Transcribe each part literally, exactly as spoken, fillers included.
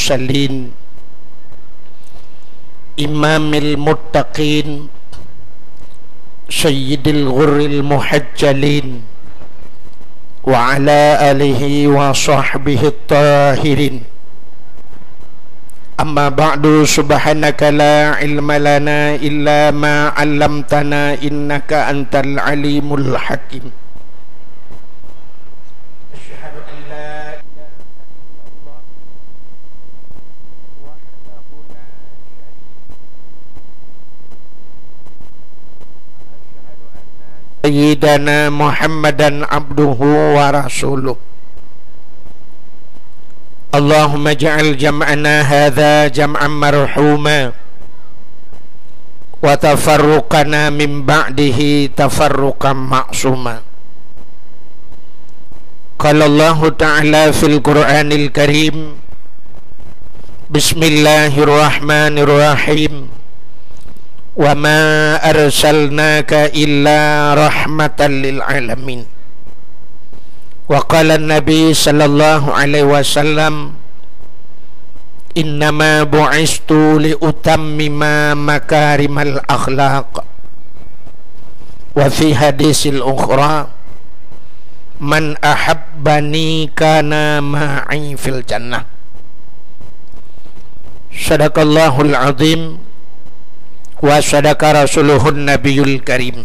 المرسلين، إمام المتقين، سيد الغر المحجلين، وعلى آله وصحبه الطاهرين. أما بعد، سبحانك لا علم لنا إلا ما علمتنا إنك أنت العليم الحكيم. أشهد أن لا إله إلا الله وحده لا شريك له. أشهد أن سيدنا محمدا عبده ورسوله. اللهم اجعل جمعنا هذا جمعا مرحوما، وتفرقنا من بعده تفرقا معصوما. قال الله تعالى في القرآن الكريم: بسم الله الرحمن الرحيم. وما أرسلناك إلا رحمة للعالمين. وقال النبي صلى الله عليه وسلم: إنما بعثت لأتمم مكارم الأخلاق. وفي حديث الأخرى: من أحبني كان معي في الجنة. صدق الله العظيم وصدق رسوله النبي الكريم.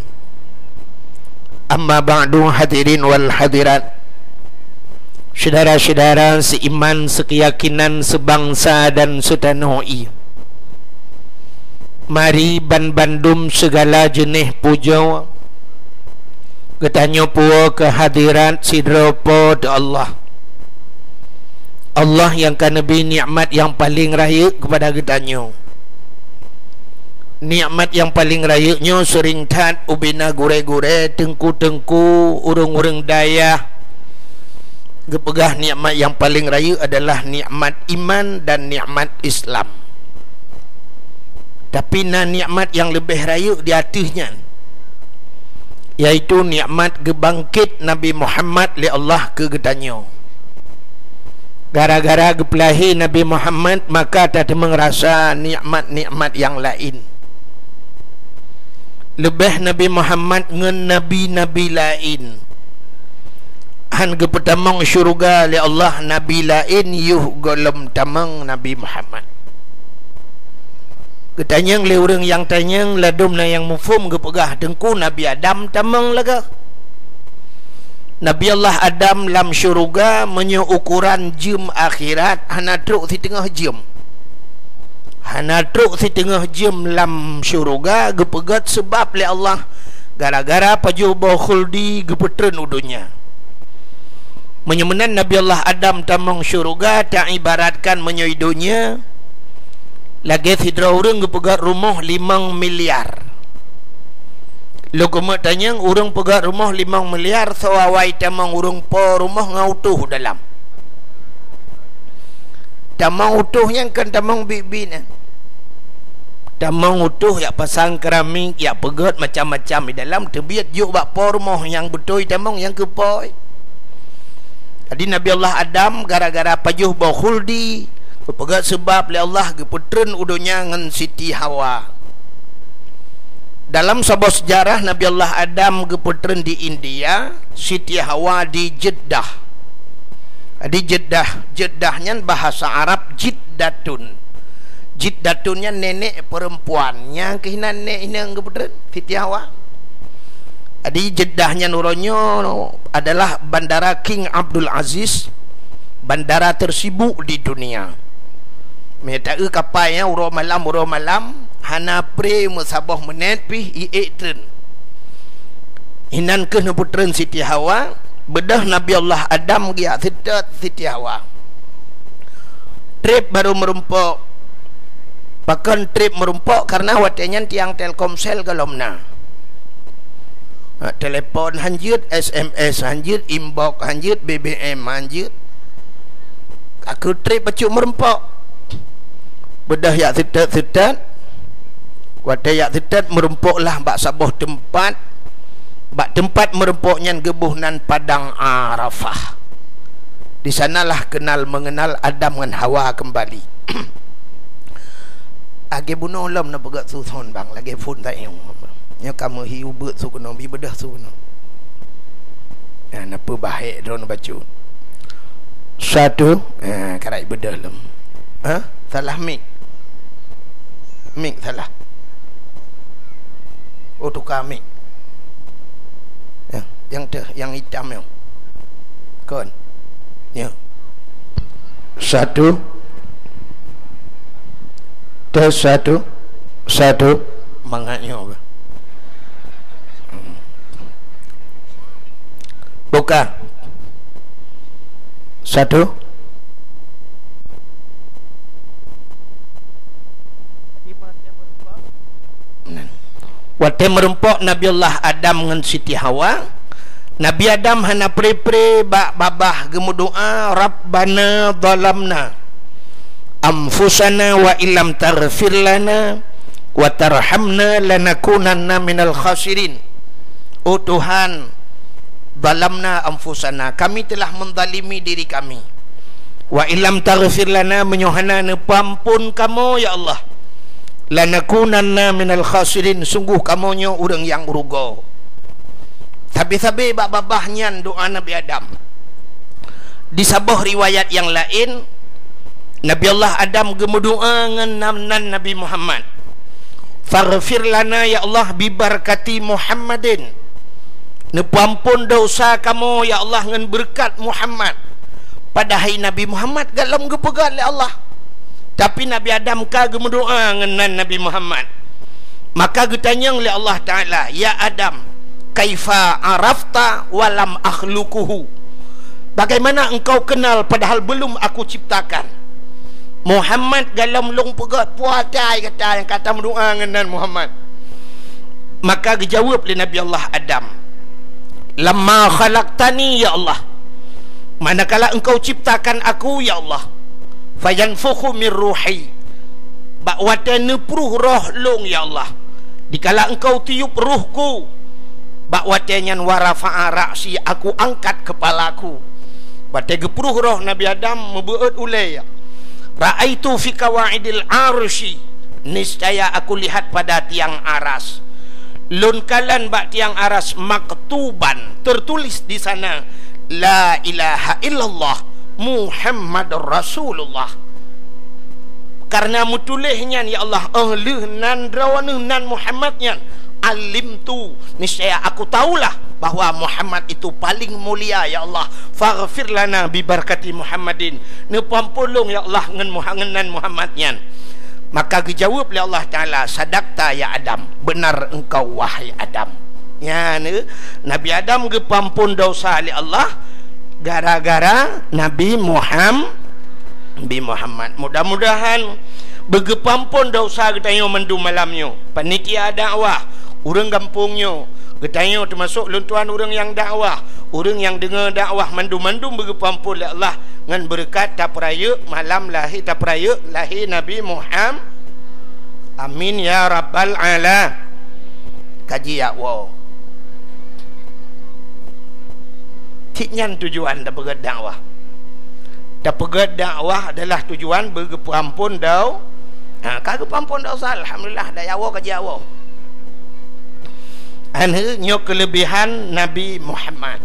أما بعد، hadirin wal hadirat, syedara-syedara seiman, sekeyakinan, sebangsa dan seutanoh ie. Mari ban bandum sigala jeuneh pujoe geutanyoe puwoe keu hadirat sidroe Po teu Allah. Allah nyang ka neubri nikmat nyang paleng rayeuk keupada geutanyoe. Nikmat nyang paleng rayeuk nyoe seuring that ubena gurée-gurée, teungku-teungku, ureuëng-ureuëng dayah geupeugah nikmat nyang paleng rayeuk adalah nikmat iman dan nikmat Islam. Tapi na nikmat nyang leubeh rayeuk di ateueh nyan, yaitu nikmat geubangket Nabi Muhammad lé Allah keu geutanyoe. Gara-gara geupeulahé Nabi Muhammad, maka tateumeung rasa nikmat-nikmat nyang laén. Leubeh Nabi Muhammad ngon nabi-nabi laén hán geupeutamong syeuruga lé Allah, nabi laén yoh gohlom tamong Nabi Muhammad. Geutanyong lé ureuëng nyang tanyong, ladôm na nyang muphom geupeugah, "Teungku, Nabi Adam tamong lagée." Nabi Allah Adam lam syeuruga meunyoe ukoran jeuem akhirat hana trok siteungoh jeuem. Hana trok siteungoh jeuem lam syeuruga geupeugét seubab lé Allah gara-gara pajoh boh khuldi geupeutreun u donya. Meunyoe meunan Nabi Allah Adam tamong syeuruga, taibaratkan meunyoe donya lagée sidroe ureuëng geupeugét rumoh limong miliar. Lôn keumeuk tanyong, ureuëng peugét rumoh limong miliar, soe awai tamong ureuëng po rumoh ngon utôh dalam? Tamong utôh nyan kon tamong biet-biet nyan. Tamong utôh jak pasang keramik, jak peugét macam-macam di dalam, teubiet jok bak po rumoh nyang beutôi tamong nyang keu po. Jadi Nabi Allah Adam gara-gara pajoh boh khuldi, geupeugét seubab lé Allah geupeutreun u donya ngon Siti Hawa. Dalam saboh seujarah, Nabi Allah Adam geupeutreun di India, Siti Hawa di Jeddah. Di Jeddah, Jeddah nyan bahasa Arab Jiddatun. Jiddatun nyan nenek perempuan, nyang keuh inan nenek inong geupeutreun, Siti Hawa. Jadi Jeddah nyan uroe nyoe adalah Bandara King Abdul Aziz, bandara tersibuk di dunia. Meutaeu kapai nyan uroe malam, uroe malam, hana pre meusaboh meunet pih iék treun. Inan keuh neupeutreun Siti Hawa, beudôh Nabi Allah Adam geujak seutôt Siti Hawa. Treb barô meurumpok. Pakon treb meurumpok? Karena watée nyan tiang Telkomsel gohlom na. Ha, telepon hanjeuet, S M S hanjeuet, inbox hanjeuet, B B M hanjeuet. Ka keuh treb bacut meurumpok. Beudôh jak seutôt-seutôt. Watée jak seutôt meurumpok lah bak saboh teumpat. Bak teumpat meurumpok nyan geuboh nan Padang Arafah. Di sanalah kenal mengenal Adam ngon Hawa kembali. Lagèe bunoe lom na peugah suson bang, lagèe phon tayong. Nyoe kamoe hi ubeut su keunoe, bi beudôh su keunoe. Ha, na peubahek droeneuh bacut. Satu, ha, karai beudôh lom. Ha? Salah mik. Mik salah. Oh, tuka mik. Ya, nyang teuh, nyang itam nyoe. Kon. Ya. Satu. Tes satu. Satu. Mangat nyoe ke? Buka. Satu. Watèe meurumpok Nabi Allah Adam ngon Siti Hawa, Nabi Adam hana pre-pre bak babah geumeudoa, "Rabbana zalamna anfusana wa illam taghfir lana wa tarhamna lanakunanna minal khasirin." Oh Tuhan, zalamna anfusana, kami telah menzalimi diri kami. Wa illam taghfir lana, meunyoe hana neupeuamphon kamoe, ya Allah, lanakunanna minal khasirin, sungguh kamoe nyoe ureuëng nyang rugoe. Sabe-sabe bak babah nyan doa Nabi Adam. Di saboh riwayat nyang laén, Nabi Allah Adam geumeudoa ngon nan, nan Nabi Muhammad. "Faghfir lana, ya Allah, bibarakati Muhammadin." Neupeuamphon desya kamoe, ya Allah, ngon beureukat Muhammad. Padahai Nabi Muhammad gohlom geupeugét lé Allah. Tapi Nabi Adam ka geumeudoa ngon nan Nabi Muhammad. Maka geutanyong lé Allah Taala, "Ya Adam, kaifa arafta wa lam akhluquhu?" Bagaimana engkau kenal padahal belum aku ciptakan? Muhammad gohlom lôn peugét, peue asai gata nyang ka tameudoa ngon nan Muhammad? Maka geujaweueb lé Nabi Allah Adam, "Lamma khalaqtani, ya Allah, manakala engkau ciptakan aku, ya Allah, fayanfukhu mir ruhi, bak watèe neupruh roh lôn, ya Allah, dikala engkau tiup ruhku, bak watèe nyan wa rafa'a ra'si, aku angkat kepalaku." Watèe geupruh roh Nabi Adam, meubeuet ulèe, ya, "Ra'aitu fi qawaidil arsy, niscaya aku lihat pada tiang aras. Lôn kalon bak tiang aras maktuban, tertulis di sana, 'La ilaha illallah Muhammadur Rasulullah.'" Karena meutuléh nyan, ya Allah, óh lheueh nan droeneuh nan Muhammad nyan, alimtu, niscaya aku tahulah bahwa Muhammad itu paling mulia, ya Allah. Faghfir lana bibarakati Muhammadin. Neupeuamphon lôn, ya Allah, ngon Muha-, ngon nan Muhammad nyan. Maka geujaweueb lé Allah Taala, "Sadaqta ya Adam, benar engkau wahai Adam." Nyan, Nabi Adam geupeuamphon desya lé Allah gara-gara Nabi Muham-, Nabi Muhammad. Mudah-mudahan beugeupeuamphon desya geutanyoe mandum malam nyoe. Panitia dakwah, ureuëng gampông nyoe, geutanyoe teumasok lôn tuan ureuëng nyang dakwah, ureuëng nyang deungoe dakwah, mandum-mandum beugeupeuamphon lé Allah ngon beureukat tapeurayeuk malam lahé, tapeurayeuk lahé Nabi Muham-, amin ya rabbal ala-, kaji yak woe. Cit nyan tujuan tapeugét dakwah. Tapeugét dakwah adalah tujuan beugeupeuamphon dau-, ha, ka geupeuamphon desya, alhamdulillah, dak yak woe kaji yak woe. Aneuëk, nyoe keuleubehan Nabi Muhammad.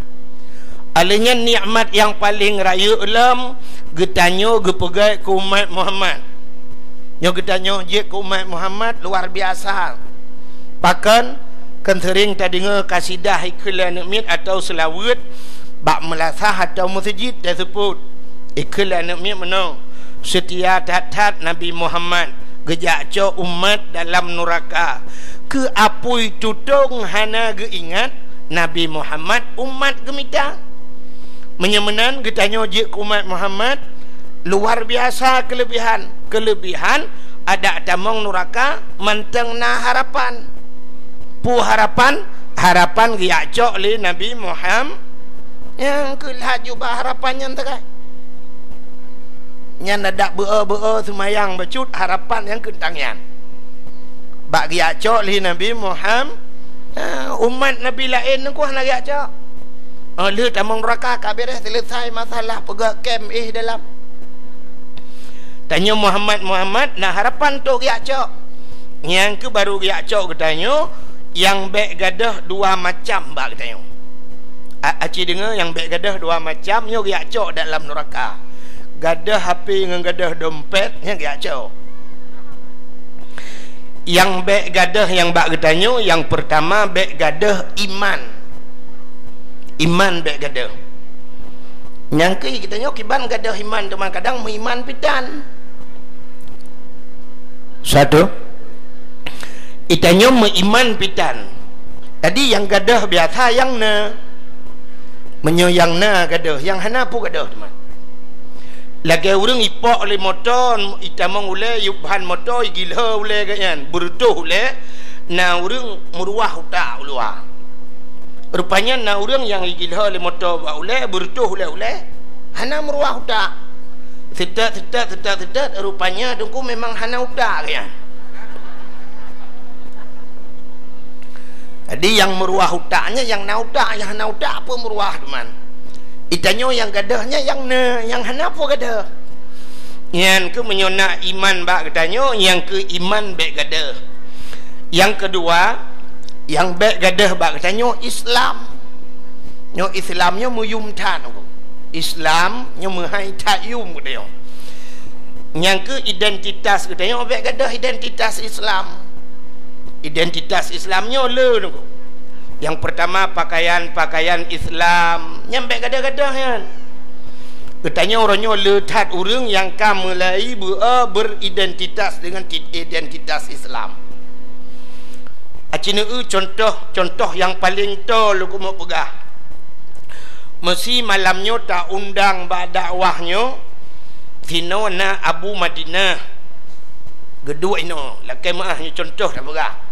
Alèh nyan nikmat nyang paleng rayeuk lom geutanyoe geupeugét keu umat Muhammad. Nyoe geutanyoe jeuet keu umat Muhammad luar biasa. Pakon? Kan seuring tadeungoe kasidah ikheun lé aneuk miet atawa seulaweuet bak meulasah atawa meuseujid taseupôt. Ikheun lé aneuk miet meunoe, "Seutia that-that Nabi Muhammad geujak cok umat dalam nuraka. Keu apui tutong hana geuingat, Nabi Muhammad umat geumita." Meunyoe meunan, geutanyoe jeuet keu umat Muhammad, luar biasa keuleubehan. Keuleubehan adak tamong nuraka mantong na harapan. Peue harapan? Harapan geujak cok lé Nabi Muham-, nyang keuh lhaju bak harapan nyan teukai. Nyan adak beu-o-beu-o seumayang bacut harapan nyang keuntang nyan. Bak geujak cok lé Nabi Muham-, ha, umat Nabi laén nyan ku hana geujak cok. Oh, lheueh tamong neuraka ka beres, selesai masalah, peugah kem éh dalam. Tanyoe Muhammad, Muhammad, na harapan untuk geujak cok. Nyang keu baru geujak cok geutanyoe, nyang bék gadôh dua macam bak geutanyoe. A-, aci deungoe, nyang bék gadôh dua macam, nyoe geujak cok dalam neuraka. Gadôh HP ngon gadôh dompet, nyan geujak cok. Nyang bék gadôh nyang bak geutanyoe, nyang peurtama bék gadôh iman. Iman bék gadôh. Nyang keu geutanyoe kiban gadôh iman, teuma kadang meuiman pitan. Satu. Geutanyoe meuiman pitan. Jadi nyang gadôh biasa nyang na. Meunyoe nyang na gadôh, nyang hana peue gadôh teuma. Lagée ureuëng ipok lé moto, itamong ulée, yup ban moto, igilho ulée geuh nyan, beureutoh ulée, na ureuëng meuruwah utak u luwa. Rupanya na ureuëng nyang igilho lé moto bak ulée, beureutoh ulée-ulée, hana meuruwah utak. Seutôt, seutôt, seutôt, seutôt, rupanya teungku memang hana utak geuh nyan. Jadi nyang meuruwah utak nyan nyang na utak, nyang hana utak peue meuruwah teuma. Geutanyoe nyang gadôh nyan nyang na, nyang hana peue gadôh. Nyan keuh meunyoe na iman bak geutanyoe, nyang keu iman bék gadôh. Nyang keudua, nyang bék gadôh bak geutanyoe Islam. Nyoe Islam nyoe meuyum that. Islam nyoe meuhai that yum geutanyoe. Nyang keu identitas geutanyoe bék gadôh identitas Islam. Identitas Islam nyoe le nyoe. Nyang peurtama pakaian-pakaian Islam, nyan bék gadôh-gadôh nyan. Geutanyoe uroe nyoe le that ureuëng nyang ka mulai beu-, beridentitas dengan ti-, identitas Islam. Aci neueu contoh, contoh nyang paleng toe lôn keumeung peugah. Meusi malam nyoe ta-undang bak dakwah nyoe, sinoe na Abu Madinah, geuduek inoe, lakée meuáh nyoe contoh tapeugah.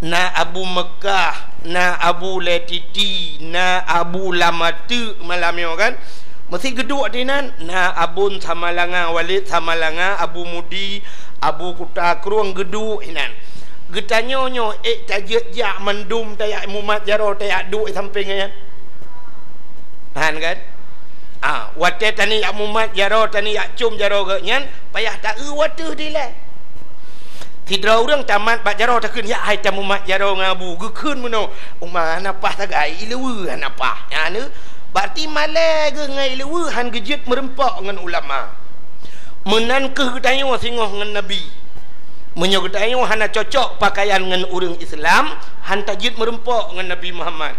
Na Abu Meukah, na Abu Letiti, na Abu Lamateuk malam nyoe kan. Meusi geuduek dinan, na Abon Samalanga, Walid Samalanga, Abu Mudi, Abu Kuta Krueng geuduek inan. Geutanyoe nyoe ék tajeuet jak mandum tajak mumat jaroe tajak duek sampéng nyan? Han kan? Ah, watée tanyoe jak mumat jaroe, tanyoe jak com jaroe geuh nyan, payah taeu wateuh dilée. Sidroe ureuëng tamat bak jaroe takheun, "Jak hai tamumat jaroe ngon Abu." Geukheun meunoe, "Uma hana paih sagai, ileue hana paih." Nyan, berarti malée geuh ngon ileue han geujeuet meureumpok ngon ulama. Meunan kheueh geutanyoe singoh ngon Nabi. Meunyoe geutanyoe hana cocok pakaian ngon ureuëng Islam, han tajeuet meureumpok ngon Nabi Muhammad.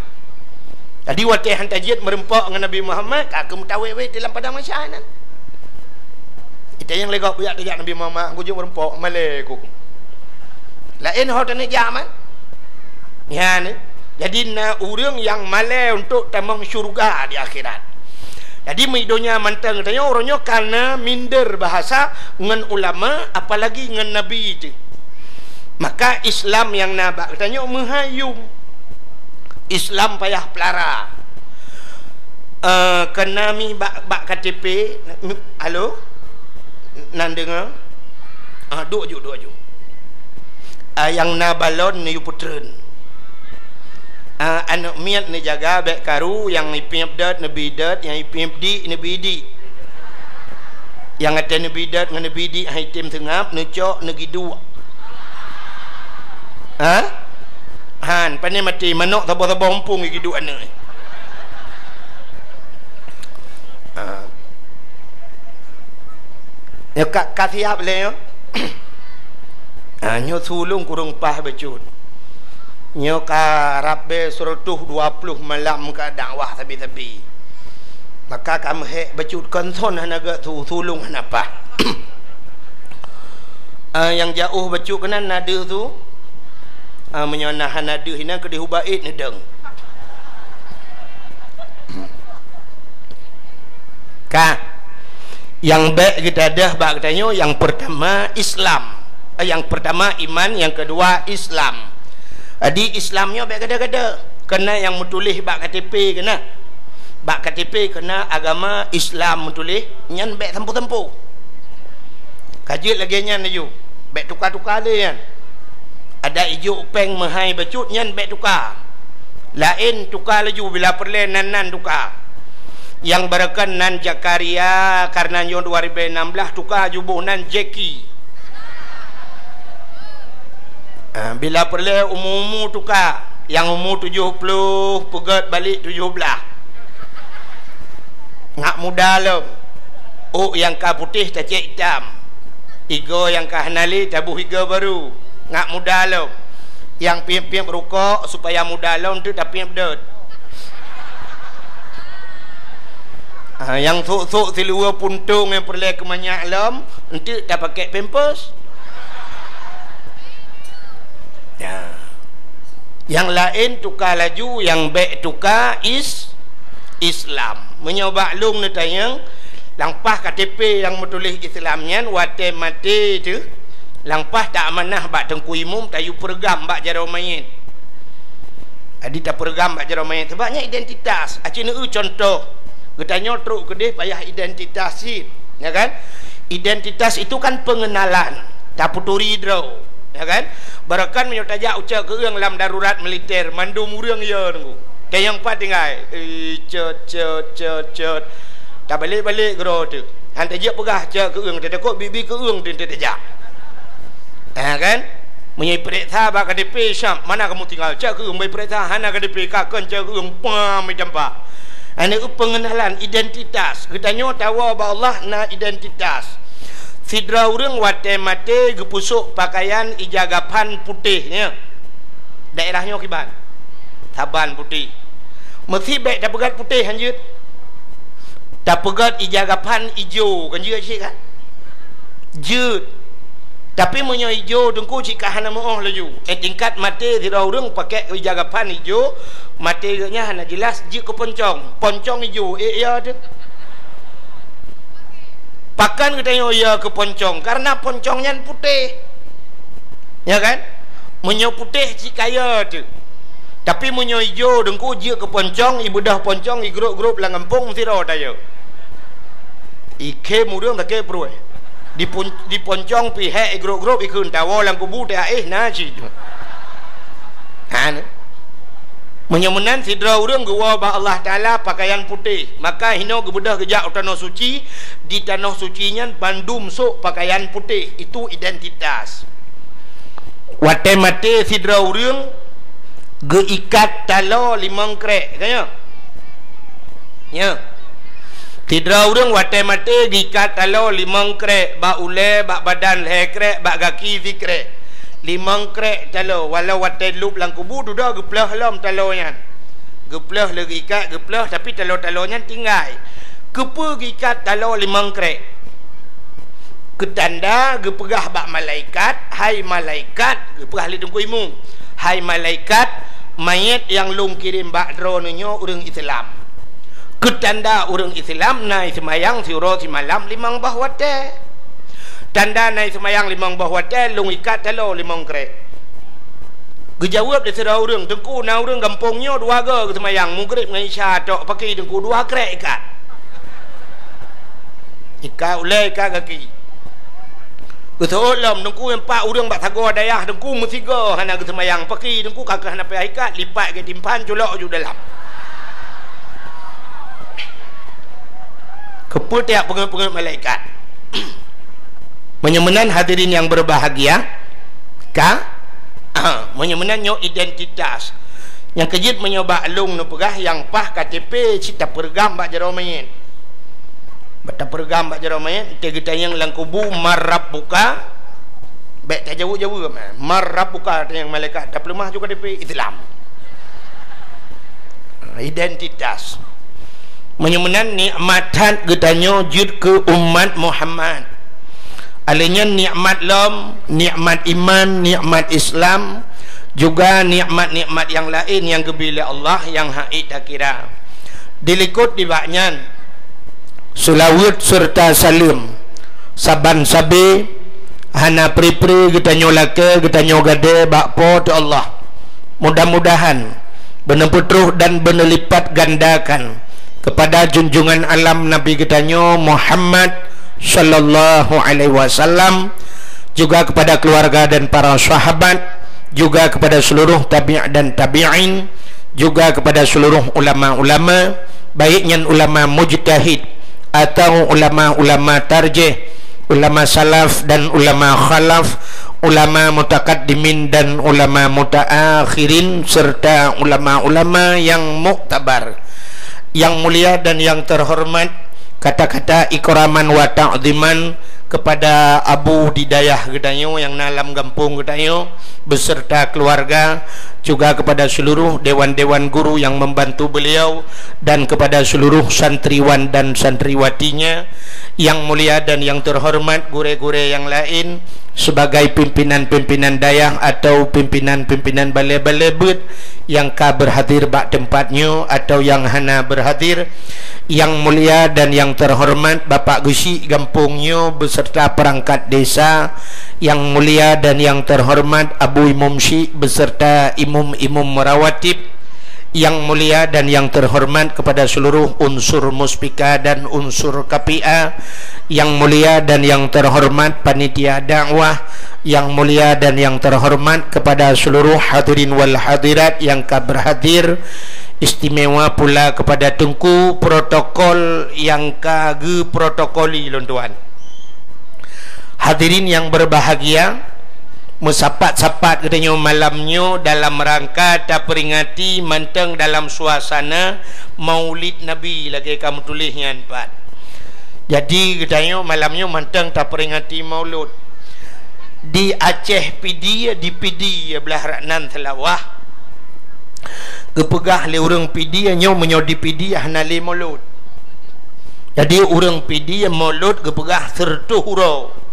Jadi watée han tajeuet meureumpok ngon Nabi Muhammad, ka keuh meutawét-wét di lam padang mahsyar nyan. Ita nyang lé gob jak tajak Nabi Muhammad, kujeuet meureumpok, malée ku. Laén ho taneuk jak man. Nyan, jadi na ureuëng nyang malée untuk tamong syeuruga di akhirat. Jadi meudonya mantong tanyoe uroe nyoe kana minder bahasa ngon ulama, apalagi ngon Nabi teuh. Maka Islam nyang na bak geutanyoe meuhai yum. Islam payah pelara. Eh, keu na mi bak, bak K T P, halo? Nan deungoe? Ah, duek ju, duek ju. Ah, nyang na balon neuyue peutreun. Ah, aneuk miet neujaga bék karu, nyang ipiep dot neubi dot, nyang ipiep dik neubi dik. Nyang até neubi dot ngon neubi dik hai tem seungab, neucok, neugiduek. Ha? Han, pane maté manok saboh-saboh mumpung giduek aneuk. Ha. Nyoe ka, ka siap lé nyoe. Ha, nyoe sulung kureueng paih bacut. Nyoe ka rab bé seratus dua puluh malam ka dakwah sabe-sabe. Maka ka meuhék bacut kon thon hana geusu, sulung hana paih. Ah, nyang jiôh bacut keunan na deuh su. Ah, meunyoe na hana deuh inan keudeh ubak ék neudong. Ka. Nyang bék geudadah bak geutanyoe, nyang peurtama Islam. Eh, nyang peurtama iman, nyang keudua Islam. Jadi Islam nyoe bék gada-gada. Keunan nyang meutuléh bak K T P keunan. Bak K T P keunan agama Islam meutuléh, nyan bék sampoe-sampoe. Ka jeuet lagée nyan laju. Bék tuka-tuka lé nyan. Adak ijok péng meuhai bacut nyan bék tuka. Laén tuka laju, bila peureulée nan-nan tuka. Nyang baroekon nan Zakaria, kareuna nyoe dua ribée nam blaih tuka laju boh nan Jeki. Ah, bila peureulée umu-umu tuka, nyang umu tujoh ploh peugét balék tujoh blaih. Ngat muda lom. Ôk nyang ka putéh tacék itam. Igoe nyang ka hana lé taboh igoe barô. Ngat muda lom. Nyang piep-piep rukok supaya muda lom teuk tapiep dot. Ha, nyang sôk-sôk siluweue puntông nyang peureulée keu manyak lom, enteuk tapakée pampers. Ya. Nyang laén tuka laju, nyang bék tuka is-, Islam. Meunyoe bak lôn neutanyong, lam paih K T P nyang meutuléh Islam nyan watée maté teuh, lam paih ta amanah bak teungku imum, tayue peureugam bak jaroe manyét. Jadi tapeureugam bak jaroe manyét, sabab nyan identitas. Aci neueu cuntoh, geutanyoe trok keudeh payah identitas cit, ya kan? Identitas itu kan pengenalan, taputuri droe, ya kan? Baroekon meunyoe tajak ucok keueung lam darurat militer, mandum ureuëng yo nunggu. Tanyong pat tinggai, eh, cot, cot, cot, cot. Tabalek-balek keudroe teuh. Han tajak peugah cok keueung, tatakot bibi keueung teuh tajak. Ha, kan? Meunyoe ipeuriksa bak K T P, siap, mana kamu tinggal? Cok keueung, bak ipeuriksa, hana K T P, ka kon cok keueung, pam, itampa. Hana pengenalan identitas. Geutanyoe tawoe bak Allah na identitas. Sidroe ureuëng watée maté geupeusôk pakaian ija gapan putéh, nyan. Daerah nyoe kiban? Saban putéh. Meusi bék tapeugét putéh hanjeuet. Tapeugét ija gapan ijo, kan jeuet cit kan? Jeuet. Tapi meunyoe ijo teungku cit ka hana meuoh laju. Eh, tingkat maté sidroe ureuëng pakée ija gapan ijo, maté geuh nyan hana jeulaih jeuet keu poncong. Poncong ijo, eh, ya teuh. Pakon geutanyoe ya keu poncong? Kareuna poncong nyan putéh. Ya kan? Meunyoe putéh cit ka ya teuh. Tapi meunyoe ijo teungku jeuet keu poncong, ibeudôh poncong, igrôp-grôp lam gampông sidroe tayue. Ikhém ureuëng sakét pruet. Dipon-, diponcong pih hék igrôp-grôp ikheun tawoe lam kubu teuh aéh na cit. Ha, ni. Meunyoe meunan sidroe ureuëng geuwoe bak Allah Taala pakaian putéh, maka hinoe geubeudôh geujak u tanoh suci, di tanoh suci nyan bandum sôk pakaian putéh, itu identitas. Watée maté sidroe ureuëng geuikat taloe limong krék, ka nyoe? Nyoe. Sidroe ureuëng watée maté geuikat taloe limong krék, bak ulée, bak badan lhée krék, bak gaki sikrék. Limong krék taloe, walau watée lôb lam kubu dudoe geuplôh lom taloe nyan. Geuplôh lé geuikat, geuplôh, tapi taloe-taloe nyan tinggai. Keupeue geuikat taloe limong krék? Keutanda geupeugah bak malaikat, "Hai malaikat," geupeugah lé Teungku Imum, "Hai malaikat, manyét nyang lôn kirém bak droeneuh nyoe ureuëng Islam." Keutanda ureuëng Islam na seumayang siuroe simalam limong boh watée. Tanda na seumayang limong boh watée, lôn ikat taloe limong krék. Geujaweueb lé sidroe ureuëng, "Teungku, na ureuëng gampông nyoe dua goe geuseumayang, Maghrib ngon Isya tok, pakri Teungku, dua krék ikat." Ikat ulée, ikat gaki. Geuseuôt lom, Teungku, empat ureuëng bak sagoe dayah Teungku meusigoe hana geuseumayang, pakri Teungku, ka keuh hana payah ikat, lipat geutimpan, culok ju dalam. Keupeue tajak peungeuet-peungeuet malaikat? Meunyoe meunan hadirin nyang berbahagia, ka? Meunyoe meunan nyoe identitas. Nyang keujeuet meunyoe bak lôn neupeugah nyang paih K T P cit tapeureugam bak jaroe manyét. Bak tapeureugam bak jaroe manyét, teuh geutanyong lam kubu, "Man rabbuka?" Bék tajaweueb-jaweueb, "Man rabbuka?" tanyong malaikat, tapeuleumah ju K T P Islam. Identitas. Meunyoe meunan nikmat that geutanyoe jeuet keu umat Muhammad. Alèh nyan nikmat lom, nikmat iman, nikmat Islam, juga nikmat-nikmat nyang laén nyang geubri lé Allah nyang hana takira. Dilikot nibak nyan, seulaweuet seureuta saleuem saban sabe hana pri-pri geutanyoe lakée, geutanyoe gadée bak Po teu Allah. Mudah-mudahan beuneupeutroh dan beuneulipatgandakan keupada junjungan alam Nabi geutanyoe Muhammad sallallahu alaihi wasallam, juga keupada keuluwarga dan para sahabat, juga keupada seuluruh tabi' dan tabi'in, juga kepada seluruh ulama-ulama, baik nyan ulama mujtahid atau ulama-ulama tarjih, ulama salaf dan ulama khalaf, ulama mutakaddimin dan ulama mutaakhirin, serta ulama-ulama yang muktabar. Yang mulia dan yang terhormat, kata-kata ikraman wa ta'ziman kepada Abu di dayah geutanyoe nyang na lam gampông geutanyoe beserta keluarga, juga kepada seluruh dewan-dewan guru yang membantu beliau dan kepada seluruh santriwan dan santriwatinya. Yang mulia dan yang terhormat gurée-gurée yang lain, sebagai pimpinan-pimpinan dayah atau pimpinan-pimpinan balé-balé beuet nyang ka berhadir bak teumpat nyoe atau nyang hana berhadir, yang mulia dan yang terhormat Bapak Geuchik gampông nyoe beserta perangkat desa, yang mulia dan yang terhormat Abu Imum Syik beserta imum-imum rawatib, yang mulia dan yang terhormat kepada seluruh unsur Muspika dan unsur K P A, yang mulia dan yang terhormat panitia dakwah, yang mulia dan yang terhormat kepada seluruh hadirin wal hadirat yang ka berhadir, istimewa pula kepada Teungku protokol yang ka geuprotokoli lôn tuan. Hadirin yang berbahagia, meusapat-sapat geutanyoe malam nyoe dalam rangka taperingati mantong dalam suasana Maulid Nabi lagée ka meutuléh nyan pat. Jadi geutanyoe malam nyoe mantong taperingati Maulud. Di Aceh Pidie, di Pidie blah rak nan Seulawah, geupeugah lé ureuëng Pidie nyoe meunyoe di Pidie hana lé Maulud. Jadi ureuëng Pidie Maulud geupeugah seureutôh uroe.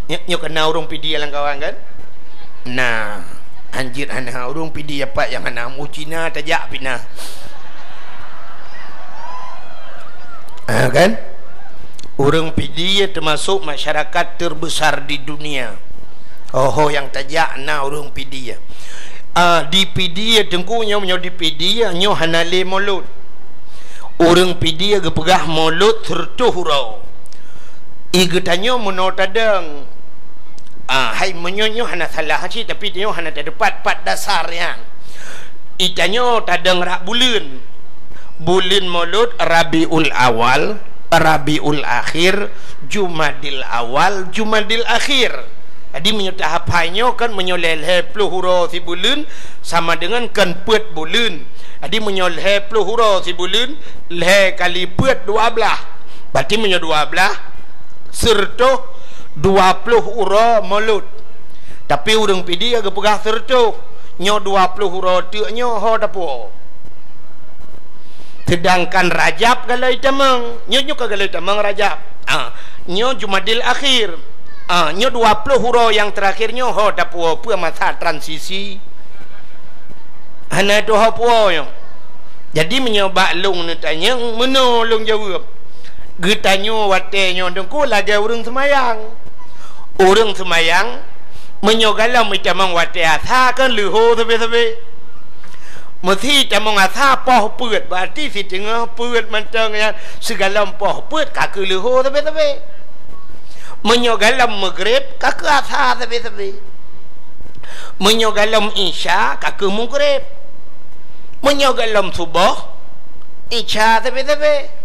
Nyoe, nyoe kana ureuëng Pidie lam kawan kan? Nah, anjir hana ureuëng Pidie pat nyang hana mu Cina tajak pih na. Ah, kan? Ureuëng Pidie termasuk masyarakat terbesar di dunia. Oho nyang tajak na ureuëng Pidie. Ah, di Pidie Teungku nyoe, nyoe di Pidie nyoe hana lé Maulud. Ureuëng Pidie geupeugah Maulud seureutôh uroe. I geutanyoe meunoe tadong. Ah, hai meunyoe nyoe hana salah cit, tapi tanyoe hana teupat pat dasar nyan. I tanyoe tadong rak buleuen. Buleuen Maulud Rabiul Awal, Rabiul Akhir, Jumadil Awal, Jumadil Akhir. Jadi meunyoe tahap hai nyoe kan meunyoe lhée ploh uroe sibuleuen sama dengan kan peuet buleuen. Jadi meunyoe lhée ploh uroe sibuleuen, lhée kali peuet dua blaih. Berarti meunyoe dua blaih, seureutôh dua ploh uroe Maulud. Tapi ureuëng Pidie geupeugah seureutôh, nyoe dua ploh uroe teuk nyoe ho tapuwoe. Sedangkan Rajab galai tamong, nyoe, nyoe ka galai tamong Rajab. Ah, nyoe Jumadil Akhir. Ah, nyoe dua ploh uroe nyang terakhir nyoe ho tapuwoe peue masa transisi. Hana tuho puwoe nyoe. Jadi meunyoe bak lôn neutanyong, meunoe lôn jaweueb. Geutanyoe watée nyoe Teungku lagée ureuëng seumayang. Ureuëng seumayang, meunyoe galom itamong watée asa kan leuho sabe-sabe. Meusi tamong asa poh peuet, berarti siteungoh peuet mantong nyan sigalom poh peuet ka keu leuho sabe-sabe. Meunyoe galom meugreb ka keu asa sabe-sabe. Meunyoe galom isya ka keu mugreb. Meunyoe galom suboh, isya sabe-sabe.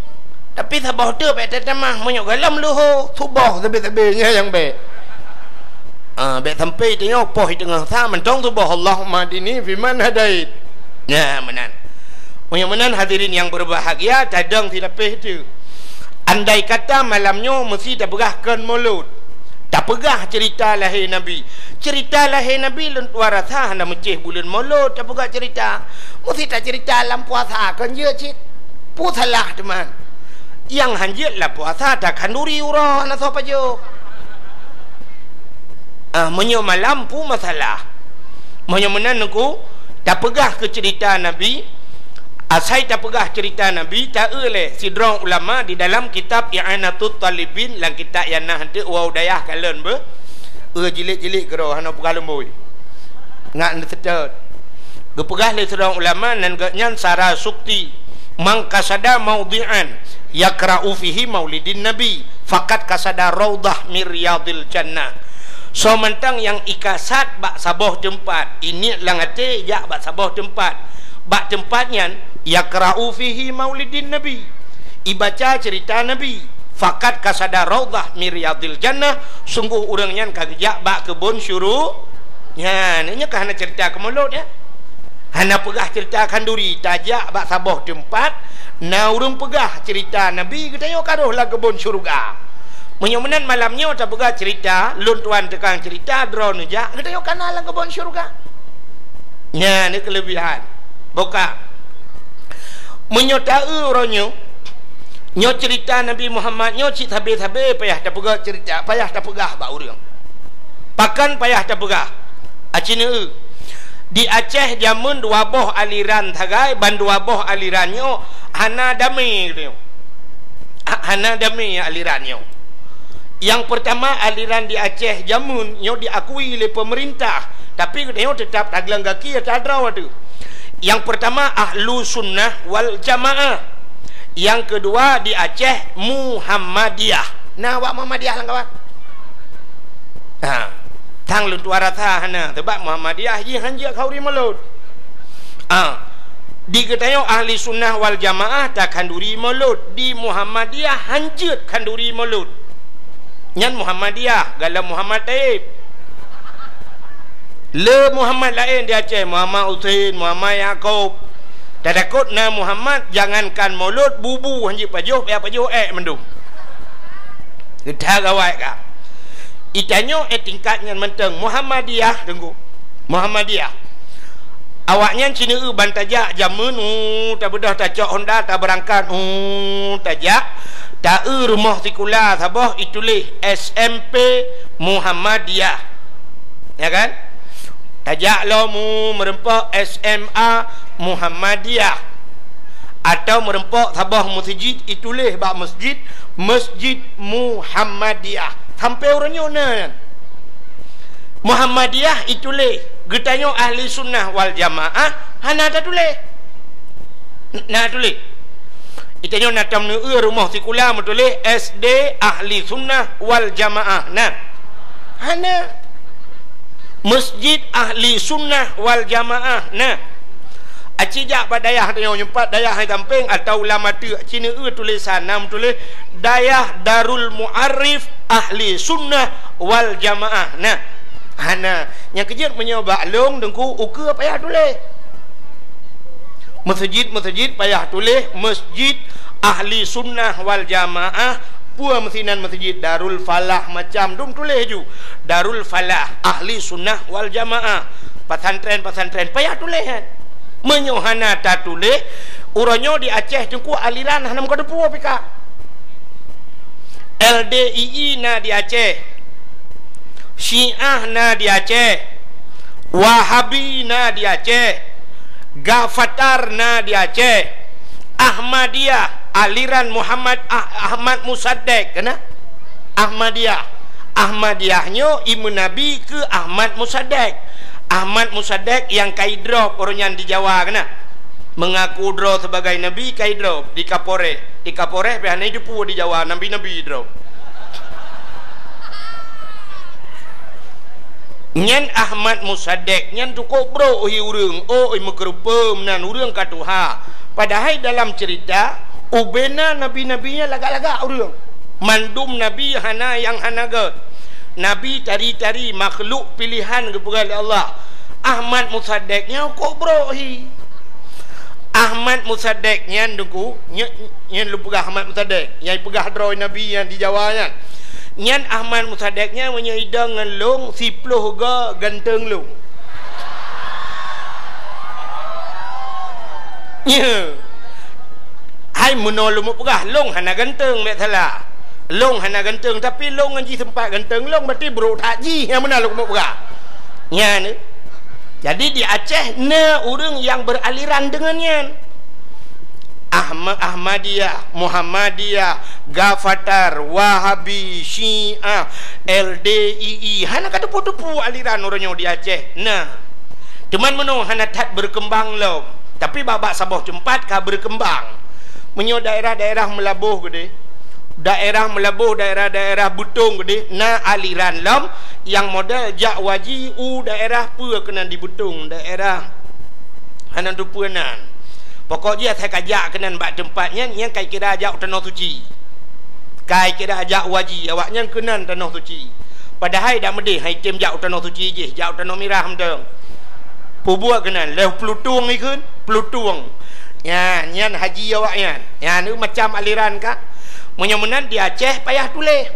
Tapi saboh teuk bék tatamah, meunyoe galom leuho, suboh sabe-sabe nyan nyang bék. Ah, bék sampai tanyoe poh teungoh sa mantong suboh, Allahumma hdini fiman hadait. Nyan meunan. Meunyoe meunan hadirin yang berbahagia, tadong silapéh teuk. Andai kata malam nyoe meusi tapeugah kon Maulud. Tapeugah ceurita lahé Nabi. Ceurita lahé Nabi lôn tuan rasa hana meucéh buleuen Maulud tapeugah ceurita. Meusi taceurita lam puasa kon jeuet cit. Peue salah teuma? Nyang han jeuet lam puasa takhanduri uroe hana soe pajoh. Ah, meunyoe malam peue masalah? Meunyoe meunan Teungku, tapeugah keu ceurita Nabi, asai tapeugah ceurita Nabi, ta-eu lé sidroe ulama di dalam kitab I'anatut Talibin, lam kitab nyang na hanteuk wau dayah kalon beuh, eu jilid-jilid keudroe hana peugah lumbôi. Ngat neuseutôt. Geupeugah lé sidroe ulama nan geuhnyan Sarasukti, "Man qasada maudhi'an yaqra'u fihi maulidin nabi, faqad qasada raudhah min riyadil jannah." Soe mantong nyang ikasad bak saboh teumpat, iniet lam até jak bak saboh teumpat, Bak teumpat nyan, yaqra'u fihi maulidin Nabi. Ibaca cerita Nabi. Faqad qasada raudhah min riyadhil jannah, sungguh ureuëng nyan ka geujak bak keubon syuru-, nyan, nyoe ka hana cerita keu mulod, ya. Hana peugah cerita khanduri, tajak bak saboh teumpat, na ureuëng peugah cerita Nabi, geutanyoe ka rhoh lam keubon syeuruga. Meunyoe meunan malam nyoe tapeugah cerita, lôn tuan tukang cerita, droeneuh jak, geutanyoe ka na lam keubon syeuruga. Nyan ni keulebihan. Boka. Meunyoe taeu uroe nyoe, nyoe cerita Nabi Muhammad nyoe cit sabe-sabe payah tapeugah cerita, payah tapeugah bak ureuëng. Pakon payah tapeugah? Aci neueu. Di Aceh jameun dua boh aliran sagai, ban dua boh aliran nyoe hana damé geutanyoe. Ha-, hana damé aliran nyoe. Nyang peurtama, aliran di Aceh jameun nyoe diakui lé peumeurintah, tapi geutanyoe teutap tagleng gaki ata droe teuh. Nyang peurtama, Ahlu Sunnah wal Jamaah. Nyang keudua, di Aceh, Muhammadiyah. Na awak Muhammadiyah lam kawan? Ha. Tang lôn tuan rasa hana, sabab Muhammadiyah jih hanjeuet khanduri mulod. Ha. Di geutanyoe Ahli Sunnah wal Jamaah takhanduri mulod, di Muhammadiyah hanjeuet khanduri mulod. Nyan Muhammadiyah, galom Muhammad Taib. Le Muhammad laén di Aceh, Muhammad Husein, Muhammad Yakub. Tatakot na Muhammad, jangankan mulod, bubu hanjeuet pajoh, payah pajoh ék mandum. Geutanyoe gawai ka. Geutanyoe ék tingkat nyan mantong Muhammadiyah, Teungku. Muhammadiyah. Awaknyan ci neueu ban tajak jameun, uh, tabeudôh tacok honda, tabeurangkat, uh, tajak, taeu rumoh sikula saboh ituléh S M P Muhammadiyah. Ya kan? Tajak lom, uh, meureumpok S M A Muhammadiyah. Atawa meureumpok saboh meuseujid ituléh bak meuseujid, Masjid Muhammadiyah. Sampoe uroe nyoe na nyan. Muhammadiyah ituléh, geutanyoe Ahli Sunnah wal Jamaah hana tatuléh. N-, na tuléh. Geutanyoe na tom neueu rumoh sikula meutuléh S D Ahli Sunnah wal Jamaah. Na. Hana. Masjid Ahli Sunnah wal Jamaah. Na. Aci jak bak dayah tanyoe, nyoe pat dayah hai gampeng atawa lam ateueh, ci neueu tulésan na meutuléh Dayah Darul Mu'arif Ahli Sunnah wal Jamaah. Na. Hana. Nyang keujeuet meunyoe bak lôn Teungku, ukeue payah tuléh. Meuseujid-meuseujid payah tuléh Masjid Ahli Sunnah wal Jamaah, peue meusinan meuseujid Darul Falah macam dum tuléh ju. Darul Falah Ahli Sunnah wal Jamaah. Pesantren-pesantren payah tuléh, kan? Meunyoe hana tatuléh, uroe nyoe di Aceh Teungku aliran hana meukeudeupu pih ka. L D I I na di Aceh. Syiah na di Aceh. Wahabi na di Aceh. Gafatar na di Aceh. Ahmadiyah, aliran Muhammad Ah-, Ahmad Musaddek, kena? Ahmadiyah. Ahmadiyah nyoe imeunabi keu Ahmad Musaddek. Ahmad Musaddek nyang ka idrop uroe nyan di Jawa, kena? Meungaku droe sibagai nabi ka idrop di Kapolres. Di Kapolres pih hana ideupu di Jawa, nabi-nabi idrop. Nyan Ahmad Musaddek nyan tukok brok hi ureuëng, oi meukeureupeue meunan ureuëng ka tuha. Padahai dalam ceurita, ubena nabi-nabi nyan lagak-lagak ureuëng. Mandum nabi hana nyang hana gét. Nabi tari-tari makhluk pilehan geupeugah lé Allah. Ahmad Musaddek nyan kok brok hi. Ahmad Musaddek nyan Teungku, nye-, nyan lôn peugah Ahmad Musaddek, nyang peugah droe nabi nyan di Jawa nyan. Nyan Ahmad Musaddek nyan meunyoe idong ngon lôn siploh go ganteng lôn. Nye. Hai meunoe lôn peugah, lôn hana ganteng, bék salah. Lôn hana ganteng, tapi lôn ngon jih seumpat ganteng lôn, berarti brok that jih nyang meunan lôn peugah. Nyan. Jadi di Aceh na ureuëng nyang beraliran deungon nyan. Ahma-, Ahmadiyah, Muhammadiyah, Gafatar, Wahabi, Syiah, L D I I, hana ka teupeue-teupeue aliran uroe nyoe di Aceh. Nah, teuma meunoe hana that berkembang lom, tapi bak-bak saboh teumpat ka berkembang. Meunyoe daerah-daerah Meulaboh keudeh, daerah Meulaboh, daerah-daerah Beutong keudeh, na aliran lom nyang model jak waji u daerah peue keunan di Beutong, daerah Hana teupeue nan. Pokok jih asai ka jak keunan bak teumpat nyan, nyan kai kira jak u tanoh suci. Kai kira jak u haji, awaknyan keunan tanoh suci. Padahai dak meudeh, hai tem jak u tanoh suci jih, jak u tanoh mirah mantong. Peubuet keunan, lheueh peulutong ikheun, peulutong. Nyan, nyan haji awaknyan. Nyan, macam aliran ka. Meunyoe meunan di Aceh payah tuléh.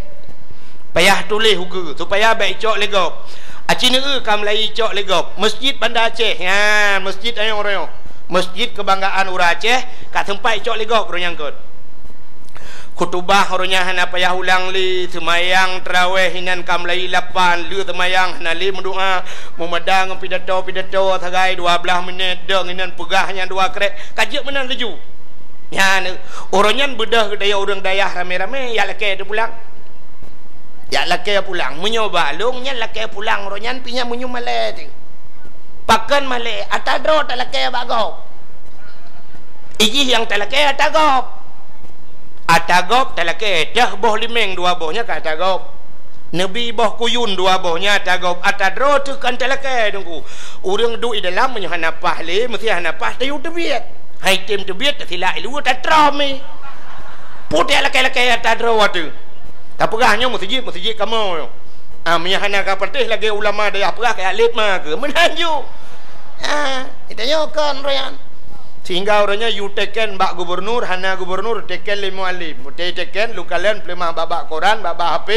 Payah tuléh ukeue supaya bèk icok lé gob. Aci neueu ka meulayeue icok lé gob. Masjid Banda Aceh. Nyan, masjid ayong royong. Masjid kebanggaan ureueng Aceh, ka teumpat icok lé gob roh nyang kot. Khutubah roh nyan hana payah ulang lé, seumayang tarawèh inan ka meulayeue lapan, lheueh seumayang hana lé meudoa, meumada ngon pidato-pidato sagai dua blaih minèt, dong inan peugah nyang dua krek, ka jeuet meunan laju. Nyan, uroe nyan beudôh geutanyoe ureueng dayah ramé-ramé, jak lakèe teupulang. Jak lakèe pulang. Meunyoe bak lôn nyan lakèe pulang uroe nyan, pih nyan meunyoe malèe teuh. Pakon malèe, ata droe talakèe bak gob. Ijih nyang talakèe ata gob. Ata gob talakèe, deuh boh limeng dua boh nyan ka ata gob. Neubi boh kuyun dua boh nyan ata gob, ata droe teuh kan talakèe Teungku. Ureueng duek i dalam meunyoe hana paih lé, meusti hana paih tayue teubiet. Hai tem teubiet, tasilak i luwa tatrom i. Putéh lakèe-lakèe ata droe teuh. Tapeugah nyoe meuseujid, meuseujid kamoe nyoe. Ah, meunyoe hana ka patéh lagèe ulama dayah peugah keu alit ma keu. Meunan ju. Ah, geutanyoe kon roh nyan. Sehingga uroe nyoe yue teken bak gubernur, hana gubernur teken lé mualim. Meuté teken, lôn kalon peuleumah bak-bak koran, bak-bak H P,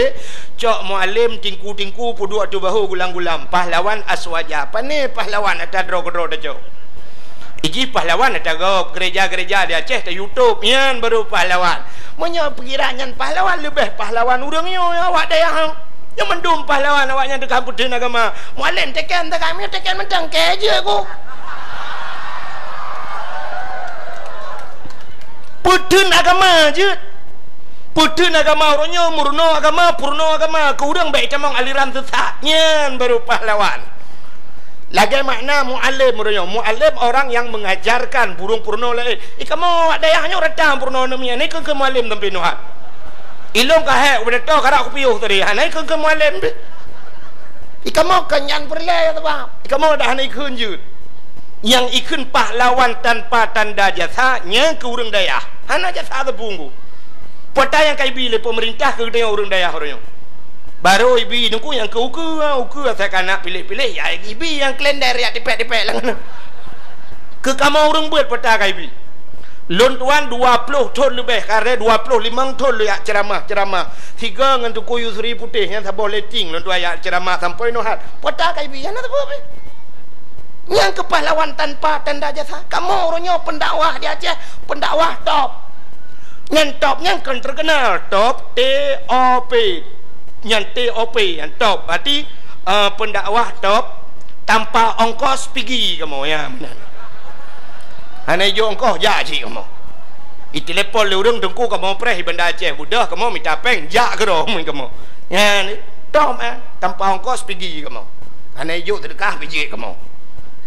cok mualim tingku-tingku peuduek ateueh bahô gulam-gulam. Pahlawan aswaja. Pané pahlawan ata droe keudroe tacok. Ijih pahlawan ata gob, gereja-gereja di Aceh ta-YouTube, nyan baru pahlawan. Meunyoe peukira nyan pahlawan, leubeh pahlawan ureueng nyoe awak dayah. Nyoe mandum pahlawan awaknyan teuka peutheun agama. Mualim teken teuka, meunyoe teken mantong kèe jeuet ku. Peutheun agama jeuet. Peutheun agama uroe nyoe, meurunoe agama, peurunoe agama, keu ureueng bèk itamong aliran sesat. Nyan baru pahlawan. Lagèe makna mualim uroe nyoe. Mualim orang yang mengajarkan, burung peurunoe laén. Ih, kamoe awak dayah nyoe rata peurunoe namian. Nyoe keu, keu mualim sampoe neuh. Ilôn ka hék ubé teuh, karap kupiôh tadi. Hana ikheun keu mualim pih. Ih, kamoe kon nyan peureulèe sabab. Ih, kamoe dah hana ikheun jeuet. Nyang ikheun pahlawan tanpa tanda jasa, nyan keu ureueng dayah. Hana jasa teupunggu. Peue ata nyang ka ibi lé peumeurintah keu geutanyoe ureueng dayah uroe nyoe. Barô ibi Teungku nyang keu ukeue, ukeue asai ka na piléh-piléh, ya ibi nyang kalender jak tipèk-tipèk lam. Keu kamoe ureueng beuet peue ata ka ibi. Lôn tuan dua ploh thôn leubeh, karè dua ploh limong thôn lôn jak ceuramah-ceuramah. Sigoe ngon Teungku Yusri Putéh nyan saboh letting lôn tuan jak ceuramah sampoe neuh that. Peue ata ka ibi, hana sapeue pih. Nyang keu pahlawan tanpa tanda jasa. Kamoe uroe nyoe pendakwah di Aceh, pendakwah top. Nyan top nyan kon terkenal, top, T O P. Nyan T O P, nyan top. Berarti, eh, pendakwah top tanpa ongkos pigi kamoe, ya, meunan. Hana ijok ongkos, jak cit kamoe. Itelepon lé ureueng Teungku kamoe preh i Banda Aceh, beudôh kamoe mita péng, jak keudroe kamoe. Nyan, top, eh, tanpa ongkos pigi kamoe. Hana ijok seudeukah pih jeuet kamoe.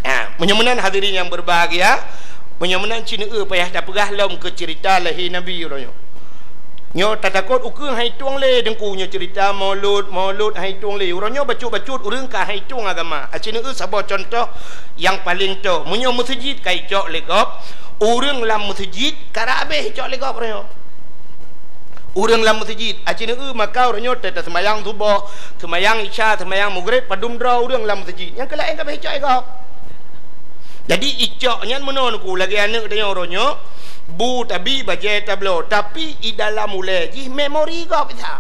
Ha, meunyoe meunan hadirin nyang berbahagia, meunyoe meunan ci neueu payah tapeugah lom keu ceurita lahé Nabi uroe nyoe. Nyoe tatakot ukeue han itueng lé Teungku nyoe ceurita Maulud, Maulud han itueng lé. Uroe nyoe bacut-bacut ureueng ka han itueng agama. Aci neueu saboh cuntoh nyang paleng toe. Meunyoe meuseujid ka icok lé gob, ureueng lam meuseujid karap habéh icok lé gob uroe nyoe. Ureueng lam meuseujid, aci neueu maka uroe nyoe teuh taseumayang suboh, seumayang isya, seumayang mugreb, padum droe ureueng lam meuseujid. Nyang keu laén ka habéh icok lé gob. Jadi icok nyan meunoe Teungku, lagèe aneuk tanyoe uroe nyoe, bu tabi, bajèe tabloe, tapi i dalam ulèe jih memori gob Isa.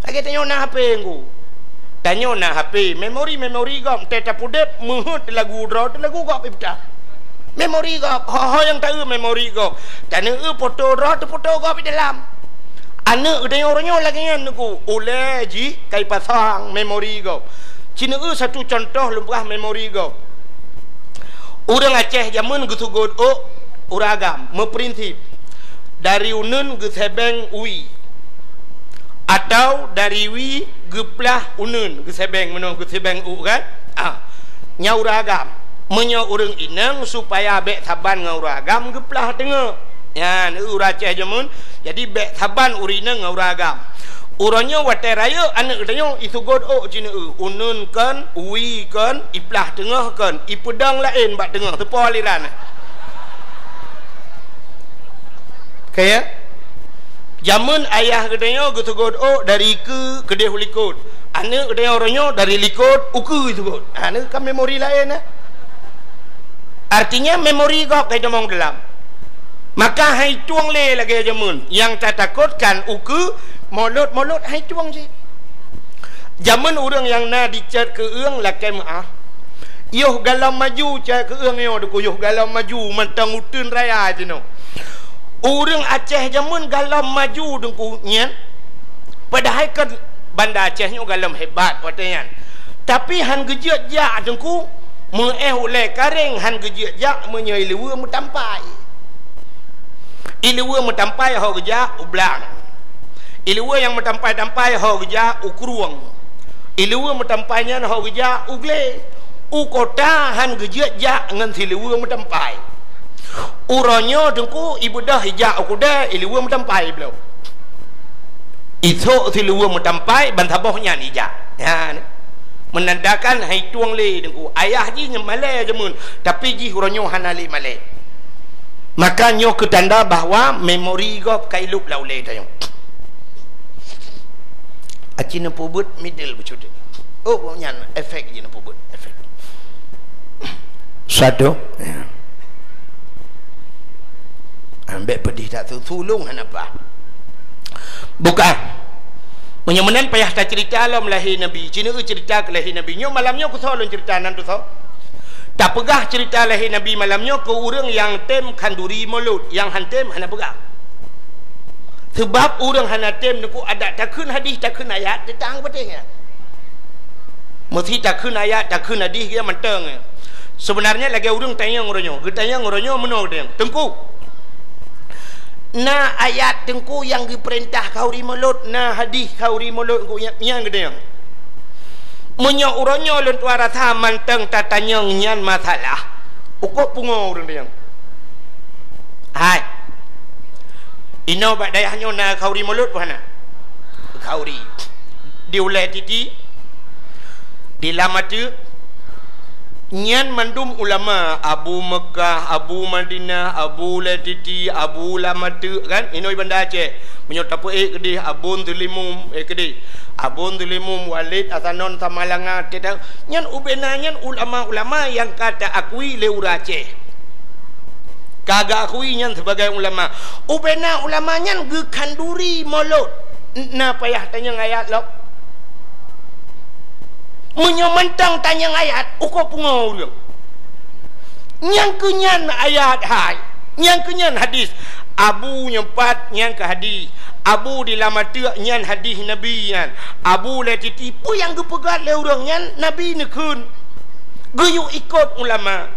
Lagèe tanyoe na H P Teungku. Tanyoe na H P, memori-memori gob, teuh tapeudeb, meuheuet lagu droe, teuh lagu gob ipeugah. Memori gob, ho-ho nyang taeu memori gob. Taneueu foto droe, teuh foto gob i dalam. Aneuk geutanyoe uroe nyoe lagèe nyan Teungku, ulèe jih ka ipasang memori gob. Ci neueu satu cuntoh lôn peugah memori gob. Ureueng Aceh jameun geuseugot ôk ureueng agam, meuprinsip dari uneuen geusèbeng wie, atau dari wie geuplah uneuen, geusèbeng meunoe geusèbeng ôk kan? Ah, nyan ureueng agam. Meunyoe ureueng inong supaya bèk saban ngon ureueng agam geuplah teungoh. Nyan ureueng Aceh jameun, jadi bèk saban ureueng inong ngon ureueng agam. Uroe nyoe watée rayeuk aneuk geutanyoe iseugot ôk cineue, uneun kon, uwi kon, iplah teungoh kon, ipeudong laén bak teungoh, teupo aliran. Ka ya? Jameun ayah geutanyoe geuseugot ôk dari keue keudeh u likot. Aneuk geutanyoe uroe nyoe dari likot u keue iseugot. Ha, neu ka memori laén, eh? Artinya memori gob ka itamong dalam. Maka hai tueng lé lagée jameun, nyang tatakotkan ukeue molot-molot hai tueng cit. Jameun ureuëng nyang na dicet keueueng lakée meuáh. Yoh galom maju cet keueueng nyoe deuku yoh galom maju mantong uteuen raya jinoe. Ureuëng Aceh jameun galom maju deuku nyan. Padahai kan Banda Aceh nyoe galom hebat watée nyan. Tapi han geujeuet jak deuku, meuéh ulée karéng han geujeuet jak meunyoe ileue meutampai. Ileue meutampai ho geujak u blang. Ileue nyang meutampai-tampai ho geujak u krueng. Ileue meutampai nyan ho geujak u glé. U kota han geujeuet jak ngon sileue meutampai. Uroe nyoe deuku ibeudôh ijak u keudée ileue meutampai bloe. Isok sileue meutampai ban saboh nyan ijak. Nyan. Meunandakan hai tueng lé deuku. Ayah jih nyang malée jameun, tapi jih uroe nyoe hana lé malée. Maka nyoe keu tanda bahwa memori gob ka ilop lam ulée tanyoe. Aci neupeubuet middle beucut. Oh, nyan efek jih neupeubuet, efek. Satu. Ya. Ambek pedih tak tu, tulung hana apa. Bukan. Meunyoe meunan payah tacerita lom lahé Nabi. Cina cerita keu lahé Nabi. Nyoe malam nyoe kusoe lôn cerita nan tusoe. Tapeugah cerita lahé Nabi malam nyoe keu ureuëng nyang tem khanduri mulod, nyang han tem hana peugah. Seubab ureuëng hana tem neuku adat takheun hadih, takheun ayat, teutang beuteh nyan. Meusi takheun ayat, takheun hadih geuh mantong. Sebenarnya lagée ureuëng tanyong uroe nyoe, geutanyong uroe nyoe meunoe geuh, Teungku. Na ayat Teungku nyang geupeurintah khanduri mulod, na hadih khanduri mulod Teungku nyang, nyang geudeung. Meunyoe uroe nyoe lôn tuan rasa mantong tatanyong nyan masalah, ukoe pungo ureuëng deung. Hai. Inoe bak dayah nyoe na khanduri mulod peu hana? Khanduri. Di ulée titi, di lam ateueh, nyan mandum ulama, Abu Meukah, Abu Madinah, Abu Ulée Titi, Abu Lam Ateueh, kan? Inoe Banda Aceh. Meunyoe tapeuék keudeh Abon Teulimum, eh, keudeh. Abon Teulimum, Walid Hasanon Samalanga, teuta-, nyan ubena nyan ulama-ulama nyang ka taakui lé ureuëng Aceh. Ka geuakui nyan sibagai ulama. Ubena ulama nyan geukhanduri mulod. N-, na payah tanyong ayat lom. Meunyoe mantong tanyong ayat, ukoe pungo ureuëng. Nyang keu nyan ayat hai, nyang keu nyan hadis. Abu nyang pat nyan keu hadis. Abu di Lam Ateueh nyan hadis Nabi nyan. Abu Ulée Titi, peue nyang geupeugah lé ureuëng nyan Nabi neukheun. Geuyue ikot ulama.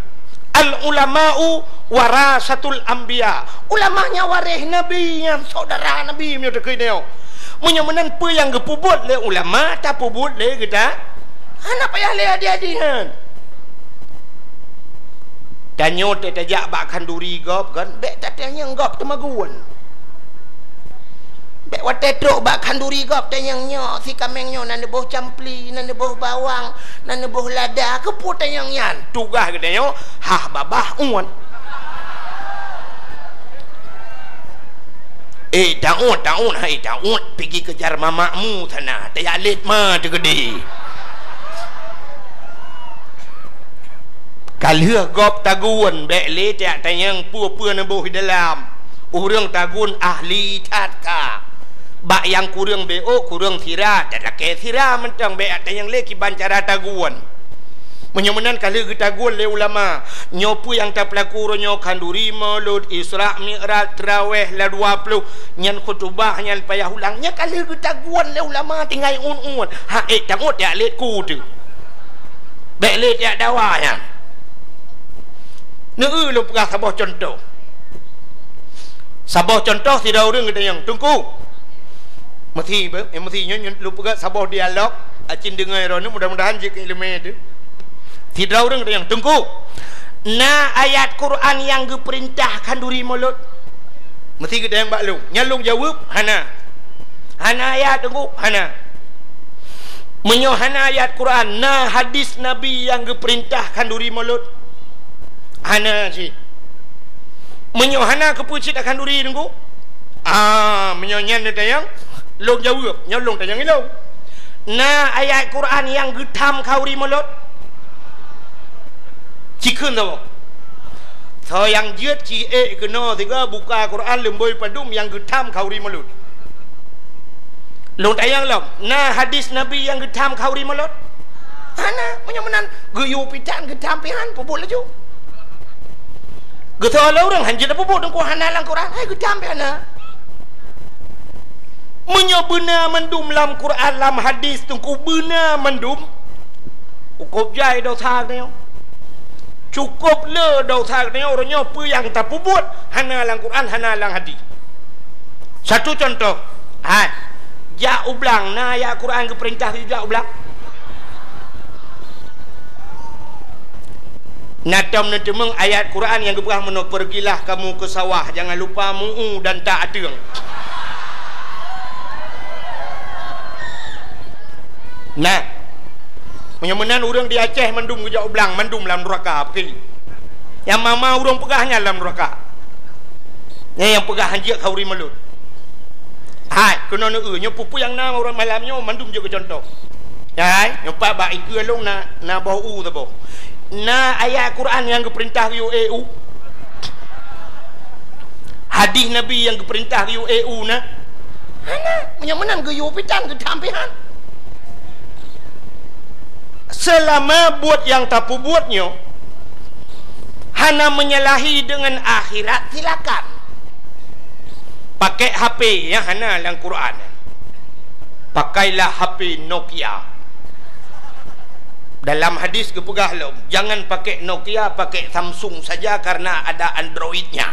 Al ulama'u warasatul anbiya. Ulama nyan waréh Nabi nyan, saudara Nabi meunyoe takheun nyoe. Meunyoe meunan peue nyang geupeubuet lé ulama, tapeubuet lé geuta. Hana payah lé hadih-hadih nyan. Tanyoe teuh tajak bak khanduri gob kan, bék tatanyong gob teumagun. Bék watée trok bak khanduri gob tanyong nyoe, si kaméng nyoe na neuboh campli, na neuboh bawang, na neuboh lada, keupeue tanyong nyan? Tugaih geutanyoe hah babah uet. Eh, taôt, taôt, hai taôt, pigi keujar mamakmu sana, tajak lét ma teukeudi. Ka lheueh gob tagun, bék lé tajak tanyong peue-peue neuboh di dalam. Ureuëng tagun ahli that ka. Bak nyang kureueng B O, kureueng sira, talakée sira mantong bék tanyong lé kiban cara tagun. Meunyoe meunan ka lheueh geutagun lé ulama, nyoe peue nyang tapeulaku uroe nyoe khanduri, mulod, Isra Mi'raj, Traweh, la dua ploh, nyan khutubah, nyan payah ulang, nyan ka lheueh geutagun lé ulama tinggai uet-uet. Ha, eh, tangot jak lét ku teuh. Bék lé jak dawa nyan. Neu-eu lôn peugah saboh cuntoh. Saboh cuntoh sidroe ureuëng geutanyong, "Teungku." Meusi, eh, meusi nyoe, nyoe lôn peugah saboh dialog, acin deungoe droeneuh, mudah-mudahan jeuet keu iéleumé teuh. Sidroe ureuëng geutanyong, "Teungku, na ayat Quran nyang geupeurintah khanduri mulod?" Meusi geutanyong bak lôn. Nyan lôn jaweueb, "Hana." Hana ayat Teungku? Hana. Meunyoe hana ayat Quran, na hadis Nabi nyang geupeurintah khanduri mulod? Hana cit. Meunyoe hana, keupeue cit takhanduri Teungku? Ah, meunyoe nyan neutanyong, lôn jaweueb, nyoe lôn tanyong ilôn. Na ayat Quran nyang geutham khanduri mulod? Cikheun saboh. Soe nyang jeuet ci ék keunoe sigoe buka Quran leumbôi padum nyang geutham khanduri mulod. Lôn tanyong lom, na hadis Nabi nyang geutham khanduri mulod? Hana, meunyoe meunan geuyue pitan geutham pihan, peubuet laju. Geutoe lé ureuëng hanjeuet peubuet Teungku hana lam Quran, hai geutham pihan na. Meunyoe beuna mandum lam Quran, lam hadis Teungku beuna mandum, cukôp jai dosa geutanyoe. Cukôp le dosa geutanyoe, uroe nyoe peue nyang tapeubuet hana lam Quran, hana lam hadis. Satu contoh, hai, jak u blang, na ayat Quran geupeurintah jak u blang? Na tom neuteumeung ayat Quran nyang geupeugah meunoe, "Pergilah kamu ke sawah, jangan lupa mu'u dan tak ateueng." Nah, meunyoe meunan ureuëng di Aceh mandum geujak u blang, mandum lam nuraka, peukeuli. Nyang mama ureuëng peugah nyan lam nuraka. Nyan nyang peugah hanjeuet khanduri mulod. Hai, keunoe neu-eu, nyoe peue-peue nyang na ureuëng malam nyoe mandum jeuet keu contoh. Hai, nyoe pat bak ikeue lôn na, na boh u saboh. Na ayat Quran nyang geupeurintah geuyue ék u? Hadis Nabi nyang geupeurintah geuyue ék u na? Hana. Meunyoe meunan geuyue pitan geutham pihan. Seulama buet nyang tapeubuet nyoe hana menyalahi deungon akhirat, silakan. Pakai H P nyang hana lam Quran. Pakailah H P Nokia. Dalam hadis geupeugah lom, jangan pakai Nokia, pakai Samsung saja karena ada Androidnya.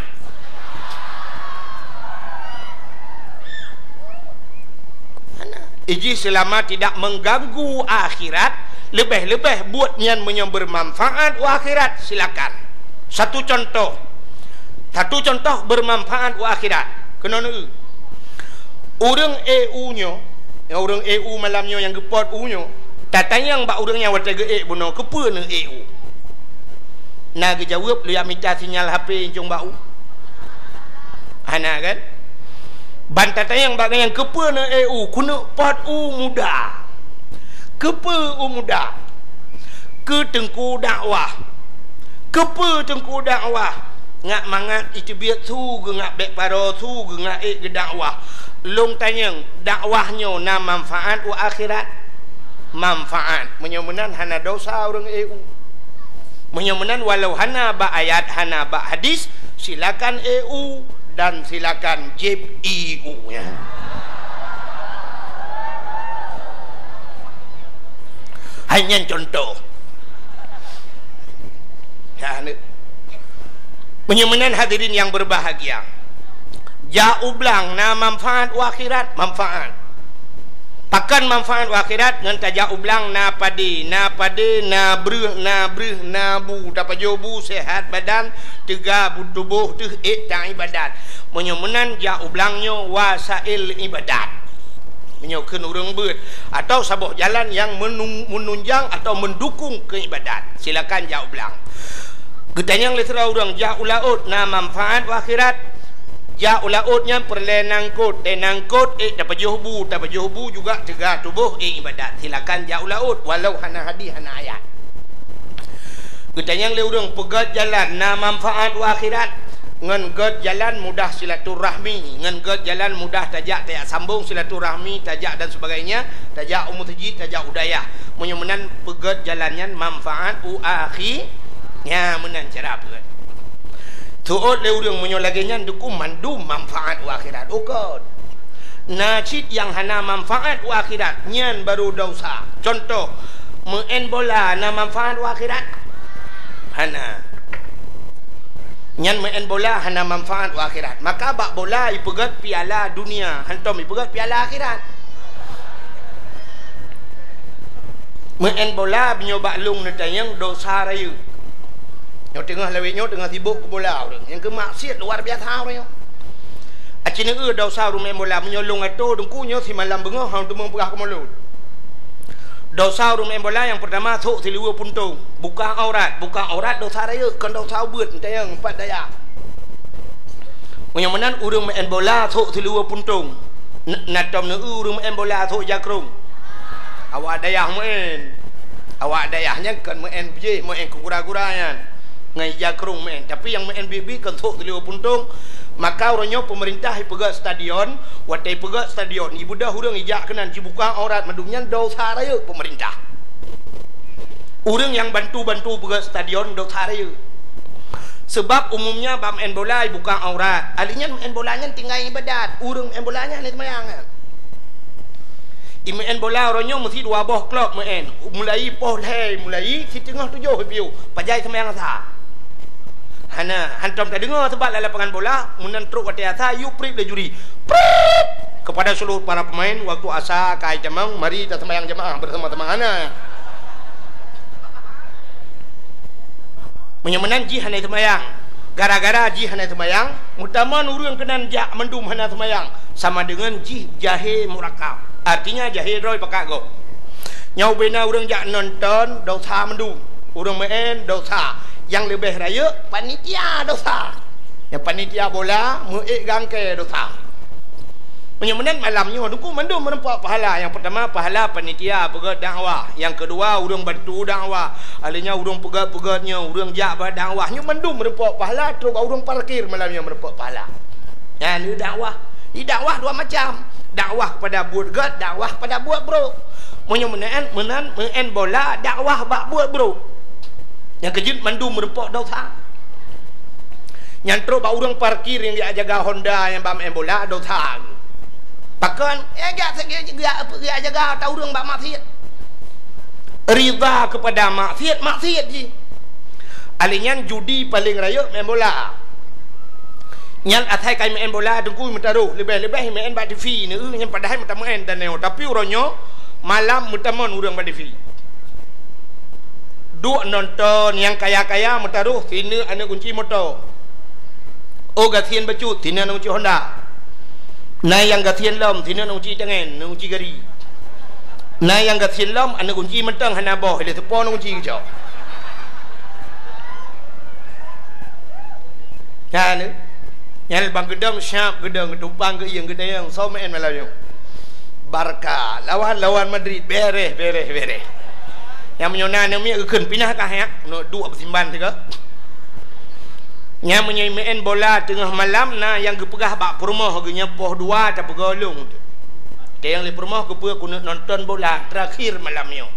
Mana? Iji selama tidak mengganggu akhirat, lebih-lebih buat nyan meunyoe bermanfaat u akhirat, silakan. Satu contoh. Satu contoh bermanfaat u akhirat. Keunoe neu-eu. Ureuëng ék u nyoe, nyang ureuëng ék u malam nyoe nyang geupot u nyoe, tatanyong bak ureuëng nyang watée geuék bunoe, "Keupeue neuék u?" Na geujaweueb, "Lôn jak mita sinyal H P incong bak u." Hana kan? Ban tatanyong bak gobnyan, "Keupeue neuék u?" "Keuneuk pot u muda." "Keupeue u muda?" "Keu teungku dakwah." "Keupeue teungku dakwah?" "Ngat mangat iteubiet su geungat bék paro su geungat ék geudakwah." Lôn tanyong, dakwah nyoe na manfaat u akhirat? Manfaat. Meunyoe meunan hana dosa ureuëng ék u. Meunyoe meunan walau hana bak ayat, hana bak hadis, silakan ék u dan silakan jieb ié u nyan. Hai nyan contoh. Ya, ni. Meunyoe meunan hadirin yang berbahagia, jak u blang na manfaat u akhirat, manfaat. Pakon manfaat u akhirat? Ngon tajak u blang na padé, na padé, na breueh, na breueh, na bu, tapajoh bu, sehat badan, teuga bu tuboh teuh ék taibadat. Meunyoe meunan jak u blang nyoe wasail ibadat. Meunyoe kheun ureuëng beuet, atau saboh jalan nyang menung-, menunjang atau mendukung keu ibadat, silakan jak u blang. Geutanyong lé sidroe ureuëng, jak u laôt na manfaat u akhirat? Jak u laôt nyan peureulée nangkot, eh nangkot, ék tapajoh bu, tapajoh bu juga teuga tuboh, ék ibadat. Silakan jak u laôt, walau hana hadis, hana ayat. Geutanyong lé ureuëng, peugét jalan na manfaat u akhirat? Ngon gét jalan mudah silaturahmi, ngon gét jalan mudah tajak, tajak sambong silaturahmi, tajak dan sebagainya, tajak u meuseujid, tajak u dayah. Meunyoe meunan peugét jalan nyan manfaat u akhi-, nya meunan cara peugét. Teuôt lé ureuëng meunyoe lagée nyan dukung mandum manfaat u akhirat. Ukot. Na cit nyang hana manfaat u akhirat, nyan baru dosa. Contoh, meu'en bola na manfaat u akhirat? Hana. Nyan meu'en bola hana manfaat u akhirat. Maka bak bola ipeugét piala dunia, hantom ipeugét piala akhirat. Meu'en bola meunyoe bak lông neutanyong dosa rayeuk. Nyoe teungoh lawét nyoe teungoh sibok keu bola ureuëng. Nyang keu maksiat luar biasa ureuëng nyoe. Ci neueu desya ureuëng meu'en bola, meunyoe lôn atô Teungku nyoe simalam beungoh hana teumé peugah keu mulod. Desya ureuëng meu'en bola nyang peurtama sôk siluweue puntông, buka aurat. Buka aurat desya rayeuk, kon desya ubeut, meutayang pat dayah. Meunyoe meunan ureuëng meu'en bola sôk siluweue puntông. N-, na tom neueu ureuëng meu'en bola sôk jakrong. Awak dayah meu'en. Awak dayah nyan kon meu'en biéh, meu'en keu gura-gura nyan. Ngon jakrong meu'en. Tapi nyang meu'en biéh-biéh kon sôk siluweue puntông. Maka uroe nyoe peumeurintah ipeugét stadion, watée ipeugét stadion, ibeudôh ureuëng ijak keunan jibuka aurat mandum nyan desya rayeuk peumeurintah. Ureuëng nyang bantu-bantu peugét stadion desya rayeuk. Seubab umumnya bak meu'en bola ibuka aurat. Ahli nyan meu'en bola nyan tinggai ibadat. Ureuëng meu'en bola nyan hana seumayang nyan. Imeu'en bola uroe nyoe meusi dua boh klub meu'en. Mulai poh lhée, mulai siteungoh tujoh ipiôh. Pajan seumayang asa. Hana, hantom tadeungoe seubab lam lapangan bola, meunan trok watée asa, yue prip lé juri. Prip! Kepada seluruh para pemain, waktu asa ka itamong, mari taseumayang jamaah bersama-sama. Hana. Meunyoe meunan jih hana seumayang. Gara-gara jih hana seumayang, meutamong ureuëng keunan jak mandum hana seumayang, sama deungon jih jahé murakab. Artinya jahé droe pakat gob. Nyoe ubena ureuëng jak nonton, desya mandum. Ureuëng meu'en, desya. Nyang leubeh rayeuk, panitia desya. Nyang panitia bola, meu'ék gangkée desya. Meunyoe meunan malam nyoe, Teungku mandum meurumpok pahala. Nyang peurtama, pahala panitia peugét dakwah. Nyang keudua, ureuëng bantu dakwah. Ahli nyan ureuëng peugét-peugét nyoe, ureuëng jak bak dakwah. Nyoe mandum meurumpok pahala, trok bak ureuëng parkir malam nyoe meurumpok pahala. Nyan dakwah. Di dakwah dua macam. Dakwah kepada buet gét, dakwah kepada buet brok. Meunyoe meunan, meunan, meu'en bola, dakwah bak buet brok. Nyang keujeuet mandum meurumpok desya. Nyang trok bak ureuëng parkir nyang jak jaga Honda nyang bak meu'en bola, desya. Pakon, eh, jak, jak, jak, jak jaga ata ureuëng bak maksiet. Ridha kepada maksiet, maksiet jih. Ahli nyan judi paleng rayeuk meu'en bola. Nyan asai ka imeu'en bola Teungku meutaroh, leubeh-leubeh imeu'en bak TV neueu nyan padahai meutameu'en dan nyoe. Tapi uroe nyoe malam meutamong ureuëng bak TV. Duek nonton nyang kaya-kaya meutaroh sineuk aneuëk gunci moto. Oh gasien bacut, sineuk aneuëk gunci Honda. Na nyang gasien lom, sineuk aneuëk gunci tangen, aneuëk gunci gari. Na nyang gasien lom, aneuëk gunci mantong hana boh, ilée seupôt aneuëk gunci geucok. Nyan, nyan bang geudong siab geudong geutumpang geuieng geudayang soe meu'en malam nyoe. Barca lawan, lawan Madrid, bereh, bereh, bereh. Nyang meunyoe na aneuëk miet geukheun pinah kah nyak, neuk duek beusimban sigoe. Nyang meunyoe meu'en bola teungoh malam na nyang geupeugah bak peurumoh geuh nyoe poh dua tapeugolong. Teuh nyang lé peurumoh geupeue keuneuk nonton bola terakhir malam nyoe.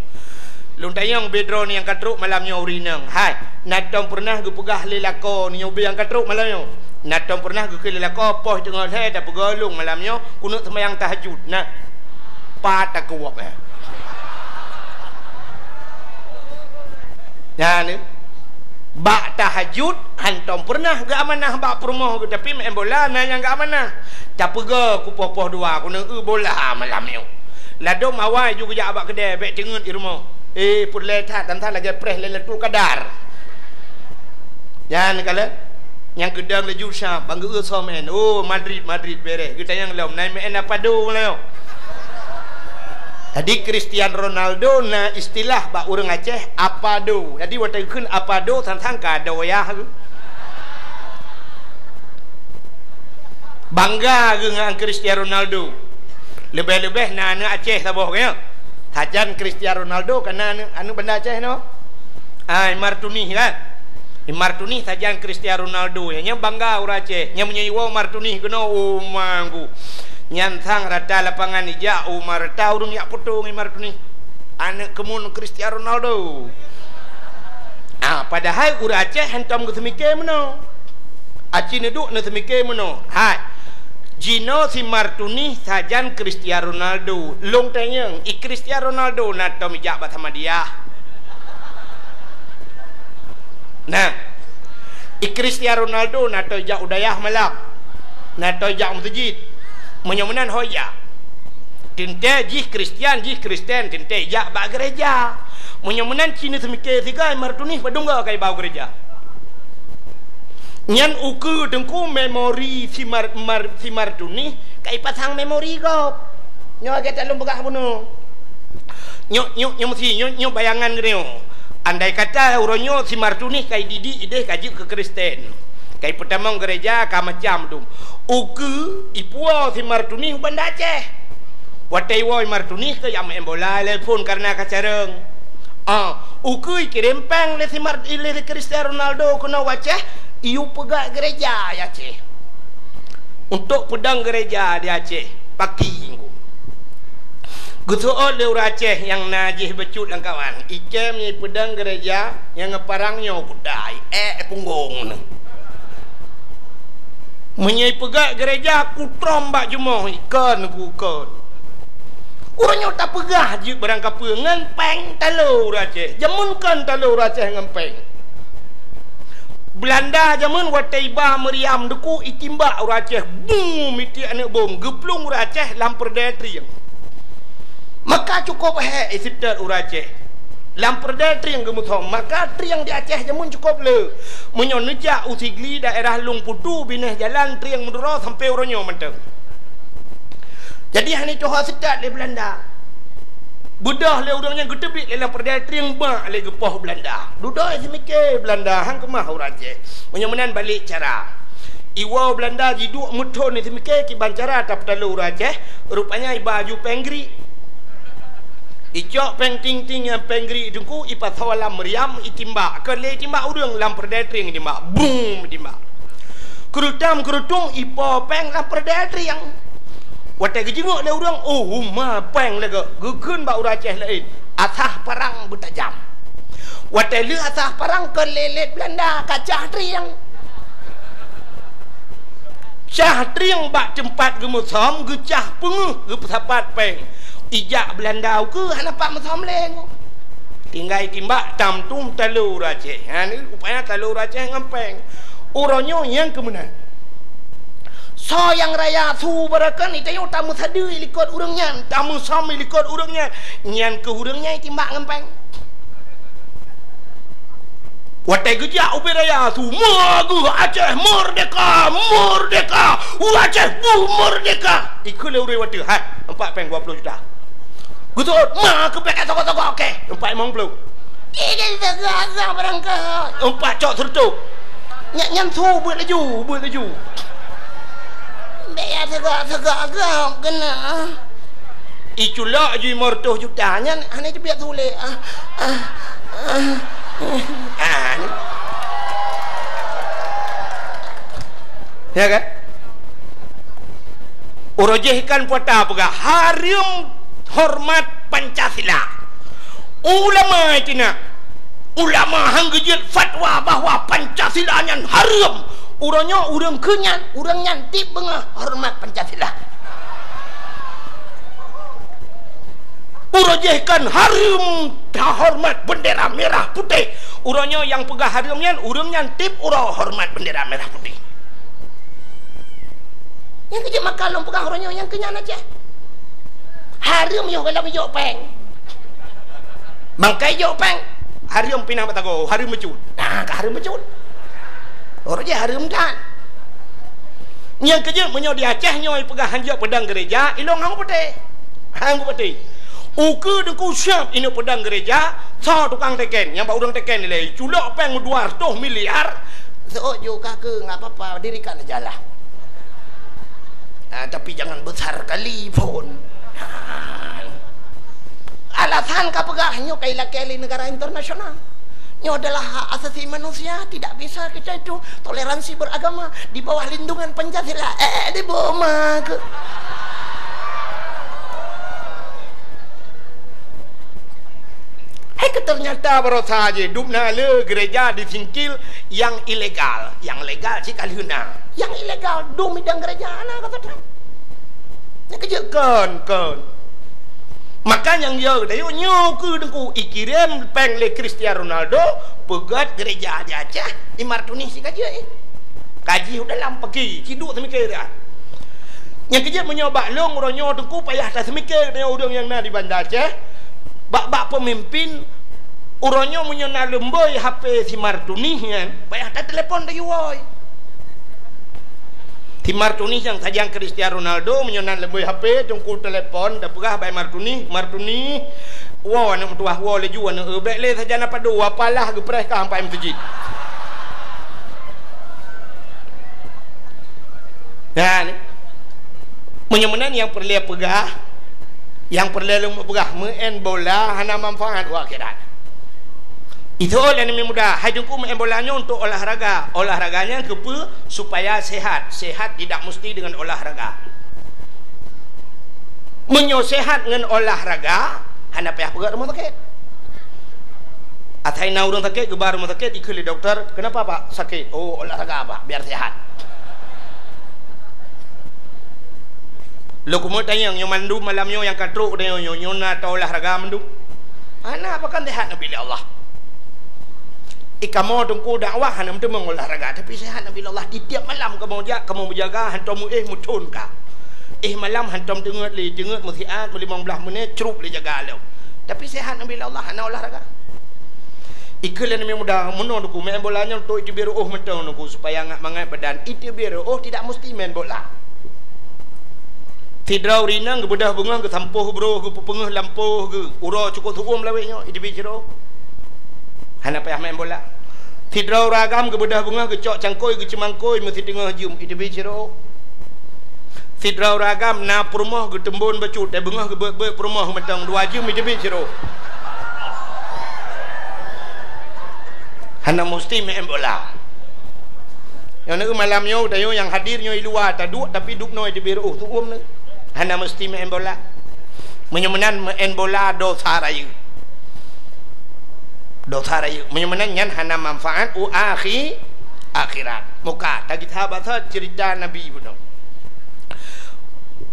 Lôn tanyong bak droeneuh nyang ka trok malam nyoe ureuëng inong, hai, na tom peureunah geupeugah lé lakoe nyoe ubé nyang ka trok malam nyoe? Na tom peureunah geukheun lé lakoe poh teungoh lhée tapeugolong malam nyoe keuneuk seumayang tahajud? Na. Pat takeuwab, eh. Nyan, eh. Bak tahajud, hantom peureunah geuamanah bak peurumoh geuh, tapi meu'en bola na nyang geuamanah. Tapeugah kupoh-poh dua, keuneuk eu bola malam nyoe. Ladôm awai ju geujak bak keudè, bék teungeut di rumoh. Eh, peureulée that, dan that lagée preh Lailatul Qadar. Nyan kalon, nyang geudong laju sa, bang geu-eu soe meu'en. Oh, Madrid, Madrid bereh. Geutanyong lom, na meu'en apa do nyoe? Jadi, Cristiano Ronaldo na istilah bak ureuëng Aceh, apa do. Jadi, watée geukheun apa do, sang-sang ka do yah. Bangga geuh ngon Cristiano Ronaldo. Leubeh-leubeh na aneuëk Aceh saboh, kan, ya? Sajan Cristiano Ronaldo ka na aneuëk, aneuëk Banda Aceh nyoe. Ah, Imar Tunih, kan? Imar Tunih sajan Cristiano Ronaldo. Nyan, nyan bangga ureuëng Aceh. Nyan meunyoe iwoe Imar Tunih keunoe, oh, manggu. Nyan sang rata lapangan ijak, oh, ma rata ureuëng jak poto ngon Imar Tunih. Aneuëk keumun Cristiano Ronaldo. Ah, padahai ureuëng Aceh hantom geuseumike meunoe. Aci neuduek neuseumike meunoe. Hai. Jinoe si Imar Tunih sajan Cristiano Ronaldo. Lôn tanyong, i Cristiano Ronaldo na tom ijak bak Samadiyah? Nah. I Cristiano Ronaldo na tom ijak u dayah malam? Na tom ijak u meuseujid? Meunyoe meunan ho ijak. Teuntée jih Kristian, jih Kristen, teuntée jak bak gereja. Meunyoe meunan ci neuseumike sigoe Imar Tunih padum goe ka iba u gereja. Nyan ukeue Teungku memori si Mar-, Mar-, si Martunih ka ipasang memori gob. Nyoe lagèe that lôn peugah bunoe. Nyoe, nyoe, nyoe meusi, nyoe, nyoe bayangan geutanyoe. Andai kata uroe nyoe si Martunih ka ididik idéh ka jeuet keu Kristen, ka ipeutamong gereja ka macam dum. Ukeue ipuwoe si Martunih u Banda Aceh. Watèe iwoe Martunih keu jak meu'en bola lé phôn kareuna ka carông. Ah, ukeue ikirém péng lé si Mar-, lé si Cristiano Ronaldo keunoe u Aceh, iyue peugöt gereja di Aceh. Untuk peudong gereja di Aceh, paki. Geuseuôt lé ureueng Aceh nyang na jih bacut lam kawan. Ikém nyoe peudong gereja nyang ngon parang nyoe kuda, ék punggong nyoe. Meunyoe ipeugöt gereja kutrom bak jumoh, ikon ku kon. Uroe nyoe tapeugah jeuet barang kapeue ngon péng talo ureueng Aceh. Jameun kon talo ureueng Aceh ngon péng. Beulanda jameun watèe iba meuriam Teungku itimbak ureueng Aceh, bum, mitiek aneuk bom, geuplueng ureueng Aceh lam peureudèe trieng. Maka cukôp hék iseutôt ureueng Aceh. Lam peureudèe trieng geumeusom, maka trieng di Aceh jameun cukôp le. Meunyoe neujak u Sigli daerah Lueng Putu, binéh jalan trieng meuduro sampoe uroe nyoe mantong. Jadi hana tuha seutôt lé Beulanda. Beudôh lé ureueng nyan geuteubiet lé lam peureudèe trieng bak lé geupoh Beulanda. Dudoe seumiké Beulanda han keumah ureueng Aceh. Meunyoe meunan balek cara. Iwoe Beulanda jiduek meuthon seumiké kiban cara tapeutalo ureueng Aceh, rupanya iba aju péng grik. Icok péng ting-ting nyang péng grik Teungku, ipasoe lam meuriam, itimbak. Kon lé itimbak ureueng, lam peureudèe trieng itimbak. Bum, itimbak. Keurutam-keurutung ipo péng lam peureudèe trieng. Watèe geujingok lé ureueng, oh, uma péng lagèe geukheun bak ureueng Aceh laén. Asah parang beutajam. Watèe lheueh asah parang kon lé lét Beulanda, kacah trieng. Cah trieng bak teumpat geumeusom, geucah peungeuh, geupeusapat péng. Ijak Beulanda ukeue hana pat meusom lé. Tinggai timbak tam tum talo ureueng Aceh. Ha, ni rupanya talo ureueng Aceh ngon péng. Uroe nyoe nyang keumeunan. Soe nyang raya su barokon, ita nyoe tameusadeue likot ureueng nyan, tameusom likot ureueng nyan. Nyan keuh ureueng nyan itimbak ngon péng. Watèe geujak ubé raya su, "Meugeue Aceh merdeka, merdeka! Ureueng Aceh beuh merdeka!" Ikheun lé ureueng watèe, "Hai, empat péng dua puluh juta." Geuseuôt, "Ma keuh péng sogok-sogok, oke, empat limong puluh." Ih, dia sogok-sogok barangkaho. Empat cok seureutôh. Nyan, nyan su beuet laju, beuet laju. Bèk ya sogok-sogok gob keunoe. Iculok ju lima ratus juta nyan hana teubiet su lé. Ah, ah, ah. Ah, ni. Ya kan? Uroe jéh kan puasa peugah, hareuem hormat Pancasila. Ulama itu nak. Ulama han geujeuet fatwa bahwa Pancasila nyan hareuem. Uroe nyoe ureueng keu nyan, ureueng nyan tiep beungoh hormat Pancasila. Uroe jéh kan hareuem tahormat bendera merah putih. Uroe nyoe nyang peugah hareuem nyan, ureueng nyan tiep uroe hormat bendera merah putih. Nyang keu jeuet maka lôn peugah uroe nyoe nyang keu nyan aja. Hareuem yoh gohlom ijok péng. Mangkai ijok péng, hareuem pinah mata goe, hareuem meucut. Nah, ka hareuem meucut. Uroe jéh hareuem that. Nyang keu jeuet meunyoe di Aceh nyoe peugah hanjeuet peudong gereja, ilong han kupatéh. Han kupatéh. Ukeue Teungku siab ineuk peudong gereja, soe tukang teken, nyang bak ureueng teken ilèe, culok péng dua ratus miliar, seuôt ju ka keu, nggak apa-apa, dirikan aja lah. Ah, tapi jangan besar kali pun. Ah. Alasan ka peugah nyoe ka ilakèe lé negara internasional. Nyoe adalah hak asasi manusia, tidak bisa kita itu toleransi beragama di bawah lindungan Pancasila. Eh, di boma ke? Hai ke ternyata barosa je dum na le gereja di Singkil yang ilegal, yang legal cit ka lheueh na. Yang ilegal dum idang gereja na kata. Nyang keu jeuet kon, kon. Maka nyang yo tayue nyoe keu Teungku ikirém péng lé Cristiano Ronaldo peugöt gereja di Aceh, Imar Tunis si ka jeuet. Kaji u dalam pagi, ciduek seumiké dah. Nyang keu jeuet meunyoe bak lôn uroe nyoe Teungku payah taseumiké deungon ureueng nyang na di Banda Aceh, bak-bak peumimpin uroe nyoe meunyoe na leumboi H P si Imar Tunis nyan, payah tatelepon tayue woe. Si Martunis nyang sajan Cristiano Ronaldo, meunyoe nan leubeh H P, teungku telepon, tapeugah bak Martunis, "Martunis, woe aneuk meutuwah, woe laju aneuk, eh, bék lé sajan apa do, apalah geupreh ka ampai meuseujid." Nah, ni. Meunyoe meunan nyang peureulée peugah, nyang peureulée lôn peugah, meu'en bola hana manfaat u akhirat. Itu lé aneuk muda, hai teungku meu'en bola nyoe untuk olahraga. Olahraga nyan keupeue? Supaya sehat. Sehat tidak mesti dengan olahraga. Meunyoe sehat ngon olahraga, hana payah peugöt rumoh sakét. Asai na ureuëng sakét, geuba rumoh sakét, ikheun lé dokto, "Kenapa, Pak, sakit?" "Oh, olahraga, Pak, biar sehat." Lôn keumeung tanyong, nyoe mandum malam nyoe nyang ka trok tanyoe nyoe, nyoe na taolahraga mandum? Hana, pakon sehat neubi lé Allah. Eh, kamoe teungku dakwah hana meuteumong olahraga, tapi sehat neubi lé Allah. Di tiap malam kamoe jak, kamoe meujaga, hantom meuéh meuthon ka. Éh malam hantom teungeut lé, teungeut meusiat, meulimong blaih menit, crup lé jaga lom. Tapi sehat neubi lé Allah, hana olahraga. Ikheun lé aneuk muda, meunoe teungku, main bola nyoe untuk iteubiet reuôh mantong teungku, supaya ngat mangat badan. Iteubiet reuôh tidak mesti main bola. Sidroe ureuëng inong geubeudôh beungoh, geusampôh broh, geupeupeubeungoh lampôh geuh, uroe cukôp su'um lawét nyoe, iteubiet sidroe. Hana payah main bola. Sidroe ureuëng agam geubeudôh beungoh, geucok cangkôi, geuceumangkôi, meusiteungoh jeuem, iteubiet sidroe. Sidroe ureuëng agam na peurumoh geuteumbon bacut, dan beungoh geubeuet-beuet peurumoh mantong dua jeuem, iteubiet sidroe. Hana meusti main bola. Nyoe neueu malam nyoe, tanyoe nyang hadir nyoe i luwa taduek, tapi dubnoe iteubiet reuôh su'um neueu. Hana meusti main bola. Meunyoe meunan main bola dosa rayeuk. Dosa rayeuk. Meunyoe meunan nyan hana manfaat u akhi-, akhirat. Muka, tagita basa cerita Nabi bunoe.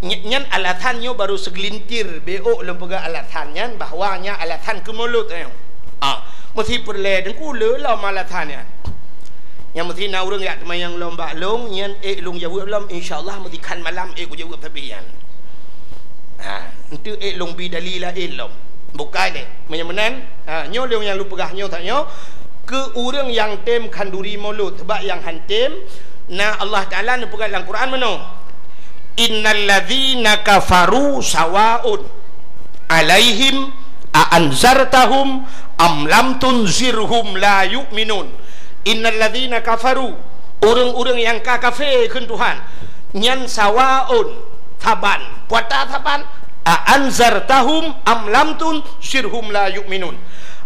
Ny-, nyan alasan nyoe baru segelintir, bék lôn peugah alasan nyan bahwa nyan alasan keu mulod nyoe. Ah, meusti peureulée teungku lé lom alasan nyan. Nyang meusti na ureuëng jak teumayang lom bak lôn, nyan ék lôn jaweueb lom, insya Allah meusti khan malam ék kujaweueb sabe nyan. Ha, enteuk ék lôn bi dalil laén lom. Bukai lé. Meunyoe meunan, ha, nyoe lôn nyang lôn peugah nyoe that nyoe, keu ureuëng nyang tem khanduri mulod, sebab nyang han tem, na Allah Taala neupeugah lam Quran meunoe, "Innal ladzina kafaru sawaun alaihim a anzartahum am lam tunzirhum la yu'minun." Innal ladzina kafaru, ureuëng-ureuëng nyang ka kafé kheun Tuhan, nyan sawaun, saban. Peue ata saban? A anzartahum am lam tunzirhum la yu'minun.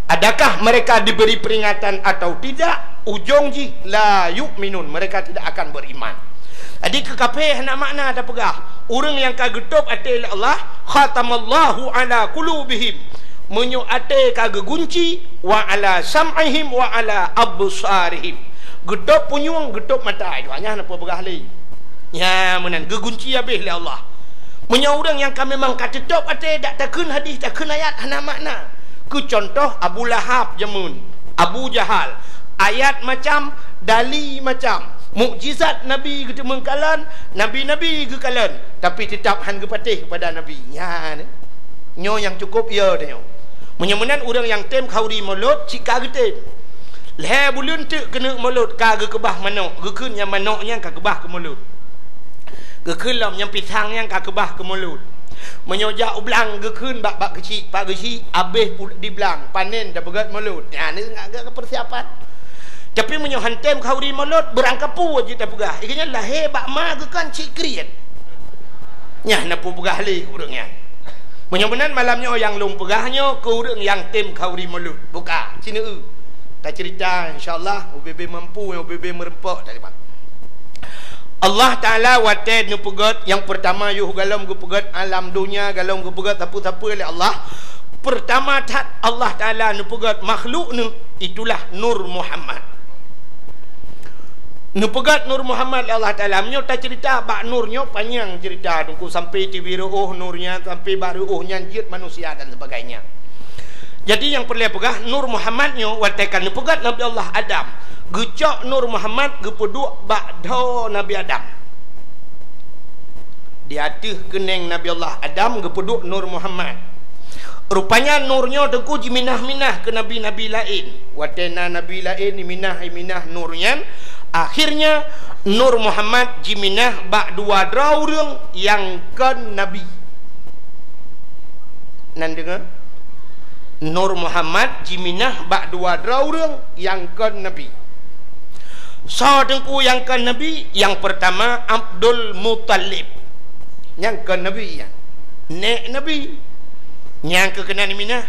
Adakah mereka diberi peringatan atau tidak, ujong jih la yu'minun, mereka tidak akan beriman. Jadi keu kafé hana makna tapeugah. Ureuëng nyang ka geutôb até lé Allah, khatamallahu ala qulubihim. Meunyoe até ka geugunci, wa ala sam'ihim wa ala absarihim. Geutôb punyueng, geutôb mata, itu hanya hana peugah lé. Nya meunan geugunci habéh lé Allah. Meunyoe ureuëng nyang ka memang ka teutôb até, dak takheun hadis, takheun ayat, hana makna. Keu cuntoh Abu Lahab jameun, Abu Jahal, ayat macam, dali macam, mukjizat Nabi geuteumeung kalon, nabi-nabi geukalon, tapi teutap han geupatéh keupada Nabi. Nyan, nyoe nyang cukôp yo tanyoe. Meunyoe meunan ureuëng nyang tem khanduri mulod cit ka geutem. Lhée buleuen teuk keuneuk mulod ka geukeubah manok, geukheun nyang manok nyan ka keubah keu mulod. Geukheun lom nyang pisang nyan ka keubah keu mulod. Meunyoe jak u blang geukheun bak, bak geuchik, pak geuchik, abéh u-, di blang, panen tapeugét mulod. Nyan ngat geuh persiapan. Tapi meunyoe han tem khanduri mulod, beurangkapeue jeuet tapeugah. Ikeu nyan lahé bak ma geukheun cit kriet. Nyan na peugah lé ureuëng nyan. Meunyoe meunan malam nyoe nyang lôn peugah nyoe keu ureuëng nyang tem khanduri mulod. Buka, sineue. Tacerita, insya Allah, ubé-bé mampu, ubé-bé meureumpok, tacepat. Allah Taala watée neupeugét nyang peurtama yoh galom geupeugét alam donya, galom geupeugét sapeue-sapeue lé Allah. Peurtama that Allah Taala neupeugét makhluk neuh, itulah Nur Muhammad. Neupeugét Nur Muhammad lé Allah Taala. Meunyoe tacerita bak Nur nyoe panyang cerita teungku, sampai tibi reuôh Nur nyan, sampai bak reuôh nyan jeuet manusia dan sebagainya. Jadi nyang peureulée peugah, Nur Muhammad nyoe watée ka neupeugét Nabi Allah Adam, geucok Nur Muhammad geupeuduek bak dhoe Nabi Adam. Di ateueh keuneng Nabi Allah Adam geupeuduek Nur Muhammad. Rupanya Nur nyoe teungku jiminah-minah keu nabi-nabi laén. Watée na nabi laén jiminah-minah Nur nyan, Akhirnya, Nur Muhammad jiminah bak dua droe ureuëng nyang kon nabi. Nan deungoe? Nur Muhammad jiminah bak dua droe ureuëng nyang kon nabi. Soe teungku nyang kon nabi? Nyang peurtama Abdul Muthalib. Nyang kon nabi nyan. Nék nabi. Nyang keu keunan minah.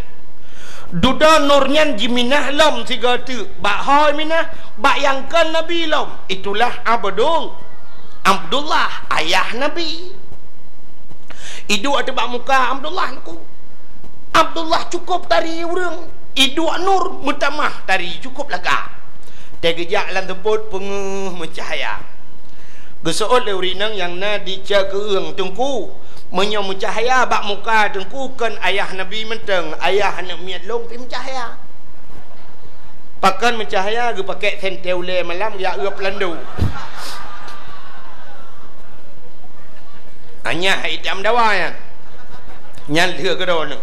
Dudoe Nur nyan jiminah lom sigoe teuk, bak ho minah, bak nyang kon nabi lom. Itulah Abdul, Abdullah, ayah nabi. Iduek ateueh bak muka Abdullah teungku. Abdullah cukôp tari ureuëng, iduek Nur meutamah tari cukôp lagak. Teugeujak lam seupôt peungeuh meucahya. Geuseuôt lé ureuëng inong nyang na di cot keueung, "Teungku, meunyoe meucahya bak muka Teungku kon ayah Nabi mantong, ayah aneuëk miet lôn pih meucahya." Pakon meucahya? Geupakék sentée ulée malam jak uep landô. Anyah itam dawa nyan. Nyan lheueh keudroe nyoe.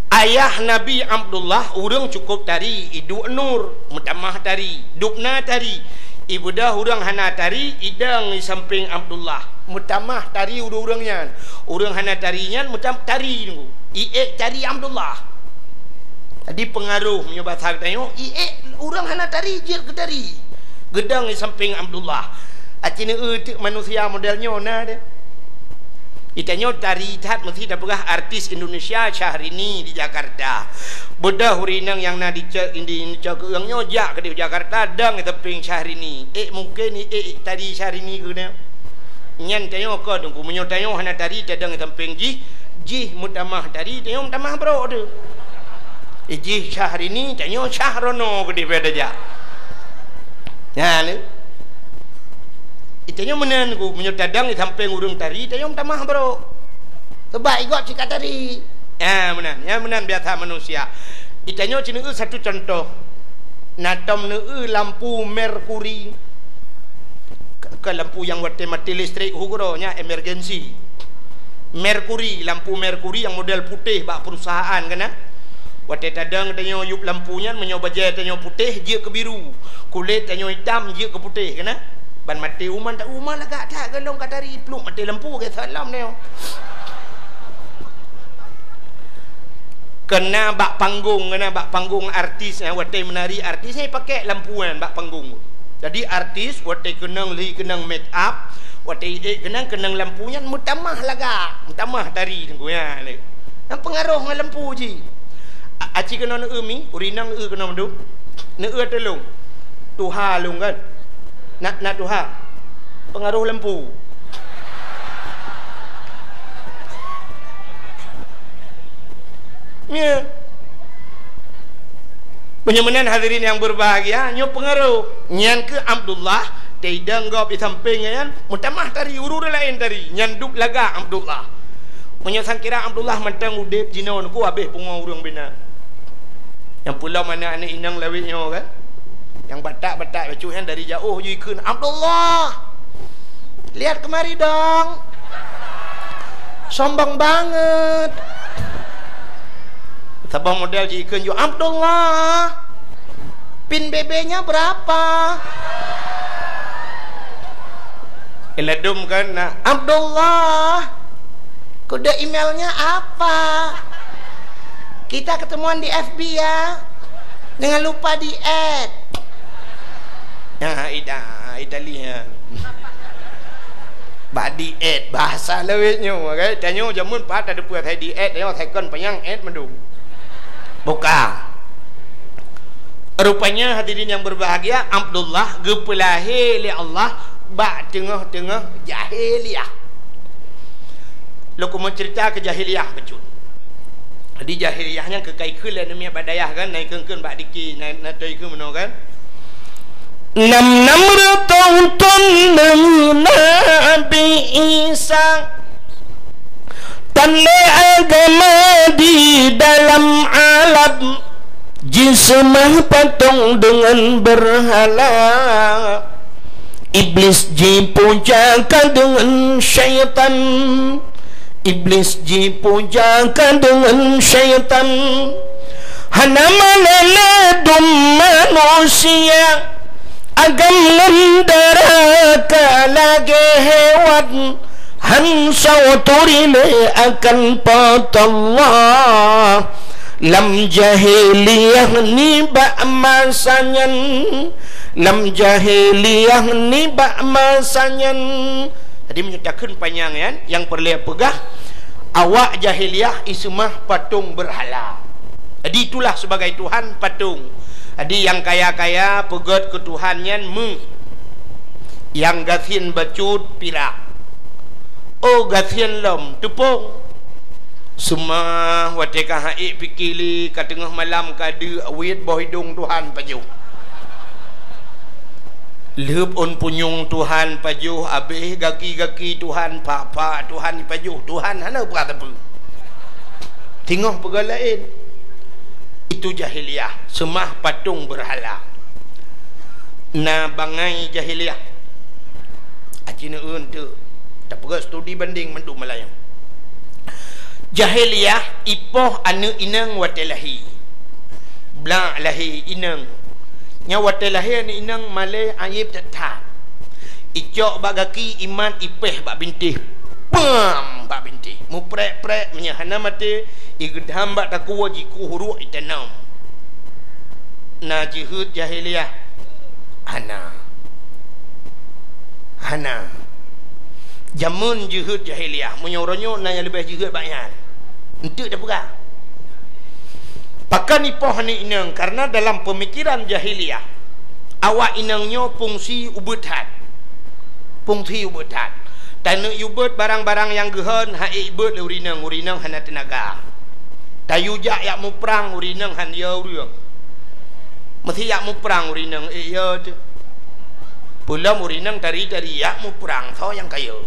Ayah Nabi Abdullah ureuëng cukôp tari, iduek Nur, meutamah tari, dubna tari. Ibeudôh ureuëng hana tari, idong di sampéng Abdullah, meutamah tari ureuëng-ureuëng nyan. Ureuëng hana tari nyan meutam-, tari nunggu. Iék tari Abdullah. Jadi peungaroh meunyoe basa geutanyoe, iék ureuëng hana tari jeuet keu tari. Geudong di sampéng Abdullah. Aci neueu teuk manusia model nyoe na deh. Geutanyoe tari that meusti tapeugah artis Indonesia Syahrini di Jakarta. Beudôh ureuëng inong nyang na di cot, di cot keueung nyoe jak keudeh Jakarta, dong di sampéng Syahrini. Ék mungken ék tari Syahrini keuneuk. Nyan tanyoe kon Teungku, meunyoe tanyoe hana tari tadong di sampéng jih, jih meutamah tari, tanyoe meutamah brok teuh. Jih Syahrini, tanyoe Syahrono keudeh beda jak. Nyan lé. Tanyoe meunan Teungku, meunyoe tadong di sampéng ureuëng tari, tanyoe meutamah brok. Sebab igob cit ka tari. Ya, meunan. Ya, meunan biasa manusia. Tanyoe ci neueu satu contoh. Na tom neueu lampu merkuri. Ke, ke lampu nyang watée maté listrik uhu keudroe nyan emergency. Merkuri, lampu merkuri nyang model putéh bak perusahaan kana. Watée tadong tanyoe yup lampu nyan, meunyoe bajée tanyoe putéh jeuet keu biru, kulét tanyoe itam jeuet keu putéh kana. Ban maté uma, tak uma lagak that golom ka tari pluek maté lampu ke salam nyoe. Kena bak panggung, kena bak panggung artis, eh, watée meunari artis, eh, pakai lampu nyan bak panggung. Jadi artis watée keunong lhi keunong make up, watée ék keunong, keunong lampu nyan meutamah lagak, meutamah tari Teungku nyan lé. Nyan peungaroh ngon lampu jih. A-, aci keunoe neueu mi, ureuëng inong neueu keunoe mandum. Neueu tulông. Tuha lôn kan. Nak, nak tuha. Peungaroh lampu. Ya. Meunyoe meunan hadirin nyang berbahagia, nyoe peungaroh. Nyan keuh Abdullah, teidong gob di sampéng nyan, meutamah tari ureuëng laén tari, nyan dub lagak Abdullah. Meunyoe sangkira Abdullah mantong udeb jinoe Teungku habéh pungo ureuëng bina. Nyang peulom aneuëk-aneuëk inong lawét nyoe kan. Nyang batak-batak bacut nyan dari jaoh jikheun, "Abdullah! Lihat kemari dong! Sombong banget!" Saboh model jikheun ju, "Abdullah! Pin B B-nya berapa?" Iladum kan, nah, "Abdullah! Kode emailnya apa? Kita ketemuan di F B ya. Jangan lupa di-add." Ya, ida, ida lihat. Bak di-add, bahasa lawét nyoe, kan? Tanyoe jameun pat ada peue sai di-add, nyoe sai kon panyang add mandum. Buka. Rupanya hadirin yang berbahagia, Abdullah geupeulahé lé Allah bak teungoh-teungoh jahiliyah. Lôn keumeung cerita keu jahiliyah bacut. Di jahiliyah nyan keu ka ikheun lé aneuk miet bak dayah kan, na ikheun-kheun bak diki, na, na toe ikheun meunoe kan. Nam-nam reutôh thôn deungon Nabi Isa, tan lé agama di dalam alam, jiseumah patong deungon beurhala. Iblis jipuja ka deungon syaitan. Iblis jipuja ka deungon syaitan. Hana malée lé dum manusia, agam ngon dara ka lagée hewan, han soe turi lé akan Po teu Allah. Lam jahiliyah nibak masa nyan, lam jahiliyah nibak masa nyan. Jadi, meunyoe takheun panyang nyan, nyang peureulée peugah, awak jahiliyah iseumah patong beurhala. Jadi, itulah sebagai tuhan patong. Jadi, nyang kaya-kaya peugét keu tuhan nyan méuh, nyang gasien bacut pirak. Oh, gasien lom teupông. Seumah watée ka haiek pike lé, ka teungoh malam ka deuk, wét boh idong tuhan pajoh. Lheueb ôn punyueng tuhan pajoh, abéh gaki-gaki tuhan, pak-pak tuhan pajoh, tuhan hana peugah sapeue. Teungoh peugah laén. Itu jahiliyah, seumah patong beurhala. Na bangai jahiliyah. Aci neueun teuk. Tapeugah studi bandeng mandum malam nyoe. Jahiliyah ipoh aneuëk inong watée lahé. Blak lahé inong. Nyan watée lahé aneuëk inong malée ayeb that-that. Icok bak gaki, imat, ipéh bak bintéh. Pam! Bak bintéh. Muprek-prek, meunyoe hana maté, igeudam bak takue, jikueh uruek, itanom. Na jeuheut jahiliyah? Hana. Hana. Jameun jeuheut jahiliyah, meunyoe uroe nyoe na nyang leubeh jeuheut bak nyan. Eunteuk tapeugah. Pakon ipoh aneuëk inong? Karena dalam peumikiran jahiliyah, awak inong nyoe fungsi ubeut that. Fungsi ubeut that. Taneuk yue beuet barang-barang nyang geuhon, haiek beuet lé ureuëng inong, ureuëng inong hana teunaga. Tayue jak yak muprang, ureuëng inong han yo ureuëng. Meusi yak muprang ureuëng inong, ék yo teuh. Peulom ureuëng inong tari-tari yak muprang, soe nyang ka yo.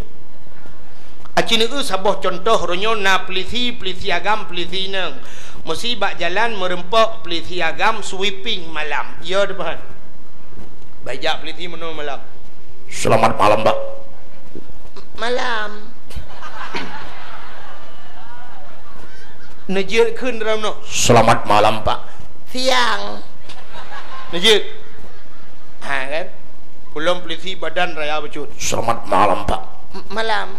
Aci neueu saboh cuntoh, uroe nyoe na peulisi, peulisi agam, peulisi inong. Meusi bak jalan meureumpok peulisi agam sweeping malam. Yo teuh, bah. Bak jak peulisi meunoe malam. Selamat malam, Pak. Malam. Neujeuet kheun dalam noh. Selamat malam, Pak. Siang. Neujeuet. Ha, kan? Peulom peulisi badan raya bacut. Selamat malam, Pak. M-, malam.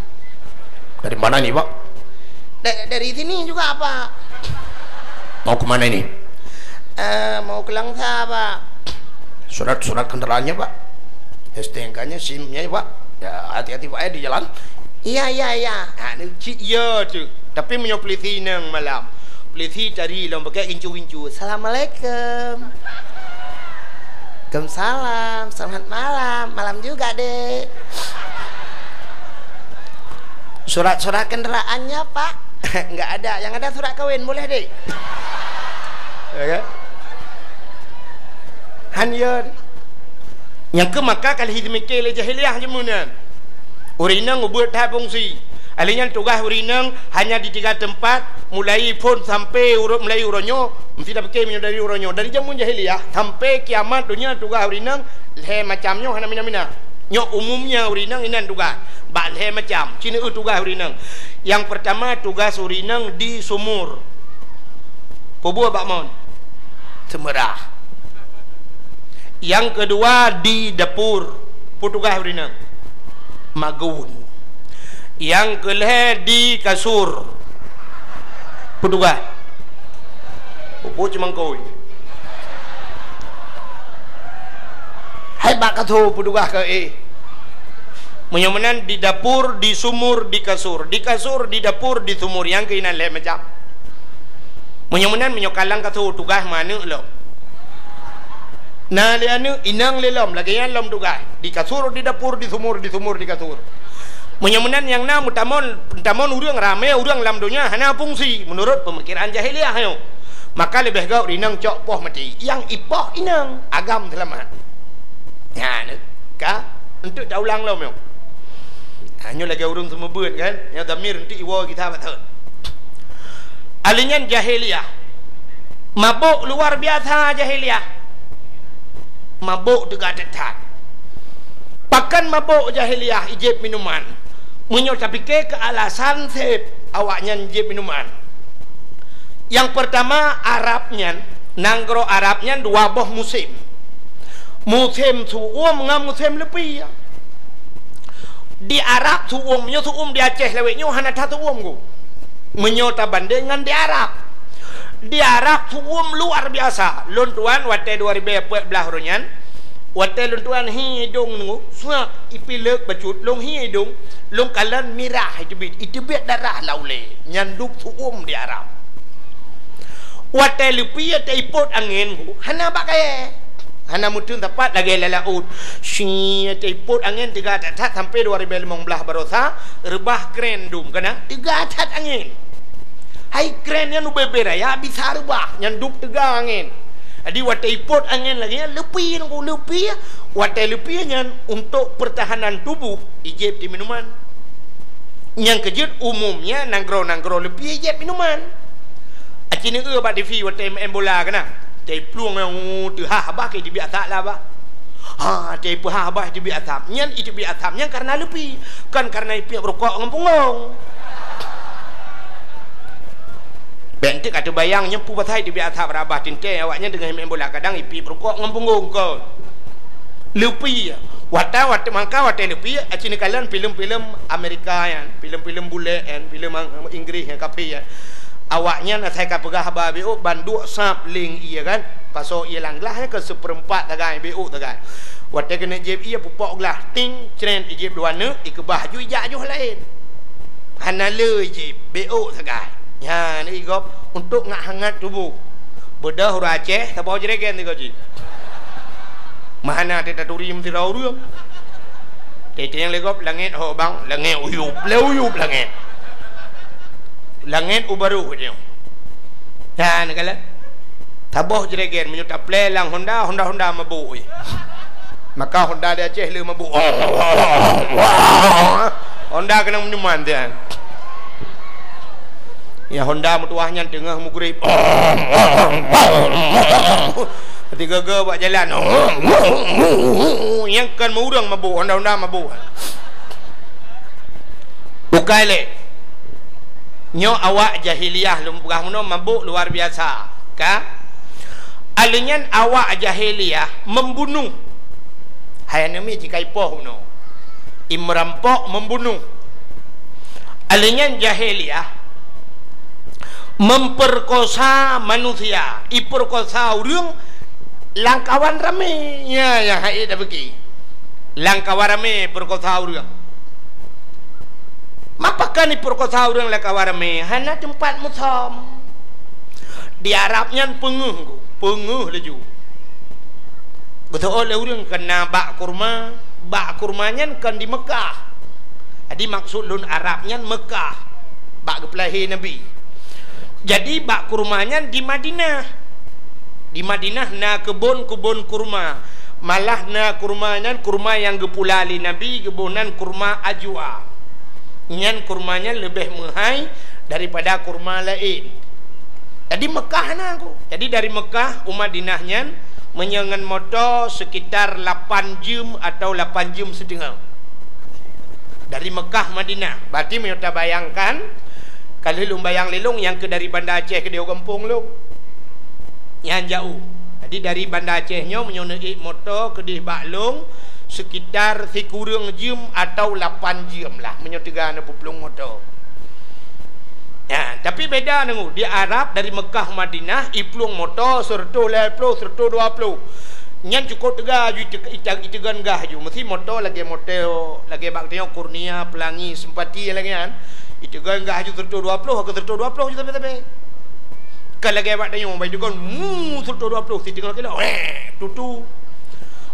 Dari mana ini, Pak? Da-, dari sini juga, Pak. Mau ke mana ini? Eh, mau ke Langsa, Pak. Surat-surat kendaraannya, Pak. S T N K-nya, SIM-nya, Pak. Ya, hati-hati, Pak, eh, di jalan. Iya, iya, iya. Ha, ni cit ya tu. Tapi meunyoe peulisi inong malam, peulisi tari lom pakai gincu-gincu. Assalamualaikum. Waalaikumsalam. Selamat malam. Malam juga, Dek. Surat-surat kendaraannya, Pak? Enggak ada. Yang ada surat kawin. Boleh, Dek? Ya kan? Han yo. Nyang keu maka ka lheueh jimike lé jahiliyah jameun nyan. Ureuëng inong ubeut that fungsi. Alèh nyan tugaih ureuëng inong hanya di tiga teumpat, mulai phon sampai uroe, mulai uroe nyoe, meusti tapike meunyoe dari uroe nyoe. Dari jameun jahiliyah sampai kiamat donya tugaih ureuëng inong lhèe macam nyoe hana mina-mina. Nyoe umumnya ureuëng inong inan tugaih. Bak lhèe macam, ci neueu tugaih ureuëng inong. Nyang peurtama, tugaih ureuëng inong di sumur. Peue buet bak mon? Seumeurah. Nyang keudua, di dapur. Peue tugaih ureuëng inong? Magun. Nyang keulhèe, di kasur. Peue tugaih? Peue cumangkôi. Hai bak kasur peue tugaih keu éh. Meunyoe meunan di dapur, di sumur, di kasur. Di kasur, di dapur, di sumur. Nyang keu inan lhèe macam. Meunyoe meunan, meunyoe ka lam kasur tugaih meuaneuk lom. Na lé aneuk, inong lé lom, lagèe nyan lom tugaih. Di kasur, di dapur, di sumur, di sumur, di kasur. Meunyoe meunan nyang na meutamon, meutamon ureuëng ramé, ureuëng lam donya hana fungsi meunurot peumikiran jahiliyah nyoe. Maka leubeh gét ureuëng inong cok poh maté. Nyang ipoh inong, agam seulamat. Nyan ka, eunteuk taulang lom nyoe. Ha, nyoe lagèe ureuëng seumeubeuet kan, nyang dhamir eunteuk iwoe gisa bak thon. Alèh nyan jahiliyah. Mabök luar biasa jahiliyah. Mabök teuga that-that. Pakon mabök jahiliyah ijép minuman? Meunyoe tapike keu alasan sép awaknyan jép minuman. Nyang peurtama, Arab nyan Nanggroe Arab nyan dua boh musém. Musém su'um ngon musém leupie. Di Arab su'um, meunyoe su'um di Aceh lawét nyoe hana that su'um ku. Meunyoe tabandeng ngon di Arab. Di Arab su'um luar biasa. Lôn tuan watée dua ribée peuet blaih uroe nyan, watée lôn tuan hi idong nyoe, suak ipilek bacut, lôn hi idong, lôn kalon mirah iteubiet, iteubiet darah lam ulée. Nyan dub su'um di Arab. Watée leupie taipot angén, hana bak kayée. Hana meuteun sapat lagée lam laôt. Shi, taipot angén teuga that-that sampoe dua ribée limong blaih baroesa, reubah kren dum kana teuga that angén. Hai kren nyan ubé-bé raya bisa reubah, nyan dub teuga angén. Jadi watée ipot angén lagée nyan, leupie nyoe, leupie. Watée leupie nyan untuk pertahanan tubuh, ijieb di minuman. Nyang keujeuet umumnya nanggroe-nanggroe leupie jieb minuman. Aci neueu bak T V watée main bola keunan. Teuh plueng nyang teuhah bah keu iteubiet asap lah bah. Ha, teuh peuhah bah iteubiet asap. Nyan iteubiet asap nyan kareuna leupie, kon kareuna ipiep rukok ngon punggong. Bék enteuk ka teubayang nyoe peue pasai iteubiet asap, rabah teuntée awaknyan teungoh main bola kadang ipiep rukok ngon punggong kon. Leupie. Watée, watée mangka watée leupie, aci neukalon filem-filem Amerika nyan, filem-filem bulek nyan, filem Ang-, Inggris nyan, kafé nyan. Awaknyan asai ka peugah haba B O, ban duek sab leng ié kan. Pasoe ié lam glah nyan keu seupeurempat sagai, B O sagai. Watée keuneuk jieb ié pupok glah, ting, cret, ijieb dua neuk, ikeubah ju ijak joh laén. Hana le ijieb, B O sagai. Nyan igob untuk ngat hangat tuboh. Beudôh ureuëng Aceh, saboh jregen sigoe jih. Meuhana teutaturi meusidroe ureuëng. Teuh nyang lé gob langét ho bang, langét uyup, lé uyup langét. Langét u barôh nyoe. Nyan kalon. Saboh jregen meunyoe taplé lam Honda, Honda-Honda mabök. Maka Honda di Aceh le mabök. Honda keunong minuman tu kan. Ya Honda meutuwah nyan teungoh mugrib. Tiga-ga bak jalan. Nyang kon meu ureuëng mabök, Honda-Honda mabök. Bukai lé. Nyoe awak jahiliyah lôn peugah meunoe mabök luar biasa, ka? Aleuh nyan awak jahiliyah membunuh. Hai aneuk miet jikaipoh bunoe. Imerampok membunuh. Aleuh nyan jahiliyah memperkosa manusia, iperkosa ureuëng lam kawan ramé. Nya, nya hai tabeuki. Lam kawan ramé perkosa ureuëng. Mapakon iperkosa ureuëng lam kawan ramé, hana teumpat musöm. Di Arab nyan peungeuh, peungeuh laju. Geuseuôt lé ureuëng keu na bak kurma, bak kurma nyan kon di Meukah. Jadi maksud lôn Arab nyan Meukah, bak geupeulahé Nabi. Jadi bak kurma nyan di Madinah. Di Madinah na keubon-keubon kurma. Malah na kurma nyan kurma nyang geupula lé Nabi, geuboh nan kurma ajwa. Nyan kurma nyan leubeh meuhai daripada kurma laén. Jadi Meukah na ku. Jadi dari Meukah u Madinah nyan meunyoe ngon moto sekitar lapan jeuem atau lapan jeuem siteungoh. Dari Meukah Madinah. Berarti meunyoe tabayangkan, ka lheueh lôn bayang lé lôn nyang keu dari Banda Aceh keudéh u gampông lôn. Nyan jaoh. Jadi dari Banda Aceh nyoe meunyoe neuék moto keudéh bak lôn sekitar sikureueng jeuem atau lapan jeuem lah meunyoe teuga neupeuplong moto. Ya, tapi beda nunggu. Di Arab dari Meukah Madinah iplueng moto seureutôh lhée ploh, seureutôh dua ploh. Nyan cukôp teuga ju ite-, ite-, iteugon gah ju. Meusti moto lagée moto, lagée bak tanyoe Kurnia, Pelangi, Sempati lagée nyan. Iteugon gah ju seureutôh dua ploh, ka seureutôh dua ploh ju sabe-sabe. Ka lagée bak tanyoe, bai teugon, mu, seureutôh dua ploh, siteungoh kilo, weh, tutu.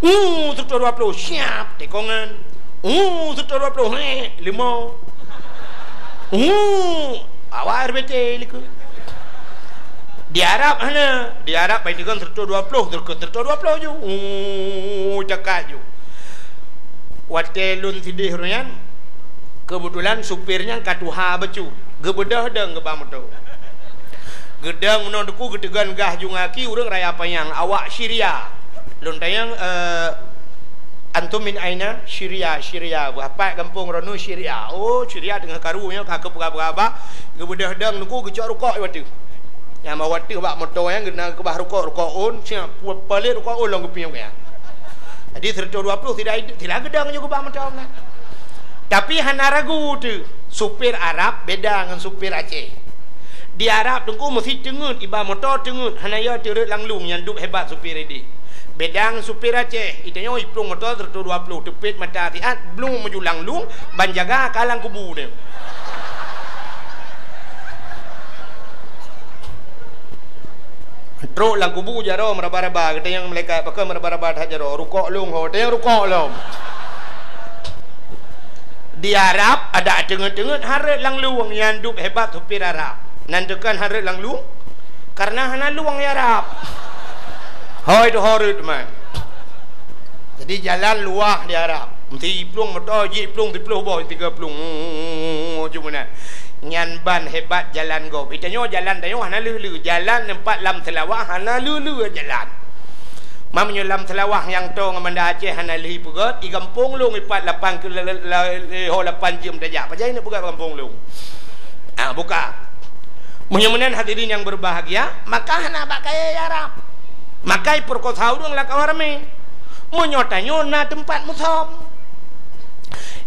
Mu, seureutôh dua ploh, siap, tekongan. Mu, seureutôh dua ploh, weh, limo. Mu, awai R B T likot. Di Arab hana, di Arab bai teugon seureutôh dua ploh, seureutôh dua ploh ju. Mu, cakak ju. Watée lôn sideh uroe nyan, keubeutulan supir nyan ka tuha bacut. Geubeudôh dong geuba moto. Geudong meunoe teungku geuteugon gah ju ngaki ureuëng raya panyang, awak Syria. Lôn tanyong, eh, "Antum min aina?" "Syria, Syria." "Beuapat gampông droeneuh?" "Syria." "Oh, Syria teungoh karu nyoe ka keupeugah-peugah bah." Geubeudôh dong teungku geucok rukok i watée. Nyang mawat teuh bak moto nyan geukeubah rukok, rukok ôn, siap pu-, palet rukok ôn lom geupiôh nyan. Jadi, seratus dua puluh tidak id-, tidak geudong nyoe geubah moto nyan. Tapi hana ragu teuh, supir Arab beda ngon supir Aceh. Di Arab teungku meusi teungeut, iba moto teungeut, hana yo teureuet lam lueng, nyan dub hebat supir ideh. Beda ngon supir Aceh, itanyoe iplueng moto seratus dua puluh, teupet mata siat, blung meuju lam lueng, ban jaga ka lam kubu nyoe. Trok lam kubu jaroe meuraba-raba, geutanyong malaikat, "Pakon meuraba-raba that jaroe?" "Rukok lôn ho." "Tanyong rukok lom." Di Arab, adak teungeut-teungeut hareuet lam lueng, nyan dub hebat supir Arab. Nan teukan hareuet lam lueng, karena hana lueng di Arab. Hôi tu horeuet man. Jadi, jalan luwah di Arab. Meusi iplueng moto, jiplueng siploh boh, tiga plueng. Ju meunan. Nyan ban hebat jalan gob. Itanyoe jalan tanyoe hana lheueh-lheueh. Jalan teumpat lam Seulawah hana lheueh-lheueh jalan. Meunyoe lam Seulawah nyang toe ngon Banda Aceh hana lheueh peugöt, i gampông lôn ipat lapan ke-, la-, la-, la-, ho lapan jeuem tajak. Pajan neuk peugöt gampông lôn? Ah, buka. Meunyoe meunan hadirin nyang berbahagia, maka hana bak kayèe Arab. Maka ipeurkosa ureueng lam kawan ramé. Meunyoe tanyoe na teumpat musöm.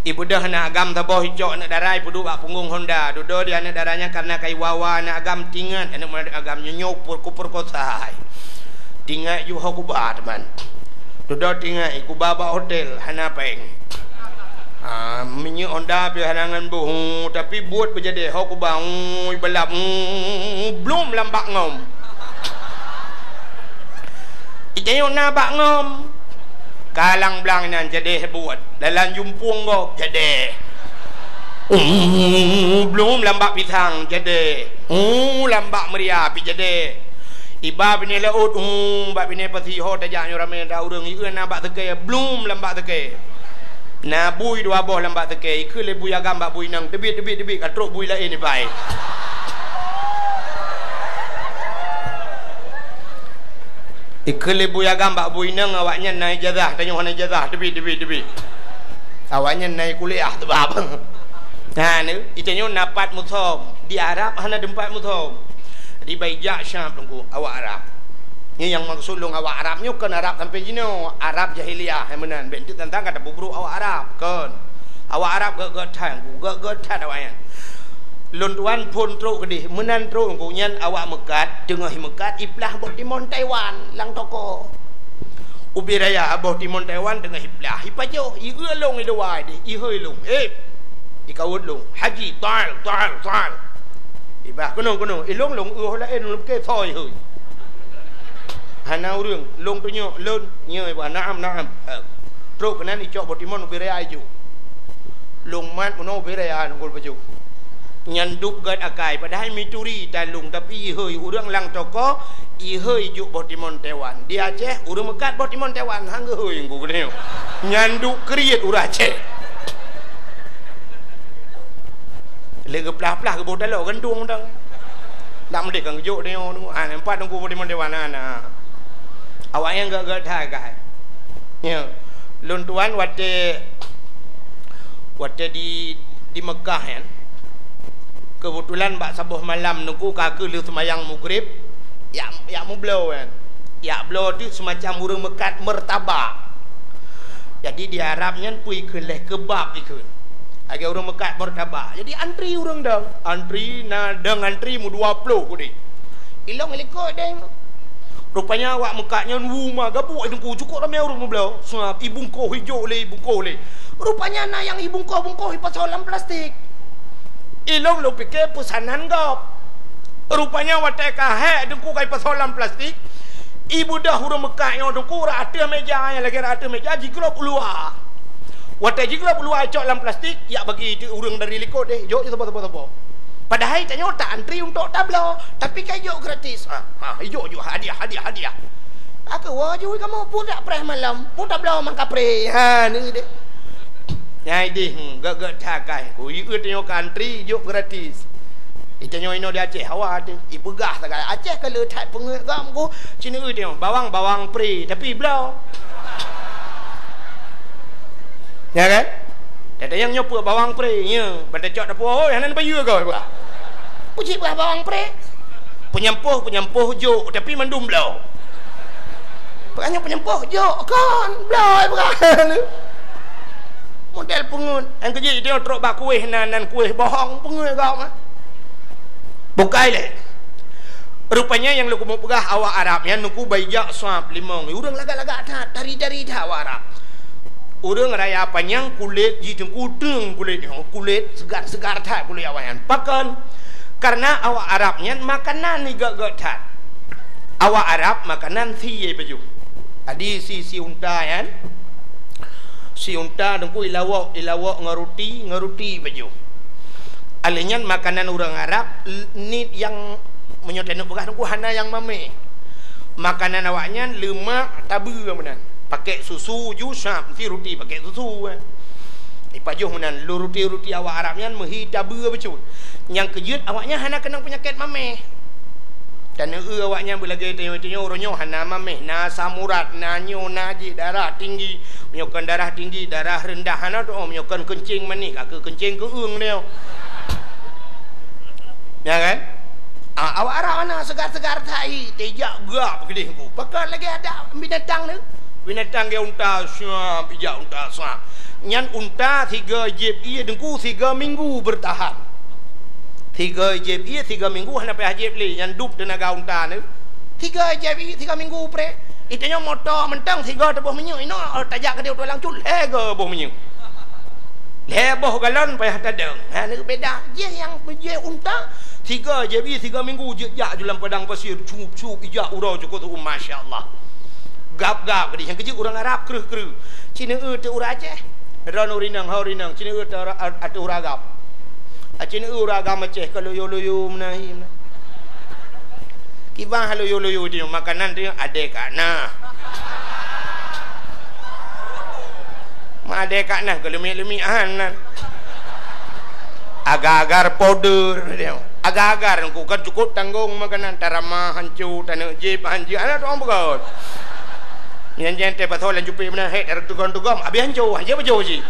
Ibeudôh aneuk agam saboh, icok aneuk dara, ipeuduek bak punggong honda. Dudoe di aneuk dara nyan, karena ka iwa-wa aneuk agam, tingat aneuk agam nyoe, nyoe peurekosa hai. Tingat ju ho kuba, teuma. Dudoe tingat, ikuba bak hotel, hana péng. Ah, minyeuk honda pih hana ngon boh, tapi buet beujadeh, ho kuba, ui, balap, blom lam bak ngom. Itanyoe na bak ngom. Kalang blang nyan jadeh buet. Dalam jumpung gob jadeh. Blom lam bak pisang jadeh. Lam bak meuria pih jadeh. Iba binéh laôt, bak binéh pasi ho tajak nyoe ramé that ureueng, ieu na bak seukée, blom lam bak seukée. Na bui dua boh lam bak seukée, ikheun lé bui agam bak bui inong, "Teubiet, teubiet, teubiet, ka trok bui laén iba." Ikheun lé bui agam bak bui inong, "Awaknyan na ijazah, tanyoe hana ijazah, teubiet, teubiet, teubiet." Awaknyan na kuliah teubab. Nah, ni, itanyoe na pat musöm, di Arab hana teumpat musöm. Jadi, bai jak Syam teungku, awak Arab. Nyoe nyang maksud lôn awak Arab nyoe kon Arab sampoe jinoe, Arab jahiliyah nyang meunan. Bék teuk tantang ka tapeubrok awak Arab, kon. Awak Arab gét-gét that, gét-gét that awaknyan. Lôn tuan phôn trok keudeh, meunan trok gobnyan awak meukat, teungoh meukat iplah boh timon Taiwan lam toko. Ubé raya boh timon Taiwan teungoh iplah, ipajoh, ieu lôn idua deh, ihôi lôn. Eh, ikawot lôn, "Haji, tal, tal, tal." Ibah, "Keunoe, keunoe." Ilôn lôn, "Ueh laén lôn pike soe ihôi." Hana ureueng, lôn tunyok, lôn, nyoe ibah, "Na'am, na'am." Trok keunan icok boh timon ubé raya ijok. Lôn mat meunoe ubé raya lôn gol pajoh. Nyan dub gét akai, padahai mituri talung, tapi ihôi ureueng lam toko, ihôi jok boh timon Taiwan. Di Aceh, ureueng meukat boh timon Taiwan, han geuhôi geuh nyoe. Nyan dub kriet ureueng Aceh. Lé geuplah-plah geuboh taloe gantung dang. Nak meudeh kan geujok nyoe, ah, empat teungku boh timon Taiwan na. Awaknyan gét-gét that akai. Nyoe, lôn tuan watée, watée di, di Meukah nyan, keubeutulan bak saboh malam teungku ka keuh lheueh seumayang Maghrib, jak, jak meubloe nyan. Jak bloe teuk seumacam ureueng meukat meurtabak. Jadi di Arab nyan peue ikheun lé keubab ikheun. Lagée ureueng meukat meurtabak. Jadi antri ureueng dong. Antri na dong antri meudua ploh keudeh. Ilong ilikot deh. Rupanya awak meukat nyan wu ma gabuk teungku, cukôp ramé ureueng meubloe. Seuab ibungkoh ijok lé, ibungkoh lé. Rupanya na nyang ibungkoh-bungkoh ipasoe lam plastik. Ilong lôn pike peusanan gob. Rupanya watée ka hék teungku ka ipasoe lam plastik, ibeudôh ureueng meukat nyoe teungku rot ateueh méja, nyang lagée rot ateueh méja jiglôb u luwa. Watée jiglôb u luwa icok lam plastik, jak bagi teuk ureueng dari likot deh, jok jih saboh-saboh. Padahai tanyoe ta antri untuk tabloe, tapi ka ijok gratis. Ha, ha, ijok jok hadiah, hadiah, hadiah. Aku woe ju kamoe pun dak preh malam, pun tabloe mangkapreh. Ha, ni deh. Nyang ideh, hmm, gét-gét that akai. Ku ieu tanyoe ka antri, jok gratis. Itanyoe inoe di Aceh, hawa teuh. Ipeugah sagai Aceh ka le that peungeuet gam ku. Cina ieu tanyoe, bawang, bawang pre, tapi bloe. Ya kan? Teuntang nyang nyoe peue bawang pre, nya. Ban tacok dapur, "Oi, hana neupayeue kau," peugah. Ku cit peugah bawang pre. Peunyampôh, peunyampôh jok, tapi mandum bloe. Bukannya peunyampôh jok, kon bloe bukan. Model peungeut. Nyang keujeuet dia trok bak kueh nan, nan kueh bohong, peungeut kau mah. Bukai lé. Rupanya nyang lôn keumeung peugah awak Arab nyan nungku bai jak sab limong. Ureueng lagak-lagak that, tari-tari that awak Arab. Ureueng raya panyang kulét jih teungku teung kulét nyoe, kulét seugar-seugar that kulét awak nyan. Pakon? Karena awak Arab nyan makanan igak-gak that. Awak Arab makanan sie pajoh. Jadi si, si unta nyan, si unta teungku ilawok, ilawok ngon ruti, ngon ruti pajoh. Alèh nyan makanan ureueng Arab l-, niet nyang meunyoe taneuk peugah teungku hana nyang mamèh. Makanan awaknyan leumak tabeue meunan. Pakèk susu ju sab, meusti ruti pakèk susu, eh. Ipajoh meunan, lôn ruti-ruti awak Arab nyan meuhi tabeue bacut. Nyang keujeuet awaknyan hana keunong peunyakét mamèh. Taneuk awaknyan beulagèe tanyoe-tanyoe uroe nyoe hana mamèh, na asam urat, na nyoe, na jih, darah tinggi. Meunyoe kon darah tinggi, darah reundah hana teu'oh, meunyoe kon keuncing manih, ka keuh keuncing keu'eung nyoe. Ya kan? Ah, awak Arab hana seugar-seugar that, tijak gak keudeh ku. Pakon lagèe adak binatang tu. Binatang geuh unta, siap, ijak unta, siap. Nyan unta sigoe jieb ié teungku sigoe minggu beurtahan. Sigoe jieb ié sigoe minggu hana payah jieb lé, nyan dub teunaga unta tu. Sigoe jieb ié sigoe minggu pré. Itanyoe moto mantong sigoe teuboh minyeuk inoe, oh, tajak keudeh u tulang cut, lhèe goe boh minyeuk. Lhèe boh galon payah tadong. Ha, ni beda. Jih nyang jih unta, sigoe jieb ié sigoe minggu jeuet jak ju lam padang pasir, cup-cup ijak uroe cukôp tu'uem, masya Allah. Gab-gab keudeh, nyang keujeuet ureueng Arab kreueh-kreueh. Ci neueu teuk ureueng Aceh. Droeneuh ureueng inong, ho ureueng inong, ci neueu teuk ateueh ureueng agam. Ah, ci neueu ureueng agam Aceh ka loyo-loyo meunan hi meunan. Kiban ha loyo-loyo di makanan tu, adèe ka na. Ma adèe ka na, keu leumiek-leumiek han nan. Agar-agar powder dia. Agar-agar ku kan cukup tanggong makanan, tarama hanco, taneuk jieb hanco, hana teu'oh peugöt. Nyan jan teuh pasoe lam cupet meunan, hek, tareutugon-tugon, abéh hanco, hanco pajoh cit.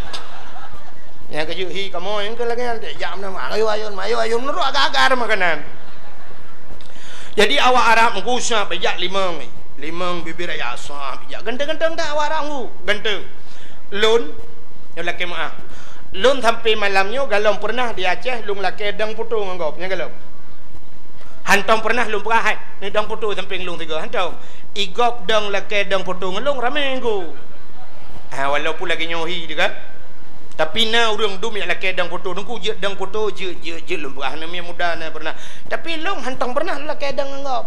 Nyang keujeuet hi kamoe nyang keu lagèe nyan, jak meunan, mayuem ayôn, mayuem ayôn, meunurot agar-agar makanan. Jadi awak Arab meugusa pijak limong, limong bibir raya sah pijak. Ganteng-ganteng that awak Arab meugu, ganteng. Lôn, nyoe lakèe meu'ah. Lôn sampoe malam nyoe galom peureunah di Aceh lôn lakèe dong foto ngon gob, nyang galom. Hantom peureunah lôn peugah hai, ni dong foto sampéng lôn sigoe, hantom. I gob dong lakèe dong foto ngon lôn ramé ngon gob. Ha, walaupun lagèe nyoe hi teuh kan. Tapi na ureueng dum nyang lakèe dong foto, nungku jeuet dong foto, jeuet, jeuet, jeuet lôn peugah, na miet muda na peureunah. Tapi lôn hantom peureunah lôn lakèe dong ngon gob.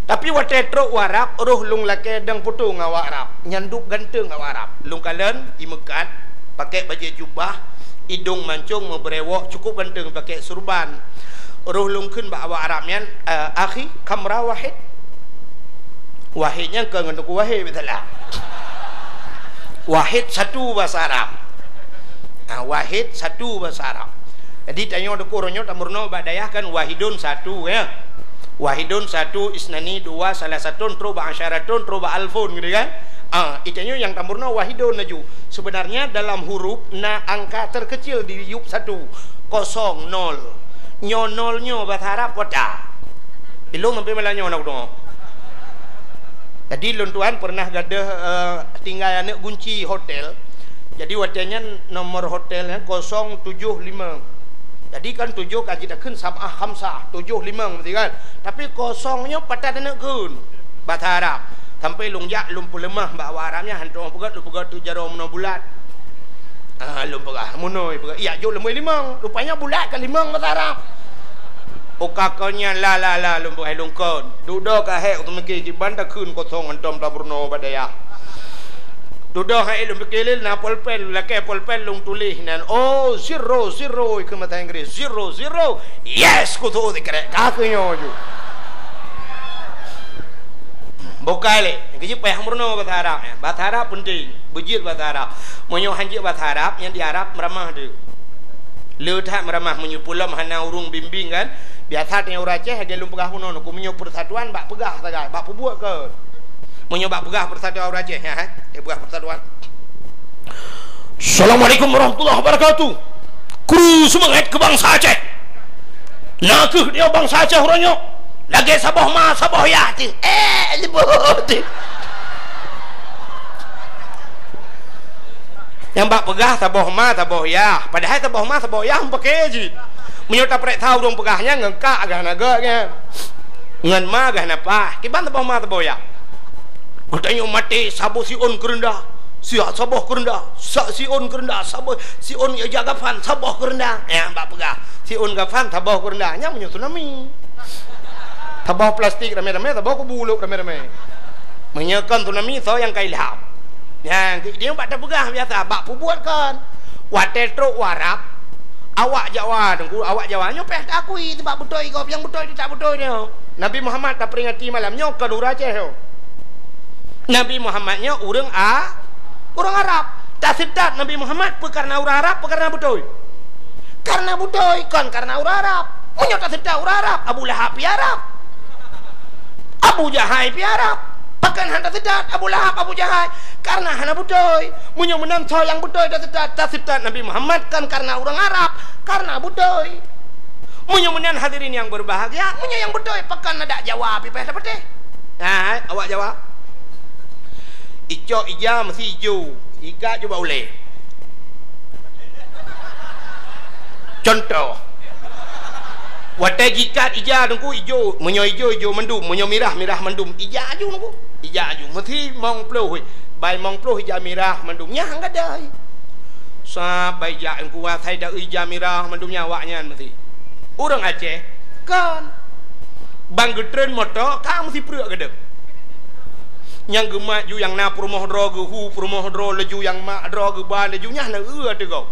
Tapi watèe trok u Arab, roh lôn lakèe dong foto ngon awak Arab. Nyan dub ganteng awak Arab. Lôn kalon, imeukat, pakèk bajèe jubah, idong mancong, meubrèwok, cukup ganteng, pakèk surban. Roh lôn kheun bak awak Arab nyan, "Eh, akhi, kam ra wahid?" Wahid nyan kon ngon Teungku Wahid, beutôi lah. Wahid satu bahasa Arab. Ah, wahid satu bahasa Arab. Jadi, tanyoe dikeue uroe nyoe tameurunoe bak dayah kan wahidun satu, ya. Wahidun satu, isnani dua, salasatun, trok bak asyaratun, trok bak alfun gitu kan. Ah, itanyoe nyang tameurunoe wahidun laju. Sebenarnya dalam huruf na angka terkecil di yup satu, kosong, nol. Nyoe nol nyoe bahasa Arab kota. Ilong sampai malam nyoe nak doa. Jadi lôn tuan pernah gadoh, eh, tinggai aneuk gunci hotel. Jadi watèe nyan nomor hotel nyan kosong tujoh lima. Jadi kan tujoh ka jitakheun sab'ah khamsah, tujoh limong meusti kan. Tapi kosong nyoe patat aneuk kheun. Bahasa Arab. Sampai lôn jak lôn peuleumah bak awak Arab nyan hantom peugah lôn peugah tu jaroe meunoe bulat. Ah, lôn peugah, meunoe peugah. Iya jok leumboi limong. Rupanya bulat ka limong bahasa Arab. Uka kon nyan la la la lôn peugah lôn kon. Dudoe ka hék teumiki kiban takheun kosong hantom tameurunoe bak dayah. Dudoe hai lôn pike lé na polpen, lakèe polpen lôn tuléh nan, "Oh, zero, zero," ikheun bahasa Inggris, "Zero, zero, yes," kutu sikrek, ka keu nyoe ju. Bukai lé, keujeuet payah meurunoe bahasa Arab, ya. Bahasa Arab penting, beujeuet bahasa Arab. Meunyoe han jeuet bahasa Arab, nyang di Arab meuramah tu. Le that meuramah meunyoe peulom hana ureueng bimbing kan. Biasa teuh ureueng Aceh lagèe lôn peugah bunoe, ku meunyoe persatuan bak peugah sagai, bak peubuet ke. Meunyoe bak peugah persatuan ureueng Aceh, nyan, eh, peugah persatuan. Assalamualaikum warahmatullahi wabarakatuh. Kru seumangat keu bansa Aceh. Nakeuh dia bansa Aceh uroe nyoe. Lagèe saboh ma, saboh yah teuh. Eh, leubeh teuh. Nyang bak peugah saboh ma, saboh yah. Padahai saboh ma, saboh yah meupakè jih. Meunyoe tapareksa ureueng peugah nyan ngon kak geuh na gèt nyan. Ngon ma geuh na paih. Kiban saboh ma, saboh yah. Geutanyoe maté saboh siôn keureundah, siat saboh keureundah, sa-, siôn keureundah, saboh siôn ija gafan, saboh keureundah. Nyang bak peugah, siôn gafan, saboh keureundah. Nyan meunyoe tsunami. Saboh plastik ramè-ramè, saboh kubu lôk ramè-ramè. Meunyoe kon tsunami, soe nyang ka ilham? Nyan, nyoe bak tapeugah biasa, bak peubuet kon. Watèe trok u Arab, awak Jawa, Teungku, awak Jawa nyoe payah taakui, sabab beutôi gob, nyang beutôi teutab beutôi nyoe. Nabi Muhammad taperingati malam nyoe kon ureueng Aceh nyoe. Nabi Muhammad nyoe ureueng A-, ureueng Arab. Taseutôt Nabi Muhammad peue kareuna ureueng Arab, peue kareuna beutôi? Kareuna beutôi, kon kareuna ureueng Arab. Meunyoe taseutôt ureueng Arab, Abu Lahab pih Arab. Abu Jahai pih Arab. Pakon hana taseutôt Abu Lahab, Abu Jahai? Kareuna hana beutôi. Meunyoe meunan soe nyang beutôi taseutôt, taseutôt Nabi Muhammad kon kareuna ureueng Arab, kareuna beutôi. Meunyoe meunan hadirin nyang berbahagia, meunyoe nyang beutôi, pakon adak Jawa pih payah tapatéh? Hai, awak Jawa. Icok ija meusti ijo, ikat ju bak ulèe. Cuntoh, watèe jikat ija Teungku ijo, meunyoe ijo, ijo mandum, meunyoe mirah, mirah mandum, ija aju Teungku, ija aju. Meusti mong ploh, bai mong ploh ija mirah mandum, nyan han gadôh. Sabab ija Teungku asai dari ija mirah mandum nyan awak nyan meusti. Ureueng Aceh, kon. Ban geutreun moto, ka meusti preuek gadôh. Nyang geumat ju nyang na peurumoh droe geuhu, peurumoh droe laju nyang mak droe geuba laju nyan na eu ateueh gob.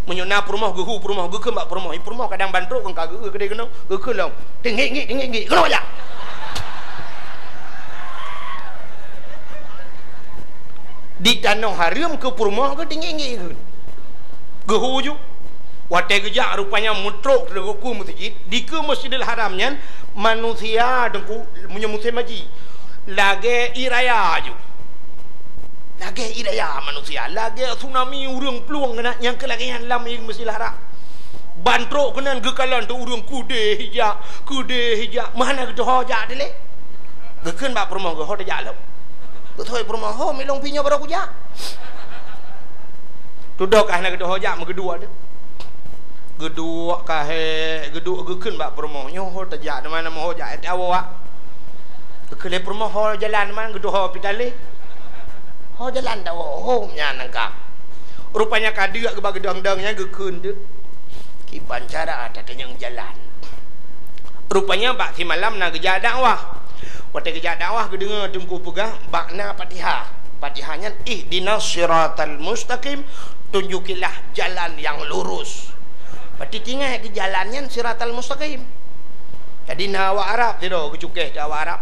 Meunyoe na peurumoh geuhu, peurumoh geukheun bak peurumoh, i peurumoh kadang ban trok kon ka geu-eu keudéh keunoe, geukheun lom. Teunggik-nggik, teunggik-nggik, keunoe jak. Di tanoh hareuem keu peurumoh geuh teunggik-nggik kheun. Geuhu ju. Watèe geujak rupanya meutrok teungku meuseujid, dikeue Masjidil Haram nyan manusia Teungku meunyoe musém haji lagèe ié raya ju. Lagèe ié raya manusia, lagèe tsunami ureueng plueng keunan nyang keu lagèe nyan lam ié Masjidil Haram. Ban trok keunan geukalon teuk ureueng keudéh ijak, keudéh ijak, meuhana geutoho jak dilèe. Geukheun bak peurumoh geuh, "Ho tajak lom." Geutôi peurumoh, "Ho, milong pih nyoe barô kujak." Tudok ka hana geutoho jak, meugeuduek teuk. Geuduek ka hék, geuduek geukheun bak peurumoh, "Nyoe ho tajak, teuma na meuho jak, eh, tawoe wak." Geukheun lé peurumoh, "Ho jalan man, geutoho pih talé." "Ho jalan tawoe, ho nyan nangka." Rupanya ka deuk geuba geudong-dong nyan geukheun teuk. Kiban cara tatanyong jalan. Rupanya bak simalam na geujak dakwah. Watèe geujak dakwah geudeungoe teungku peugah makna Fatihah. Fatihah nyan, "Ihdinas siratal mustaqim," tunjukilah jalan yang lurus. Berarti tinggai keu jalan nyan siratal mustaqim. Jadi na awak Arab sidroe geucukéh keu awak Arab.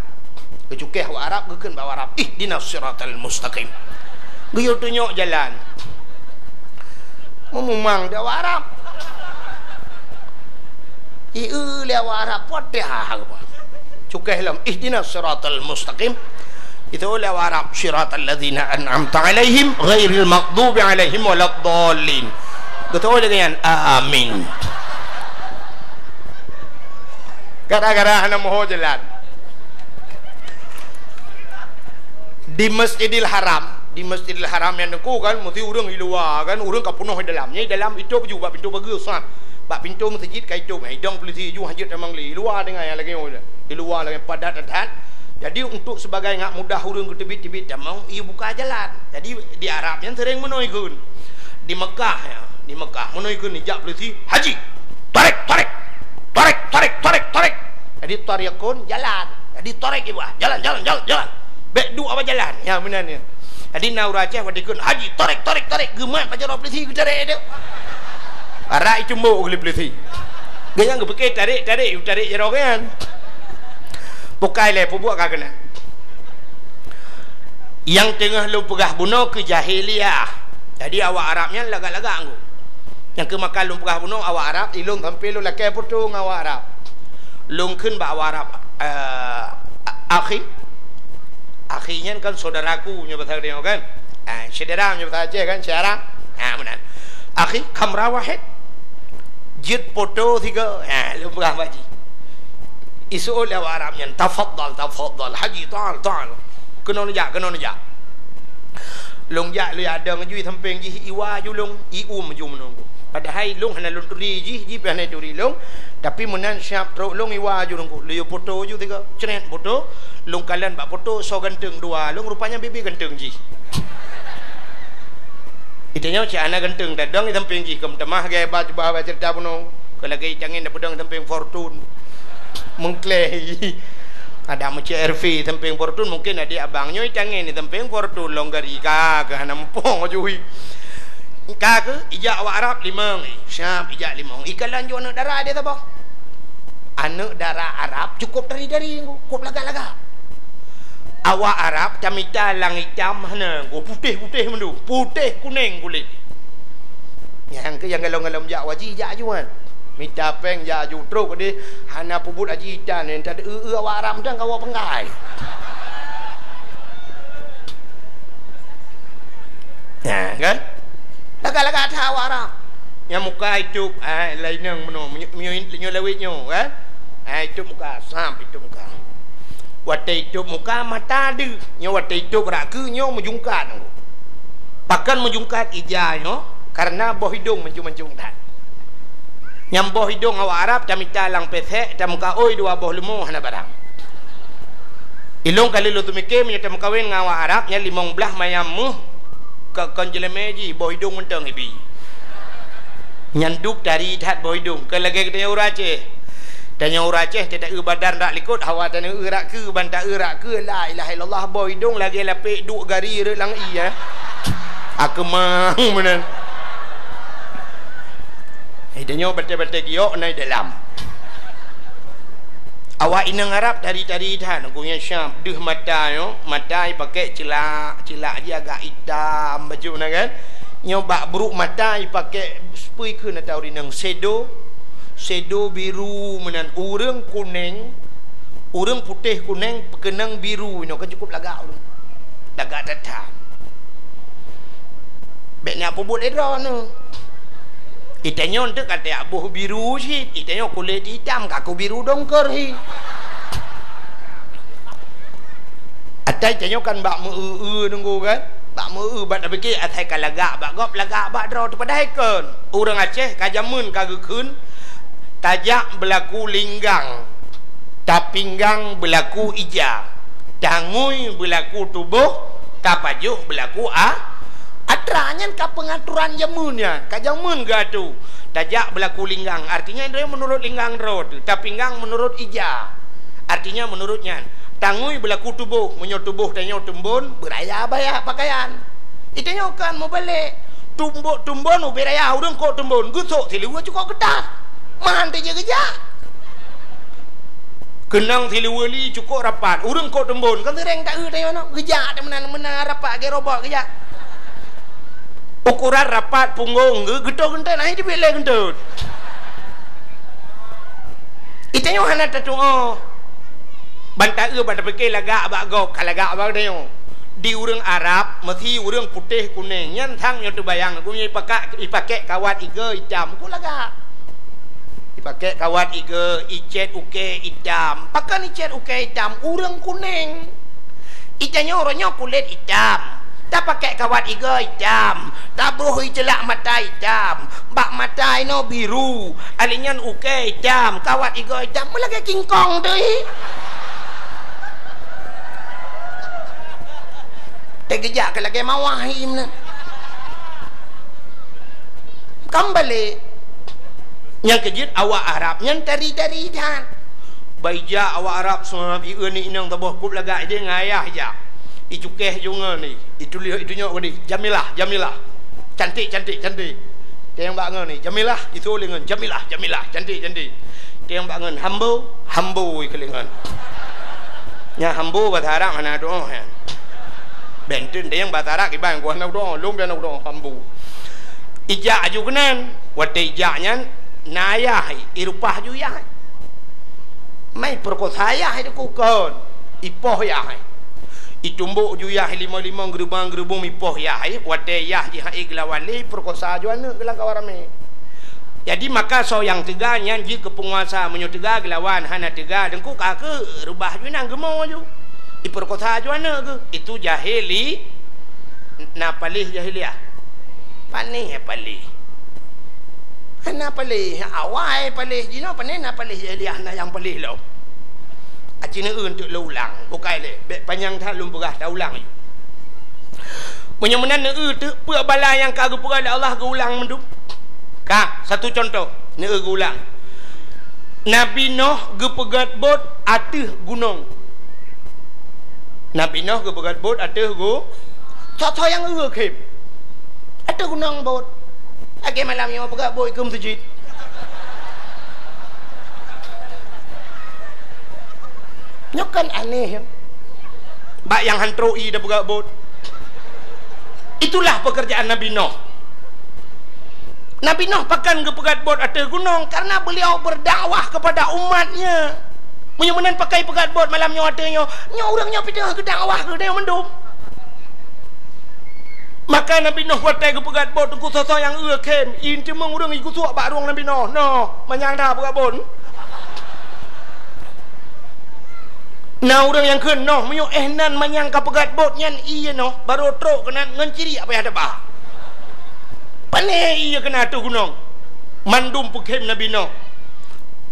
Geucukéh awak Arab, geukheun bak awak Arab, "Ihdinas siratal mustaqim." Geuyue tunyok jalan. Meumumang di awak Arab. Ié lé awak Arab, Fatihah. Cukéh lom, "Ihdinas siratal mustaqim." Itu lé awak Arab, "Siratal ladzina an'amta 'alaihim, ghairil maghdubi 'alaihim waladdallin." Geutôi lagèe nyan, "Amin." Gara-gara hana meuho jalan. Di Masjidil Haram, di Masjidil Haram nyan teungku kan, meusti ureueng i luwa kan, ureueng ka peunoh i dalam. Nyan i dalam itôp ju bak pintoe pageue, sat. Bak pintoe meuseujid ka itôp, idong peulisi ju hanjeuet tamong lé. I luwa teungoh nyang lagèe nyoe. I luwa lagèe padat that. Jadi, untuk sebagai ngak mudah ureueng geuteubiet-teubiet tamong, ié buka jalan. Jadi, di Arab nyan sering meunoe ikheun. Di Mekah, ya, di Mekah meunoe ikheun, ijak peulisi, "Haji, tarek, tarek, tarek, tarek, tarek, tarek." Jadi, tariqun, jalan. Jadi, tarek ié buah, jalan, jalan, jalan, jalan. Bèk duek bak jalan. Ya, meunan nyan. Jadi, na ureueng Aceh watèe ikheun, "Haji, tarek, tarek, tarek." Geumat bak jaroe peulisi, geutarek teuk. Arak icumbok lé peulisi. Geuhnyan geupike tarek, tarek, tarek jaroe nyan. Bukai lé, peubuet ka keunan. Nyang teungoh lôn peugah bunoe keu jahiliyah. Jadi, awak Arab nyan lagak-lagak ngon. Nyang keu maka lôn peugah bunoe awak Arab, ilôn sampoe lôn lakèe putôh ngon awak Arab. Lôn kheun bak awak Arab, eh, "Akhi." Akhi nyan kan saudaraku, nyoe basa Aceh kan? Ah, syedara, nyoe basa Aceh kan, syedara. Ah, meunan. "Akhi, kamera wahid." Jeuet poto sigoe. Ah, lôn peugah bak jih. Iseuôt lé awak Arab nyan, "Tafadhal, tafadhal, Haji, ta'al, ta'al." Keunoe neujak, keunoe neujak. Lôn jak lé adeueng ju i sampéng jih, iwa ju lôn, ium ju meununggu. Padahai lôn hana lôn turi jih, jih pih hana turi lôn. Tapi meunan siab trok lôn iwa ju lôn, lôn yue foto ju tiga. Cret foto, lôn kalon bak foto soe ganteng dua, lôn rupanya bibi ganteng jih. Itanyoe cit hana ganteng, tadong i sampéng jih, keu meutamah lagèe ba, ba, ba ceurita bunoe. Keu lagèe itangen tapeudong i sampéng Fortune. Meuklèe. Ada meucèk R V i sampéng Fortune, mungkin adék abang nyoe itangen i sampéng Fortune, lôn gari ka, keu hana muphom ju hi. Ka keuh, ijak awak Arab limong, siab ijak limong. Ikalon ju aneuk dara di saboh. Aneuk dara Arab cukôp dari-dari, cukôp lagak-lagak. Awak Arab tamita lang itam hana, putéh-putéh mandum, putéh kunéng kulét. Nyang keu nyang galom-galom jak haji jak aju kan. Mita péng jak aju trok deh, hana peubuet haji itam nyan, tadeu-eu awak Arab mantong kawa penggai. Nah, kan? Lagak-lagak that awak Arab. Nyang muka itôb, ah, laineng meunoe, meunyo-, meunyo-, nyoe lawét nyoe, kan? Ah, itôb muka, sam itôb muka. Watèe itôb muka, mata deuh. Nyoe watèe itôb rak keu nyoe meujungkat. Pakon meujungkat ija nyoe? Karena boh idông mancung-mancung that. Nyang boh idông awak Arab tamita lang pesek, tamuka oi dua boh leumo hana barang. Ilông ka lheueh lôn teumike meunyoe tameukawen ngon awak Arab nyan limong blaih mayam méuh, ka kon jeulemé jih, boh idông mantong ibi. Nyan dub tari that boh idông, kon lagèe geutanyoe ureueng Aceh. Tanyoe ureueng Aceh, ta-eu badan rak likôt, hawa tanyoe eu rak keue, ban ta-eu rak keue, la ilaha illallah, boh idông lagèe lapek duek gari rot lam ie, eh. Akeumang meunan. Hai tanyoe batèe-batèe giok na i dalam. Awak inong Arab tari-tari that, gobnyan siab deuh mata nyoe, mata ipakèk ceulak, ceulak jih agak itam bacut na kan. Nyoe bak brôk mata ipakèk, peue kheun ata ureueng inong, sedo, sedo biru meunan, ureueng kunéng, ureueng putéh kunéng peukeunong biru inoe, kan cukôp lagak ureueng. Lagak that-that. Bèk na peubuet lé droeneuh. Itanyoe teuk ka tajak boh biru cit, itanyoe kulét itam ka keu biru dongker hi. Ata itanyoe kan bak meu-eu-eu nunggu kan? Bak meu-eu, bak tapike asai ka lagak bak gob, lagak bak droe teuh, padahai kon. Ureueng Aceh ka jameun ka geukheun, tajak beulaku linggang, tapinggang beulaku ija, tangui beulaku tuboh, tapajoh beulaku a-, atra. Nyan ka peungaturan jameun nyan, ka jameun geuatô. Tajak beulaku linggang, artinya droe meunurot linggang droe teuh, tapinggang meunurot ija, artinya meunurot nyan. Tangui beulaku tuboh, meunyoe tuboh tanyoe teumbon, beuraya baya pakaian. Itanyoe kan meubalek. Tumbok teumbon ubé raya, ureueng kok teumbon, geusok siluweue cukôp keutat. Man teujeuet geujak. Keunong siluweue li cukôp rapat, ureueng kok teumbon, kan seuréng ta-eu tanyoe nyoe, geujak teuk meunan-meunan rapat lagèe robot geujak. Ukuran rapat punggong geu-, geutot geuntot, na hi teubiet lé geuntot. Itanyoe hana tatu'oh. Ban ta-eu, ban tapike lagak bak gob, ka lagak bak tanyoe. Di ureueng Arab, meusi ureueng putéh kunéng, nyan sang nyoe teubayang, gobnyan ipaka-, ipakèk kawat igoe itam, kok lagak. Ipakèk kawat igoe, icèt ukèe itam. Pakon icèt ukèe itam? Ureueng kunéng. Itanyoe uroe nyoe kulét itam. Tapakèk kawat igoe itam. Tabroh iceulak mata itam. Bak mata inoe biru. Alèh nyan ukèe itam, kawat igoe itam. Meulagèe kingkong teuh. Teugeujak keu lagèe mawah hi meunan. Kan balek. Nyang keujeuet awak Arab nyan tari-tari that. Ban ijak awak Arab seumah ieu ni inong saboh kop lagak idéh ngon ayah ijak. Icukéh ju ngon ni. Ituléh itunyok ngon ni. Jamilah, Jamilah. Cantik, cantik, cantik. Teuh bak ngon ni. Jamilah, itu lé ngon. Jamilah, Jamilah. Cantik, cantik. Teuh bak ngon. Hambo, Hambo ikeu lé ngon. Nya Hambo bahasa Arab hana doh nyan. Benten teuh bahasa Arab iban ku hana doh, lôn bian doh Hambo. Ijak aju keunan. Watèe ijak nyan, na ayah, irupah ju yah. Mai peurekosa yah itu kukon. Ipoh yah. Itumbok ju yah limong-limong, geurubong-geurubong, ipoh yah. Watèe yah jih hai geulawan lé, peurekosa ju aneuk geulang kawan ramé. Jadi, maka soe nyang teuga nyan jeuet keu peunguasa, meunyoe teuga geulawan, hana teuga, teungku ka keu reubah ju inan geumo ju. Ipeurekosa ju aneuk geuh. Itu jahili na paléh jahiliah. Panéh paléh. Hana paléh, awai paléh jinoe, panéh na paléh jahiliah, na nyang paléh lom. Aci neueu teuk lôn ulang, bukai lé, bèk panyang that lôn peugah, taulang ju. Meunyoe meunan neueu teuk, peue bala nyang ka geupeugah lé Allah geuulang mandum. Ka, satu contoh, neueu geuulang. Nabi Noh geupeugöt bot ateueh gunong. Nabi Noh geupeugöt bot ateueh gu-, soe-soe nyang eu khém. Ateueh gunong bot. Lagèe malam nyoe peugöt bot keu meuseujid. Nyoe kan aneh, ya. Bak nyang han trok ie tapeugöt bot. Itulah pekerjaan Nabi Noh. Nabi Noh pakon geupeugöt bot ateueh gunong, karena beliau berdakwah kepada umatnya. Meunyoe meunan pakon peugöt bot malam nyoe ateueh nyoe, nyoe ureueng nyoe pih teungoh geudakwah keu geutanyoe mandum. Maka Nabi Noh watèe geupeugöt bot, teungku, soe-soe nyang eu khém, ie teumeung ureueng igusuek bak rueng Nabi Noh. Noh, manyang that peugöt bot. Na ureueng nyang kheun, noh, meunyoe éh nan manyang ka peugöt bot nyan ie noh, barô trok keunan ngon ciriek payah teuba. Pané ie keunan ateueh gunong. Mandum peukhém Nabi Noh.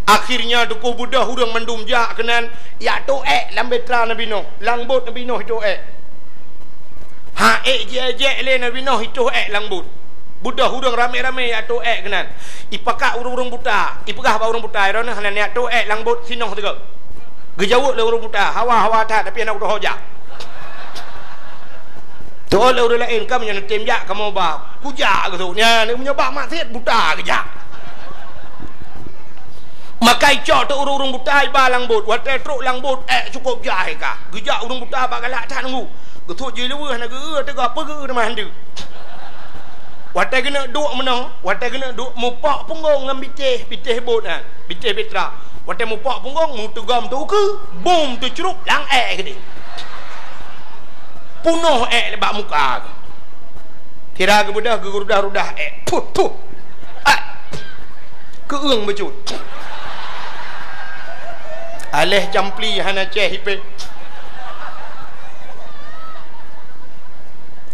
Akhirnya teungku beudôh ureueng mandum jak keunan, jak tôk èk lam bahtera Nabi Noh, lam bot Nabi Noh itôk èk. Ha, èk jijak lé Nabi Noh itôh èk lam bot. Beudôh ureueng ramé-ramé jak tôk èk keunan. Ipakat ureueng-ureueng buta, ipeugah bak ureueng buta, "Droeneuh hana neujak tôk èk lam bot sinoe sigoe." Geujaweueb lé ureueng buta, "Hawa, hawa that, tapi hana kutohô jak." Teuôt lé ureueng laén, "Kamoe nyoe neutem jak, kamoe ba kujak geusut nyan, meunyoe bak maksiet buta geujak." Maka icok teuk ureueng-ureueng buta iba lam bot. Watèe trok lam bot, èk cukôp jai ka. Geujak ureueng buta bak galak that teungku. Geusut jih luweuh na geu-, teuga peugeu teuma handeuk. Watèe geuneuk duek meunoe, watèe geuneuk duek mupok punggong ngon bitéh, bitéh bot nyan, bitéh bahtera. Watèe mupok punggong, meuteugom teuh ukeue, bum teucrup lam èk keudéh. Punoh èk bak muka geuh. Sira geubeudôh geurudah-rudah èk. Puh, puh. Ah. Keueung bacut. Aléh campli hana cèh ipèh.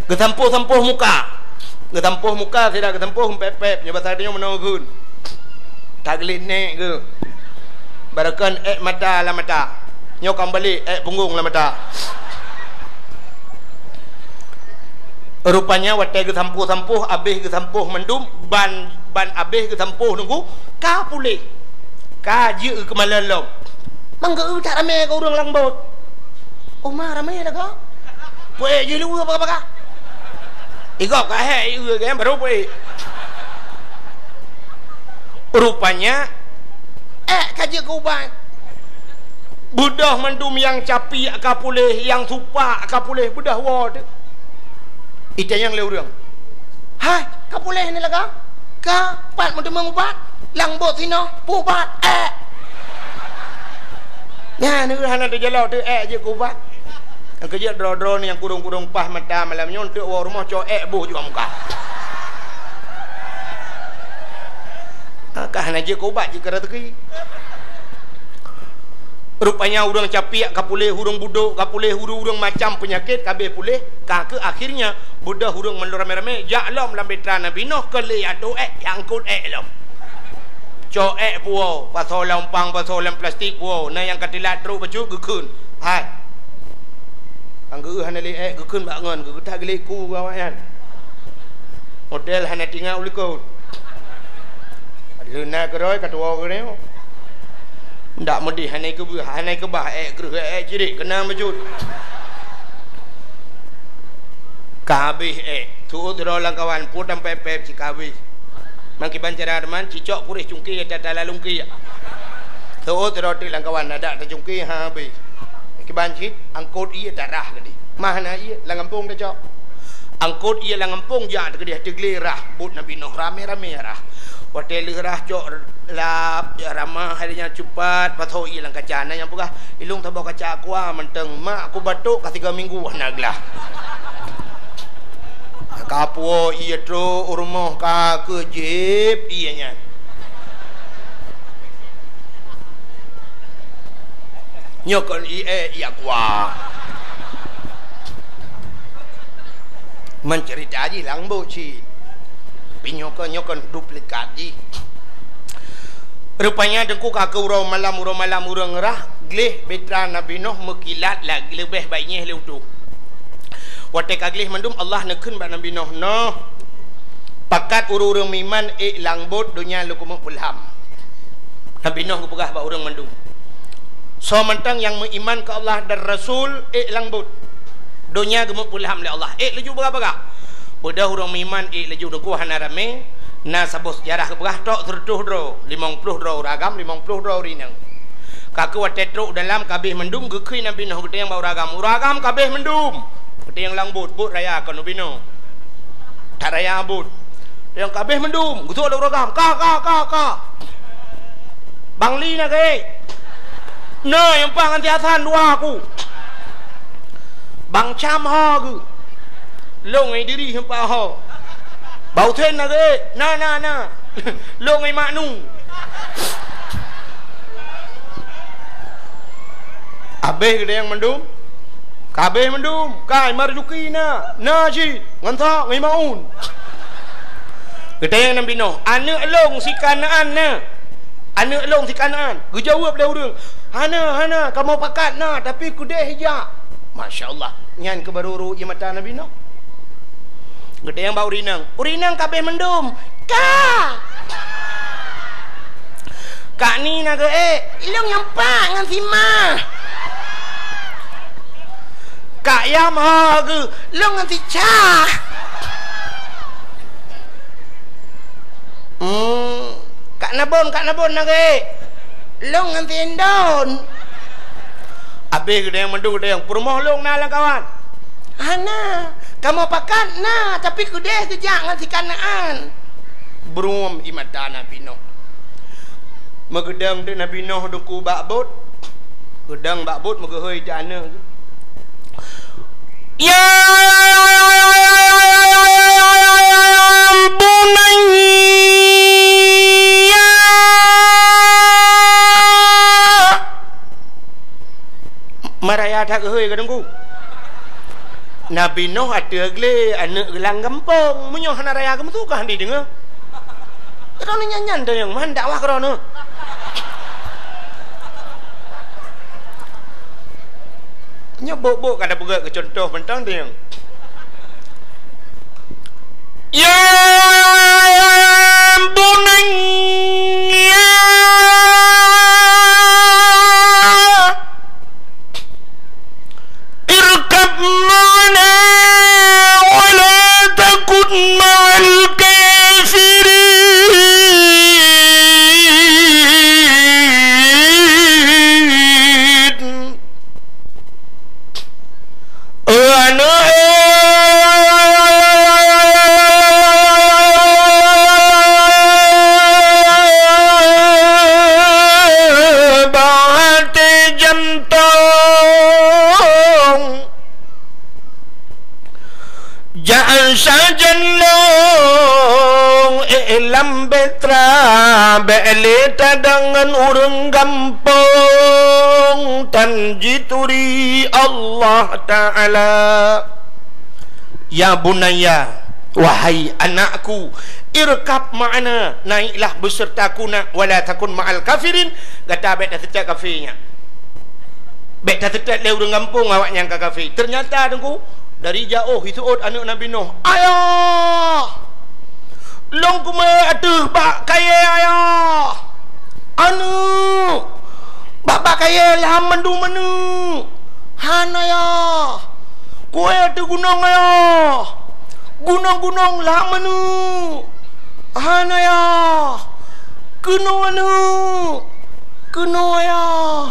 Geusampôh-sampôh muka. Geusampôh muka, sira geusampôh pèp-pèp. Nyoe basa tanyoe meunoe geun. Tageulet nèk geuh. Barokon èk mata lam mata. Nyoe ka meubalek, èk punggong lam mata. Rupanya watèe geusampôh-sampôh, abéh geusampôh mandum, ban, ban abéh geusampôh teungku, ka puléh. Ka jeuet keu malèe lom. Mang geu-eu that ramé keu ureueng lam bot. Oma ramé lagoe. Peuék jih luweue paga-paga. Igob ka hék, ieu gèt barô peuék. Rupanya, èk ka jeuet keu ubat. Beudôh mandum nyang capiek ka puléh, nyang supak ka puléh, beudôh woe teuh. Itanyong lé ureueng, "Hai, ka puléh ni lagoe? Ka, pat meuteumeung ubat? Lam bot sinoe, peue ubat? Èk!" Nyan, hana teujalok teuh èk jeuet keu ubat. Nyang keujeuet droe-droe nyang kurong-kurong paih mata malam nyoe, eunteuk woe rumoh cok èk boh ju bak muka. Ka hana jeuet keu ubat, jeuet keu raseuki. Rupanya ureueng capiek ka puléh, ureueng budôk ka puléh, ureueng-ureueng macam peunyakét ka abéh puléh, ka keuh akhirnya beudôh ureueng mandum ramé-ramé jak lom lam bahtera Nabi Noh keu lé atô èk, jak angkot èk lom. Cok èk puwoe, pasoe lam umpang, pasoe lam plastik puwoe, na nyang ka teulat trok bacut geukheun. Hai. Nyang geu-eu hana lé èk geukheun bak ngon, geutak geulék ku awaknyan. Model hana tingat u likot. Leuna keudroe ka tuwoe keudroe. Ndak meudeh hana keubah, hana keubah èk kreueh èk cirek keunan bacut. Ka habéh èk. Tuôt droe lam kawan, pue tampép-pép cit ka habéh. Mang kiban cara teuma, cicok puréh cungké tata lalungké. Tuôt droe teuk lam kawan, adak tacungké ha habéh. Kiban cit, angkot ié tarah keudéh. Mah na ié, lam gampông tacok. Angkot ié lam gampông jak teukeudéh teuglé rhah, bot Nabi Noh ramé-ramé rhah. Watèe lheueh rhah cok lap, jak ramah, hai nyan cupat, pasoe ié lam kaca. Na nyang peugah, "Ilông saboh kaca aqua mantong, mak ku batuk ka tiga minggu hana glah." Ka puwoe ié trok u rumoh ka keuh jieb ié nyan. Nyoe kon ie, ie aqua. Meuceurita jih lambot cit. Tapi nyoe kon, nyoe kon duplikat jih. Rupanya Teungku ka keu uroe malam, uroe malam ureuëng rhah, gleh bahtera Nabi Nuh meukilat lagée leubeh baik nyeh lé utoh. Watée ka gleh mandum, Allah neukheun bak Nabi Nuh, "Noh, pakat ureuëng-ureuëng meuiman ék lambot, donya lôn keumeung peulham." Nabi Nuh geupeugah bak ureuëng mandum, "Soe mantong nyang meuiman keu Allah dan Rasul, ék lambot. Donya geumeupeulham lé Allah, ék laju bagah-bagah." Beudôh ureuëng meuiman ék laju, Teungku, hana ramé, na saboh seujarah geupeugah trok sireutôh droe, limong ploh droe ureuëng agam, limong ploh droe ureuëng inong. Ka keu watée trok dalam ka abéh mandum, geukheun Nabi Nuh geutanyong bak ureuëng agam, "Ureuëng agam, ka abéh mandum?" Geutanyong lambot, "Buet raya kon ubé nyoe." That raya buet. Nyang ka abéh mandum, geutrok lé ureuëng agam. "Ka, ka, ka, ka. Bang Li na keuh?" "Na, nyang pat ngon si Hasan dua ku." "Bang Cam ho keuh?" "Lôn ngon Idris nyang pat ho." "Bang Husen na keuh?" "Na, na, na. Lôn ngon Maknu." Abéh geutanyong mandum. Ka abéh mandum, ka Marzuki na, na cit, ngon sa, ngon Maun. Geutanyong Nabi Nuh, "Aneuëk lôn si Kanaan na? Aneuëk lôn si Kanaan?" Geujaweueb lé ureuëng, "Hana, hana, kamoe pakat na, tapi keudeh jak." Masya Allah, nyan keuh barô rhot ie mata Nabi Nuh. Geutanyong bak ureuëng inong, "Ureuëng inong, ka abéh mandum?" "Ka." "Kak Ni na keuh?" "Ék, lôn nyang pat ngon si Ma." "Kak Yam ho keuh?" "Lôn ngon si Ca." "Hmm, Kak Nabon, Kak Nabon na keuh?" "Lôn ngon si Indon." Abéh geutanyong mandum, geutanyong, "Peurumoh lôn na lam kawan?" "Hana, kamoe pakat na, tapi keudeh geujak ngon si Kanaan." Brôm ie mata Nabi Nuh. Meugeudong teuk Nabi Nuh Teungku bak bot. Geudong bak bot, meugeuhôi teuk aneuëk. "Ya bunayya." Ma raya that geuhôi ka Teungku. Nabi Nuh ateueh glé aneuëk geulang gampông. Meunyoe hana raya geumeusu ka hana jideungoe. Droeneuh nyan-nyan teunyong, man dakwah keu droeneuh. Nyoe bok-bok ka tapeugét keu cuntoh mantong teunyong. Ya bunayya irkab ma'ana wa la takun ma'al kafirin. Aneuëk, bak até jantong, jak sajan lôn, eh, lam bahtera, bék lé tadong ngon ureuëng gampông, tan jituri Allah Ta'ala. Ya bunayya, wahai anakku, irkab ma'ana, naiklah besertaku nak, wala takun ma'al kafirin, gata bék taseutôt kafé nyak. Bék taseutôt lé ureuëng gampông awaknyan ka kafé. Teunyata Teungku, dari jiôh jiseuôt aneuëk Nabi Nuh, "Ayah! Lôn keumeung ateueh bak kayée, Ayah! Aneuëk! Bak, bak kayée lham mandum aneuëk! Han, Ayah! Kuée ateueh gunong, Ayah! Gunong-gunong lham aneuëk! Han, Ayah! Keunoe aneuëk! Keunoe, Ayah!"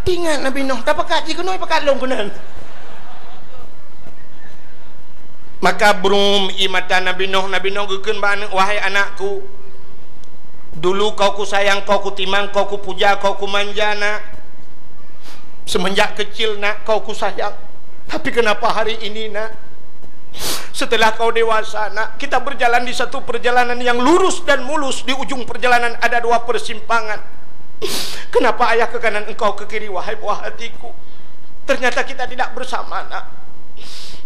Teuingat Nabi Nuh, tapakat jih keunoe, pakat lôn keunan. Maka brôm ie mata Nabi Nuh, Nabi Nuh geukheun bak aneuëk, "Wahai anakku, dulu kau kusayang, kau kutimang, kau kupuja, kau kumanja, nak. Semenjak kecil, nak, kau kusayang. Tapi kenapa hari ini, nak, Setelah kau dewasa, nak, kita berjalan di satu perjalanan yang lurus dan mulus. Di ujung perjalanan ada dua persimpangan. Kenapa ayah ke kanan, engkau ke kiri, wahai buah hatiku? Ternyata kita tidak bersama, nak.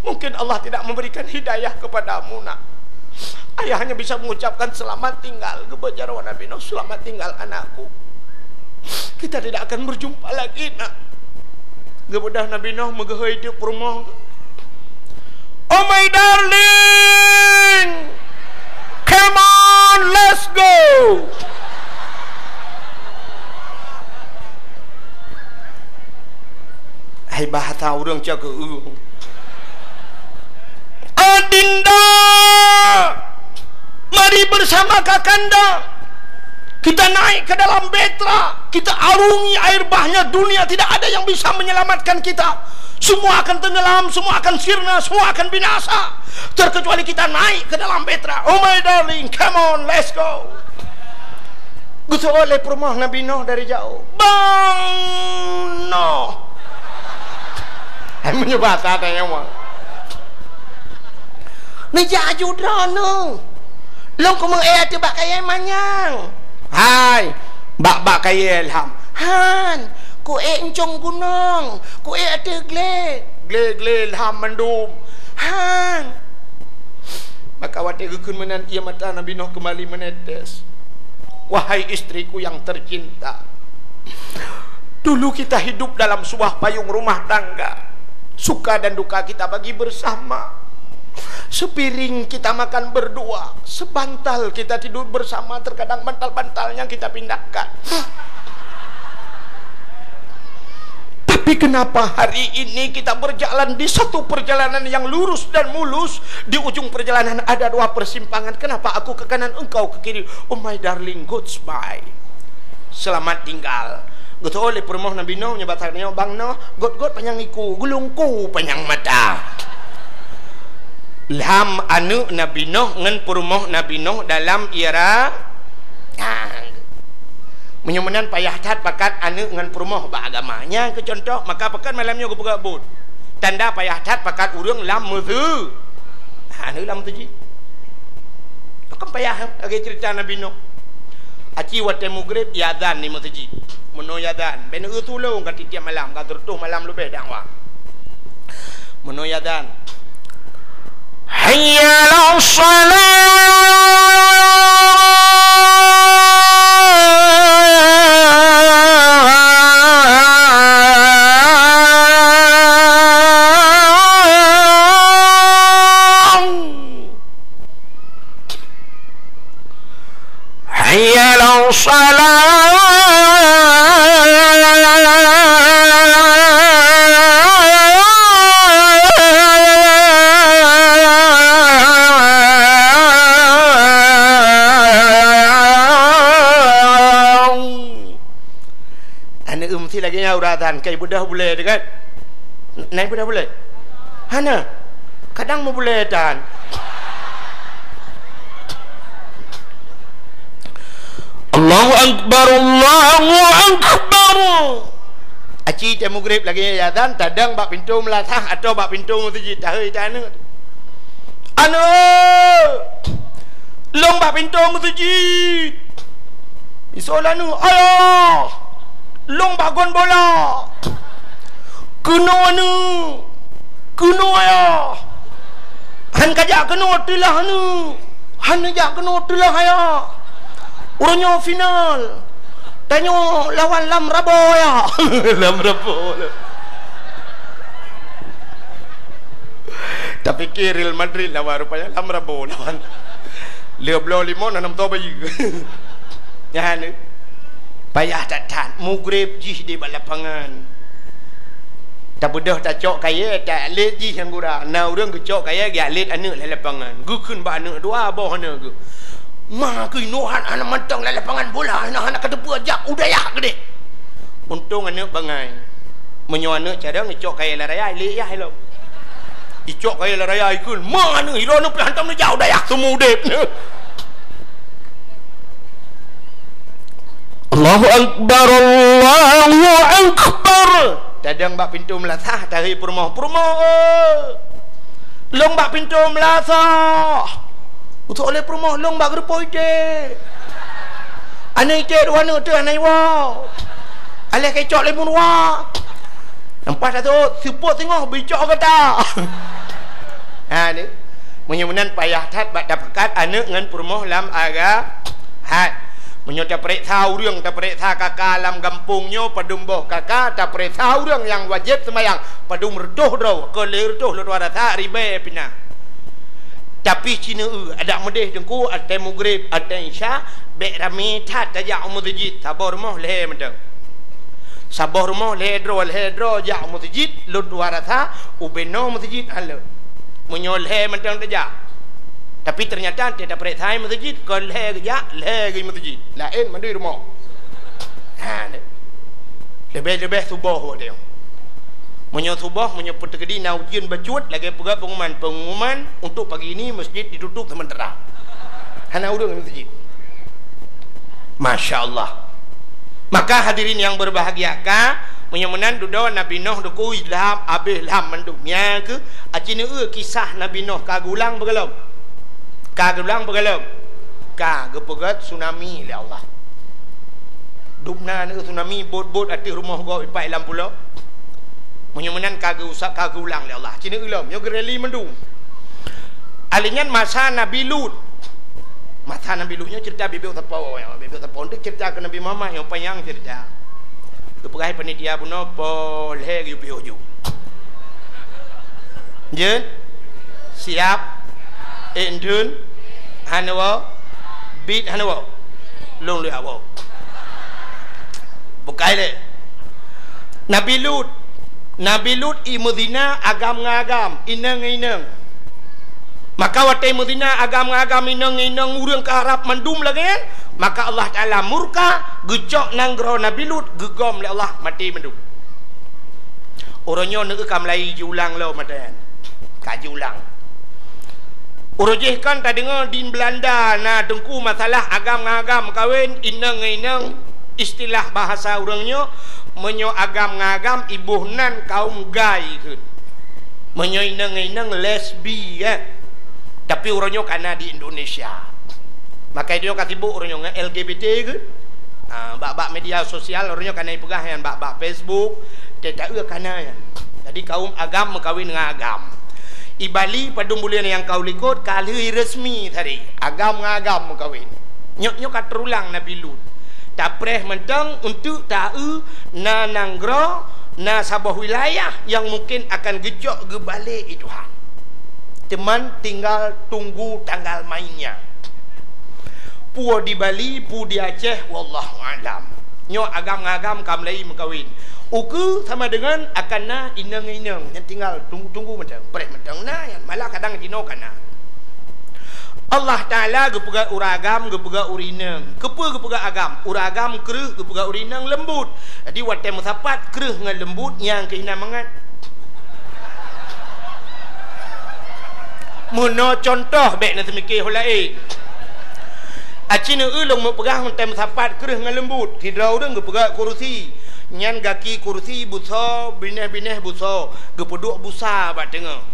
Mungkin Allah tidak memberikan hidayah kepadamu, nak. Ayah hanya bisa mengucapkan selamat tinggal. Geubeuet jaroe Nabi Nuh, "Selamat tinggal, anakku. Kita tidak akan berjumpa lagi, nak." Geubeudôh Nabi Nuh meugeuhôi teuk peurumoh. "Oh my darling, come on, let's go." Hai bahasa ureuëng cakeueng. "Adinda, mari bersama kakanda. Kita naik ke dalam bahtera, kita arungi air bahnya, dunia tidak ada yang bisa menyelamatkan kita. Semua akan tenggelam, semua akan sirna, semua akan binasa. Terkecuali kita naik ke dalam bahtera. Oh my darling, come on, let's go." Geuseuôt lé peurumoh Nabi Nuh dari jauh. "Bang Nuh." Hai, meunyoe bahasa tanyoe mah. "Neujak aju droeneuh. Lôn keumeung éh ateueh bak kayée manyang." "Hai, bak, bak kayée lham." "Han, kuék euncong gunong, kuék ateueh glé." "Glé-glé lham mandum." "Han." Maka watée geukheun meunan, ié mata Nabi Nuh keumbali meunetes. Wahai istriku yang tercinta, dulu kita hidup dalam sebuah payung rumah tangga. Suka dan duka kita bagi bersama. Sepiring kita makan berdua, sebantal kita tidur bersama, terkadang bantal-bantalnya kita pindahkan. Tapi kenapa hari ini kita berjalan di satu perjalanan yang lurus dan mulus, di ujung perjalanan ada dua persimpangan. Kenapa aku ke kanan, engkau ke kiri? Oh my darling, goodbye. Selamat tinggal. Geutôh lé peurumoh Nabi Nuh, nyoe basa nyoe, "Bang Nuh, got-got panyang iku, gulungku panyang mata." Lham aneuëk Nabi Nuh ngon peurumoh Nabi Nuh dalam ié ra-, ha. Meunyoe meunan payah that pakat aneuëk ngon peurumoh bak agama. Nyang keu contoh, maka pakon malam nyoe geupeugah buet. Tanda payah that pakat ureuëng lam meuseu-, ha, aneuëk lam meuseujid. Pakon payah, lagée ceurita Nabi Nuh. Aci watée mugreb, iazan di meuseujid. Meunoe iazan, bèk neueu tulông ka tiep-tiep malam, ka sireutôh malam leubeh dakwah. Meunoe iazan, "Hayya 'alas shalah!" Hayya 'alas shalah. Aneuëk meusti lagée nyan uroe tan, kai beudôh bulée teuh kan? Nai beudôh bulée? Hana. Kadang meubulée tan. Allahu Akbar, Allahu Akbar. Aci teuh mugreb lagée nyan azan, tadong bak pintoe meulasah atau bak pintoe meuseujid, tahôi teuh aneuëk. "Aneuëk, lôn bak pintoe meuseujid." Isoe lé aneuëk, "Ayah, lôn bak gon bola." "Keunoe aneuëk, keunoe ayah." "Han kajak keunoe teulah aneuëk." "Han neujak keunoe teulah ayah. Uroe nyoe final. Tanyoe lawan Lam Rabo ayah." Lam Rabo. Tapike Real Madrid lawan, rupanya Lam Rabo lawan. Lheueh bloe limong, na nam toe bayeue. Nyan, payah that-that, mugreb jih di bak lapangan. Tabeudôh tacok kayée, ta-, lét jih nyang gura. Na ureuëng geucok kayée, geulét aneuëk lam lapangan. Geukheun bak aneuëk dua boh aneuëk geuh. "Ma keunoe hana mantong lam lapangan bola, hana, hana kateupeue, jak u dayah keudeh." Untông aneuëk bangai. Meunyoe aneuëk carông, icok kayée lam raya, ilét yah ilong. Icok kayée lam raya, ikheun, "Ma aneuëk, ilong aneuëk pih hantom neujak u dayah, teuma udeb." Allahu Akbar, Allahu Akbar. Tadong bak pintoe meulasah, tahôi peurumoh, "Peurumoh, eh! Lôn bak pintoe meulasoe. Usok lé peurumoh lôn bak geureupoh iték. Aneuk iték dua aneuk teuh hana iwoe. Aléh keucok lé meuruak. Leupah taseuôt, seupôt singoh beuicok gata. Ha, ni. Meunyoe meunan payah that bak tapakat aneuk ngon peurumoh lam aga-, hat. Meunyoe tapareksa ureuëng, tapareksa kaka lam gampông nyoe, padum boh kaka, tapareksa ureuëng nyang wajéb seumayang, padum reutôh droe, kon lhée reutôh lôn tuan rasa ribée pih na. Tapi ci neu-eu, adak meudeh teungku, watée mugreb, watée isya, bék ramé that tajak u meuseujid, saboh rumoh lhée mantong. Saboh rumoh lhée droe, lhée droe jak u meuseujid, lôn tuan rasa ubé noe meuseujid hana lôn. Meunyoe lhée mantong tajak. Tapi teunyata watée tapareksa meuseujid, kon lhée geujak, lhée geuh meuseujid. Laén mandum rumoh. Ha, leubeh-leubeh suboh watée nyoe. Meunyoe suboh, meunyoe peuteukedi na ujeuen bacut, lagée peugah pengumuman, pengumuman untuk pagi ini masjid ditutup sementara. Hana ureuëng meuseujid. Masya Allah. Maka hadirin yang berbahagia, ka, meunyoe meunan dudoe Nabi Nuh dukui lam, abéh lam mandum. Nyan keuh, aci neu-eu kisah Nabi Nuh ka geulang beugalom. Ka geulang beugalom. Ka geupeugét tsunami lé Allah. Dubna neu tsunami bot-bot ateueh rumoh gob ipak lam pulo. Meunyoe meunan ka geuusap, ka geulang lé Allah. Ci neu-eu lom, nyoe geureli mandum. Alinyan masa Nabi Lut. Masa Nabi Lut nyoe cerita bibeu sapo, bibeu sapo untuk cerita ke Nabi Muhammad nyoe panyang cerita. Geupeugah panitia bunoe poh lhée geuyue piôh ju. Jeuet? Siap? Ék dun? Hana woe? Bit hana woe? Lôn lé woe. Bukai lé. Nabi Lut. Nabi Lut i meuzina agam ngon agam, inong ngon inong. Maka watée meuzina agam ngon agam, inong ngon inong, ureuëng ka harab mandum lagée nyan, maka Allah Taala murka, geucok nanggroe Nabi Lut, geugom lé Allah maté mandum. Uroe nyoe neu-eu ka mulai jiulang lom mata nyan. Ka jiulang. Uroe jih kan tadeungoe di Belanda na teungku masalah agam ngon agam meukawen, inong ngon inong, istilah bahasa ureuëng nyoe, meunyoe agam ngon agam iboh nan kaum gay kheun. Meunyoe inong ngon inong lesbi kan. Tapi uroe nyoe ka na di Indonesia. Maka nyoe ka sibuk uroe nyoe ngon L G B T kheun. Ha, bak-bak media sosial uroe nyoe ka na ipeugah nyan bak-bak Facebook, teuta eu ka na nyan. Jadi kaum agam meukawen ngon agam. I Bali padum buleuen nyang ka u likot ka lheueh resmi tadi. Agam ngon agam meukawen. Nyoe, nyoe ka teurulang Nabi Lut. Tapreh mantong untuk ta-eu na nanggroe, na saboh wilayah nyang mungken akan geucok geubalek i Tuhan. Teuma tinggal tunggu tanggal mainnya. Peue di Bali, peue di Aceh, wallahu a'lam. Nyoe agam ngon agam ka mulai meukawen. Ukeue sama deungon akan na inong-inong nyang tinggal tunggu-tunggu mantong, preh mantong na, malah kadang jinoe ka na. Allah Taala geupeugah ureuëng agam, geupeugah ureuëng inong. Keupeue geupeugah agam? Ureuëng agam kreueh, geupeugah ureuëng inong leumbut. Jadi watée meusapat kreueh ngon leumbut nyang keuh na mangat. Meunoe cuntoh bék na teumike ho laén. Aci neu-eu lôn meupeugah ngon tem sapat kreueh ngon leumbut. Sidroe ureuëng geupeugah kurusi. Nyan gaki kurusi busoe, binéh-binéh busoe, geupeuduek busa bak teungoh.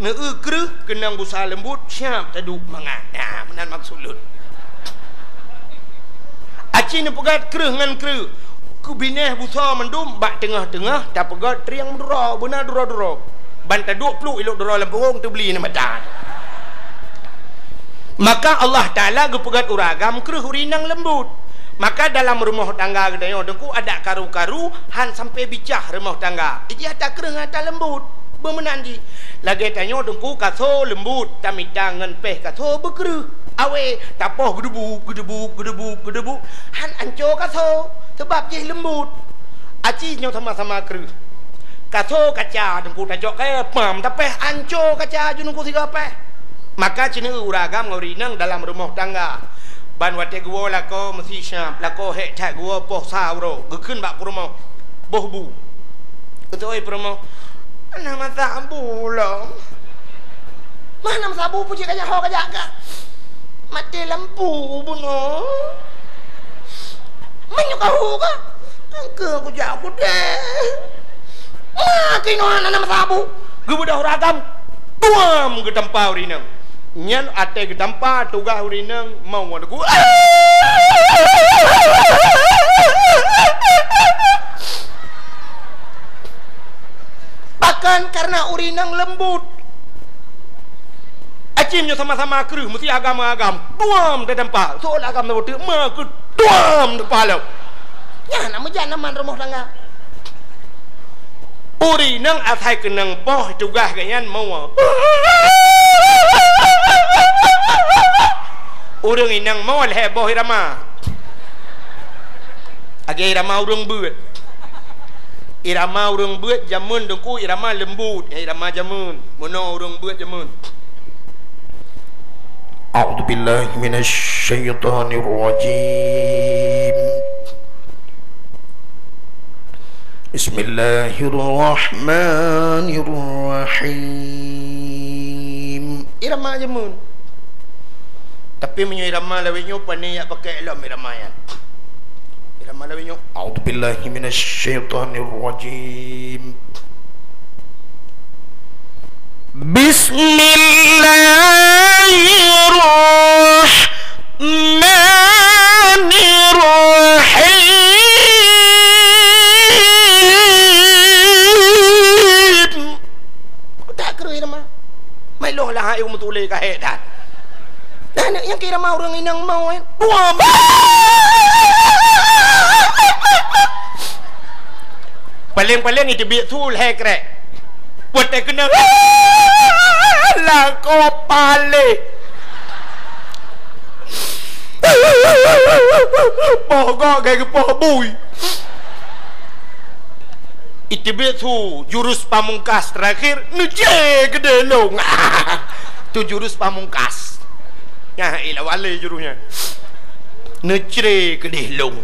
Neu-eu kreueh keunong busa leumbut, siab taduek mangat. Nah, meunan maksud lôn. Aci neupeugét kreueh ngon kreueh. Keu binéh busoe mandum bak teungoh-teungoh tapeugét trieng meuduro, beuna duro-duro. Ban taduek pluek ilok duro lam pungong teubli na mata. Maka Allah Taala geupeugét ureuëng agam kreueh ureuëng inong leumbut. Maka dalam rumoh tangga geutanyoe teungku adak karu-karu han sampai bicah rumoh tangga. Iji ata kreueh ngon ata leumbut. Beumeunan jih. Lagée tanyoe teungku kaso leumbut, tamita ngon péh kaso beukreueh. Awé, tapoh geudeubuek, geudeubuek, geudeubuek, geudeubuek. Han anco kaso, sabab jih leumbut. Aci nyoe sama-sama kreueh. Kaso kaca teungku tacok kayée pam tapéh anco kaca ju teungku sigoe péh. Maka ci neu-eu ureuëng agam ngon ureuëng inong dalam rumoh tangga. Ban watée geuwoe lakoe meusi siab, lakoe hék that geuwoe poh sa uroe, geukheun bak peurumoh, boh bu. Geutôi peurumoh, "Hana meusabu lom." "Mah hana meusabu, peue cit kajak ho kajak ka? Maté lampu bunoe." "Meunyoe ka hu ka, engke kujak kudeh." "Ma keunoe hana meusabu?" Geubeudôh ureuëng agam. Duam geutampa ureueng inong. Nyan watèe geutampa tugaih ureueng inong mau ngon lagu. Bahkan karena ureueng inong leumbut. Aci meunyoe sama-sama kreueh meusti agam-agam. Duam tatampa. Soe agam na beutôi ma keu duam tampa lom. Nyan na meujan aman rumoh tangga. Ureueng inong asai keunong boh tugaih geuh nyan mau. Ureueng inong mau lhèe boh irama. Lagèe irama ureueng beuet. Irama ureueng beuet jameun teungku irama leumbut, irama jameun. Meunoe ureueng beuet jameun. A'udzubillahi minasyaitonirrajim. Bismillahirrahmanirrahim. Irama jameun. Tapi meunyoe irama lawét nyoe, pane jak pakèk lom irama nyan. Irama lawét nyoe, a'udzubillahi minasyaitonirrajim. Bismillahirrahmanirrahim. Keutak kreueh irama. Mai lôn lah hai meutuléh ka hék that. Nah, nyang kira mau ureueng inong mau, eh. Dua. Paléng-paléng iteubiet su lhèe krek. Watèe keunong. Lakoe paléh. Poh gok gai geupoh bui. Iteubiet su jurus pamungkas terakhir, neucre keudeh lôn. Tu jurus pamungkas. Nyan, eh, lawan lé jurus nyan. Neucre keudeh lôn.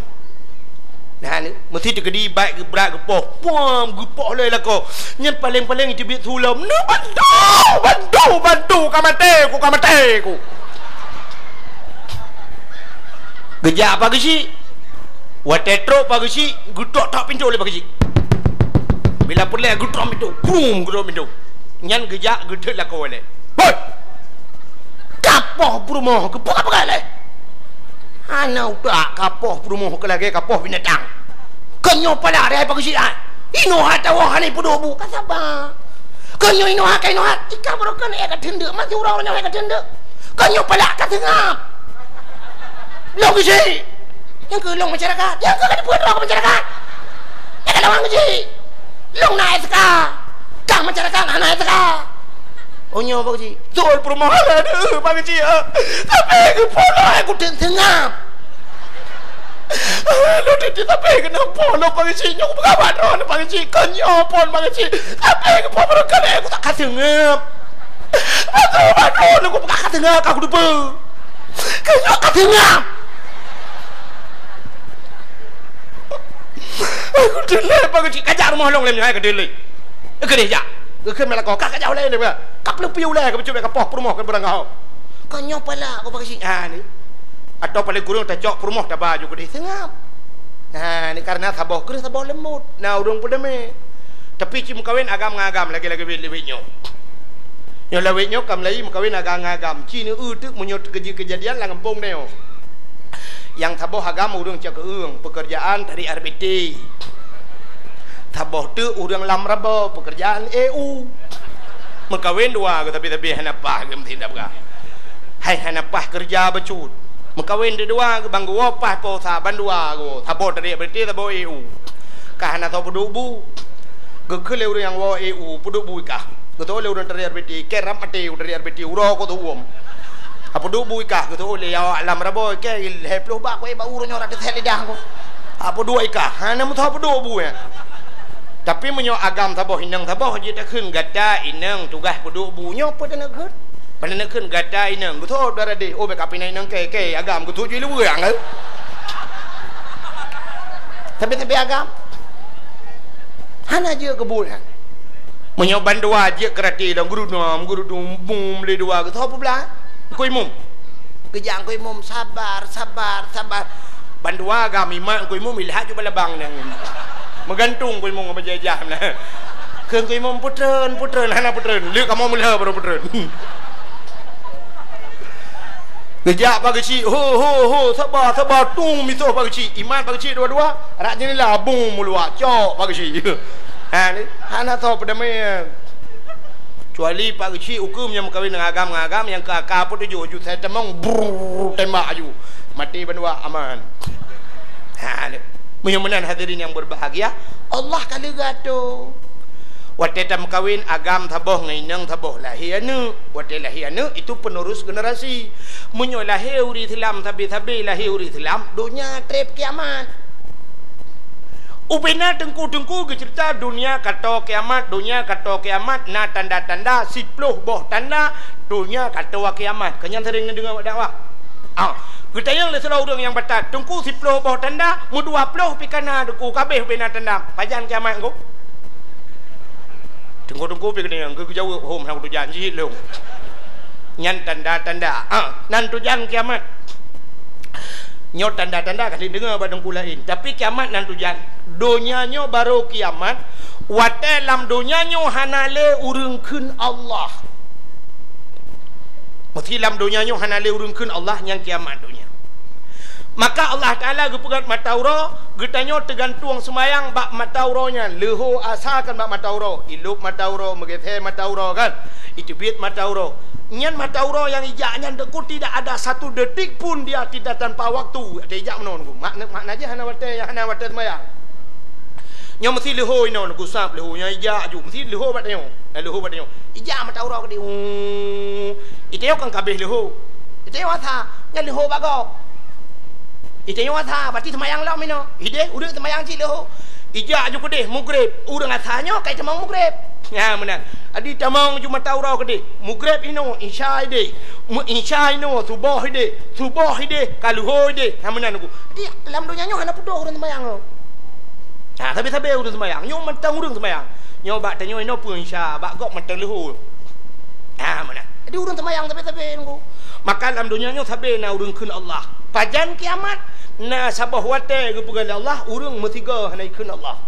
Nah, ni, meusti teukeudi bak geubrat geupoh. Puam, geupoh lé lakoe. Nyan paléng-paléng iteubiet su lom. Neubantu, bantu, bantu, ka maté ku, ka maté ku. Geujak Pak Geuchik. Watèe trok Pak Geuchik, geutok-tok pintoe lé Pak Geuchik. Bila peureulèe geutok pintoe, brum, geutok pintoe. Nyan geujak geuthot lakoe lé. Hoi! Kapoh peurumoh, geupeugah-peugah lé. Hana utak kapoh peurumoh keu lagèe kapoh binatang. Keu nyoe pala rhai Pak Geuchik, ai. Inoe hana tawoe hana peuduek bu, ka saba. Keu nyoe inoe hana ka inoe hana, ika baroekon ék ka teundeuk, mati uroe nyoe ék ka teundeuk. Keu nyoe pala ka seungab. Lôn Geuchik. Nyang keu lôn masyarakat, nyang keu ka dipeue droe keu masyarakat. Nyang ka lôn Geuchik. Lôn na S K. Kang masyarakat hana S K. Oh, nyoe Pak Geuchik. Beutôi peurumoh lôn, Pak Geuchik, ah. Tapi keu poloh aku teuk seungab. Ah, lôn teuti tapi keunoe poloh Pak Geuchik, nyoe kupeugah bak droeneuh Pak Geuchik, keu nyoe phon Pak Geuchik. Tapi keu poloh keuneuk aku tak ka seungab. Beutôi, beutôi, aku peugah ka seungab, ka kuteupeu. Keu nyoe ka seungab. Aku teulhèe Pak Geuchik, ka jak rumoh lôn lé nyoe, hai ka teulhèe. Keudeh jak. Geukheun meunan lakoe, ka, ka jak ulèe lé, ka peuleupi ulèe, ka peucok bèk kapoh peurumoh keu beurangkaho. Ka nyoe pala, ku Pak Geuchik. Ha, ni. Atawa paléng kureueng tacok peurumoh taba ju keudeh seungab. Ha, ni karena saboh kreueh saboh leumbot. Na ureueng peudeumé. Tapi ci meukawen agam ngon agam lagèe-lagèe lawét nyoe. Nyoe lawét nyoe ka meulayeue meukawen agam ngon agam. Ci neu-eu teuk meunyoe teukeujeuet keujadian lam gampông nyoe. Nyang saboh agam ureueng cok keueung, pekerjaan tarék R B T. Saboh teuk ureueng lam raba, pekerjaan E U. Meukawen dua geuh, tapi-tapi hana paih geuh meusidab gah. Hai hana paih keureuja bacut. Meukawen deudua geuh, ban geuwoe paih po sa, ban dua geuh. Saboh tarék R B T, saboh E U. Ka hana soe peuduek bu. Geukheun lé ureueng nyang woe E U, peuduek bu i kah. Geuteu'oh lé ureueng tarék R B T, kèe rab maté u tarék R B T, uroe ko teuuem. Ka peuduek bu i kah, geuteu'oh lé awak lam raba, kèe lhèe ploh bak, ko, eh, bak uroe nyoe rot teuthèt lidah ko. Ka peuduek i kah, hana meusoe peuduek bu nyan. Tapi meunyoe agam saboh inong saboh, jeuet takheun gata inong tugaih peuduek bu, nyoe peue taneuk kheun? Ban taneuk kheun gata inong, geuthôt dara deh, oh, bèk ka pih na inong kèe, kèe agam, geuthôt ju i luweue, kan? Tapi-tapi agam. Hana jeuet keu buet nyan. Meunyoe ban dua jeuet keu rati lom, geurudum, geurudum, bum, lé dua, geusoe peublah. Teungku Imum. Geujak Teungku Imum, sabar, sabar, sabar. Ban dua gam imat Teungku Imum, ilhak ju balabang nyan. Meugantung Teungku Imum ngon bajèe-jah na. Kheun keu imum, "Peutreun, peutreun," hana peutreun. Lheueh kamoe meulheueh baru peutreun. Geujak Pak Geuchik, "Ho, ho, ho, saba, saba, tung misoh Pak Geuchik." Imat Pak Geuchik dua-dua, rak jeundela bung meuluak, cok Pak Geuchik. Ha, ni, hana soe peudamé. Kecuali Pak Geuchik ukeue nyang meukawen ngon agam, ngon agam nyang keu aka peutujoh, ju sai tamong, brrrr, tembak aju. Maté bandua aman. Ha, ni. Meunyoe meunan hadirin yang berbahagia, Allah ka leuga tu. Watée tameukawen, agam saboh ngon inong saboh lahé aneuëk. Watée lahé aneuëk, itu penerus generasi. Meunyoe lahé ureuëng Islam sabe-sabe, lahé ureuëng Islam, donya treb kiamat. Ubena teungku-teungku geuceurita, "Donya ka toe kiamat, donya ka toe kiamat, na tanda-tanda, siploh boh tanda, donya ka toe kiamat." Keu nyan sering neudeungoe bak dakwah. Ah, geutanyong lé sidroe ureuëng nyang batat, "Teungku, siploh boh tanda, meudua ploh pih ka na, Teungku, ka abéh ubena tanda. Pajan kiamat, Teungku?" Teungku-teungku pih geutanyong, geujaweueb, "Hom, hana kutujan jih lôn." Nyan tanda-tanda. Ah, nan tujan kiamat. Nyoe tanda-tanda ka neudeungoe bak teungku laén. Tapi kiamat nan tujan. Donya nyoe barô kiamat, watée lam donya nyoe hana lé ureuëng kheun Allah. Meusé lam donya nyoe hana lé ureuëng kheun Allah, nyan kiamat donya. Maka Allah Taala geupeugét mata uroe, geutanyoe teugantueng seumayang bak mata uroe nyan. Leuho asa kan bak mata uroe, ilop mata uroe, meugeusé mata uroe kan, iteubiet mata uroe. Nyan mata uroe nyang ijak nyan, Teungku, tidak ada satu detik pun dia tidak tanpa waktu. Ada ijak meunoe, Teungku. Makna, makna jih hana watée, hana watée seumayang. Nyoe meusé leuho inoe, Teungku, sab leuho nyan ijak aju. Meusé leuho bak tanyoe. Eh, leuho bak tanyoe. Ijak mata uroe keudeh. Uh. Itanyoe kan ka abéh leuho. Itanyoe asa, nyan leuho bak gob. Itanyoe asa, berarti seumayang lom inoe. Ideh, ureuëng seumayang cit leuho. Ijak aju keudeh, mugreb. Ureuëng asa nyoe ka itamong mugreb. Nyan meunan. Jadi tamong ju mata uroe keudeh. Mugreb inoe, isya ideh. Meu-, isya inoe, suboh ideh. Suboh ideh, ka leuho ideh. Nyan meunan, Teungku. Jadi lam donya nyoe hana putôh ureuëng seumayang nyoe. Ha, sabe-sabe ureuëng seumayang. Nyoe mantong ureuëng seumayang. Nyoe bak tanyoe inoe peue isya, bak gob mantong leuho. Ha, meunan. Jadi ureuëng seumayang sabe-sabe, Teungku. Maka lam donya nyoe sabe na ureuëng kheun Allah. Pajan kiamat, na saboh watée geupeugah lé Allah, ureuëng meusigoe hana ikheun Allah.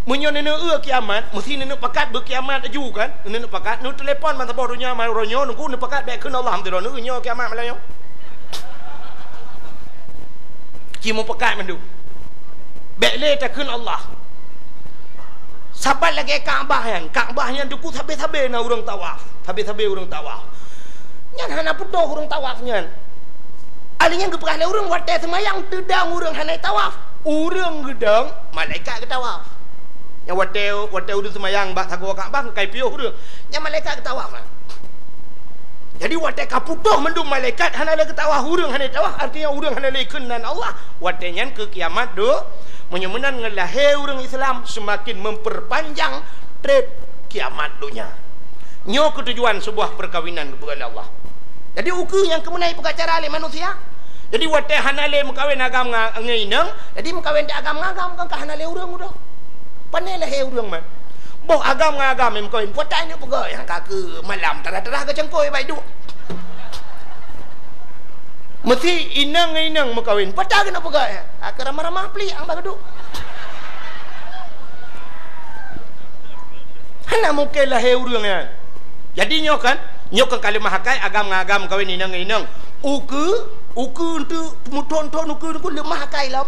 Meunyoe neuneuk kiamat, meusé neuneuk pakat beukiamat laju kan? Neuneuk pakat, neutelepon ban saboh donya, ban uroe nyoe, Teungku, neupakat bék kheun Allah, meusidroe neuneuk nyoe kiamat malam nyoe. Ci meupakat mandum. Bék lé takheun Allah. Saban lagée Ka'bah nyan, Ka'bah nyan, Teungku, sabe-sabe na ureuëng tawaf, sabe-sabe ureuëng tawaf. Nyan hana putôh ureuëng tawaf nyan. Ahli nyan geupeugah lé ureuëng watée seumayang teudong ureuëng hana tawaf. Ureuëng geudong, malaikat geutawaf. Nyang watée, watée ureuëng seumayang bak sagoe Ka'bah, ka ipiôh ureuëng. Nyang malaikat geutawaf. Jadi watée ka putôh mandum malaikat hana lé geutawaf, ureuëng hana tawaf, artinya ureuëng hana lé kheun nan Allah. Watée nyan keu kiamat do, meunyoe meunan ngon lahé ureuëng Islam seumaken memperpanjang treb kiamat donya. Nyoe keutujuan seubuah peukawinan geupeugah lé Allah. Jadi ukeue nyang keumeunai peugah cara lé manusia. Jadi watée hana lé meukawen agam nga-, ngon inong, jadi meukawen di agam ngon agam, kan ka hana lé ureuëng udah. Pane lahé ureuëng man. Boh agam ngon agam meukawen, peue ta inong peugah nyang ka keu malam tarah-tarah geucangkôi bak iduek. Meusi inong ngon inong meukawen, peue ta keuneuk peugah, ka ramah-ramah plik ang bak geuduek. Hana mungken lahé ureuëng nyan. Jadi nyoe kan, nyoe kan ka leumah akai agam ngon agam meukawen inong ngon inong. Ukeue, ukeue eunteuk meuthon-thon ukeue, ukeue leumah akai lom.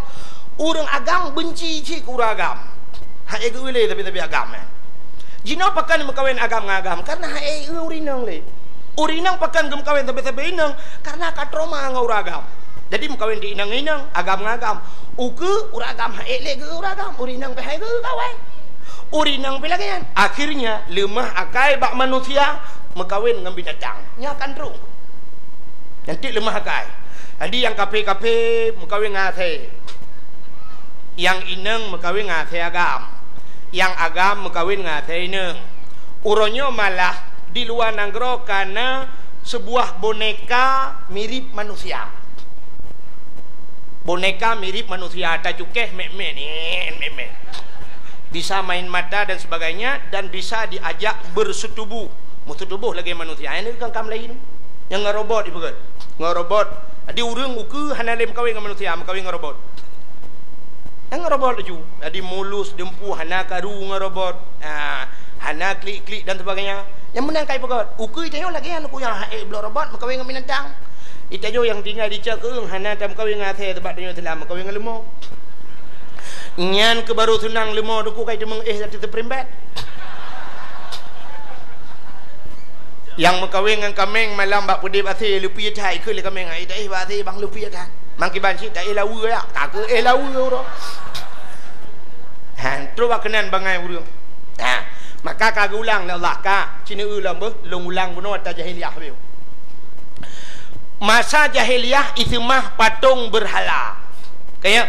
Ureuëng agam beunci cit keu ureuëng agam. Hana geu-eu lé tapi-tapi agam nyan. Jinoe pakon meukawen agam ngon agam, karena hana geu-eu ureuëng inong lé. Ureuëng inong pakon geumeukawen sabe-sabe inong, karena ka trauma ngon ureuëng agam. Jadi meukawen di inong ngon inong, agam ngon agam. Ukeue ureuëng agam hana lé geu-eu ureuëng agam, ureuëng inong pih hana geu-eu kawen. Ureuëng inong pih lagée nyan. Akhirnya leumah akai bak manusia meukawen ngon binatang. Nyan kan trok. Nyan teuk leumah akai. Jadi nyang kaphé-kaphé meukawen ngon asèe. Nyang inong meukawen ngon asèe agam. Nyang agam meukawen ngon asèe inong. Uroe nyoe malah di luwa nanggroe ka na seubuah boneka mirip manusia. Boneka mirip manusia, tacukéh mét-mét, nyen, mét-mét. Bisa main mata dan sebagainya, dan bisa diajak berseutubuh. Meuseutubuh lagée manusia. Nyan ka kam laén. Nyang ngon robot ipeugét. Ngon robot. Jadi ureuëng ukeue hana lé meukawen ngon manusia, meukawen ngon robot. Nyang robot laju. Jadi mulus, dumpeue, hana karu ngon robot. Ha, hana klik-klik dan sebagainya. Nyang meunan ka ipeugöt. Ukeue tanyoe lagèe nyan, ukeue nyang han ék bloe robot, meukawen ngon binatang. Itanyoe nyang tinggai di Cot Keueung hana tameukawen ngon asèe, sabab tanyoe Islam meukawen ngon leumo. Nyan keuh baru seunang leumo, teungku, ka iteumeung éh ateueh spring bed. Nyang meukawen ngon kaméng malam bak peudép asèe, leupie that, ikheun lé kaméng, "Ai, taéh bak asèe, bang, leupie that." Mangkiban cit taéh laweue, ya. Ka keuh éh laweue uroe. Ha, trok bak keunan bangai ureueng. Ha, maka ka geuulang lé Allah, ka, ci neueu lom beuh, lôn ulang bunoe ata jahiliyah beuh. Masa jahiliyah iseumah patong beurhala. Ka ya?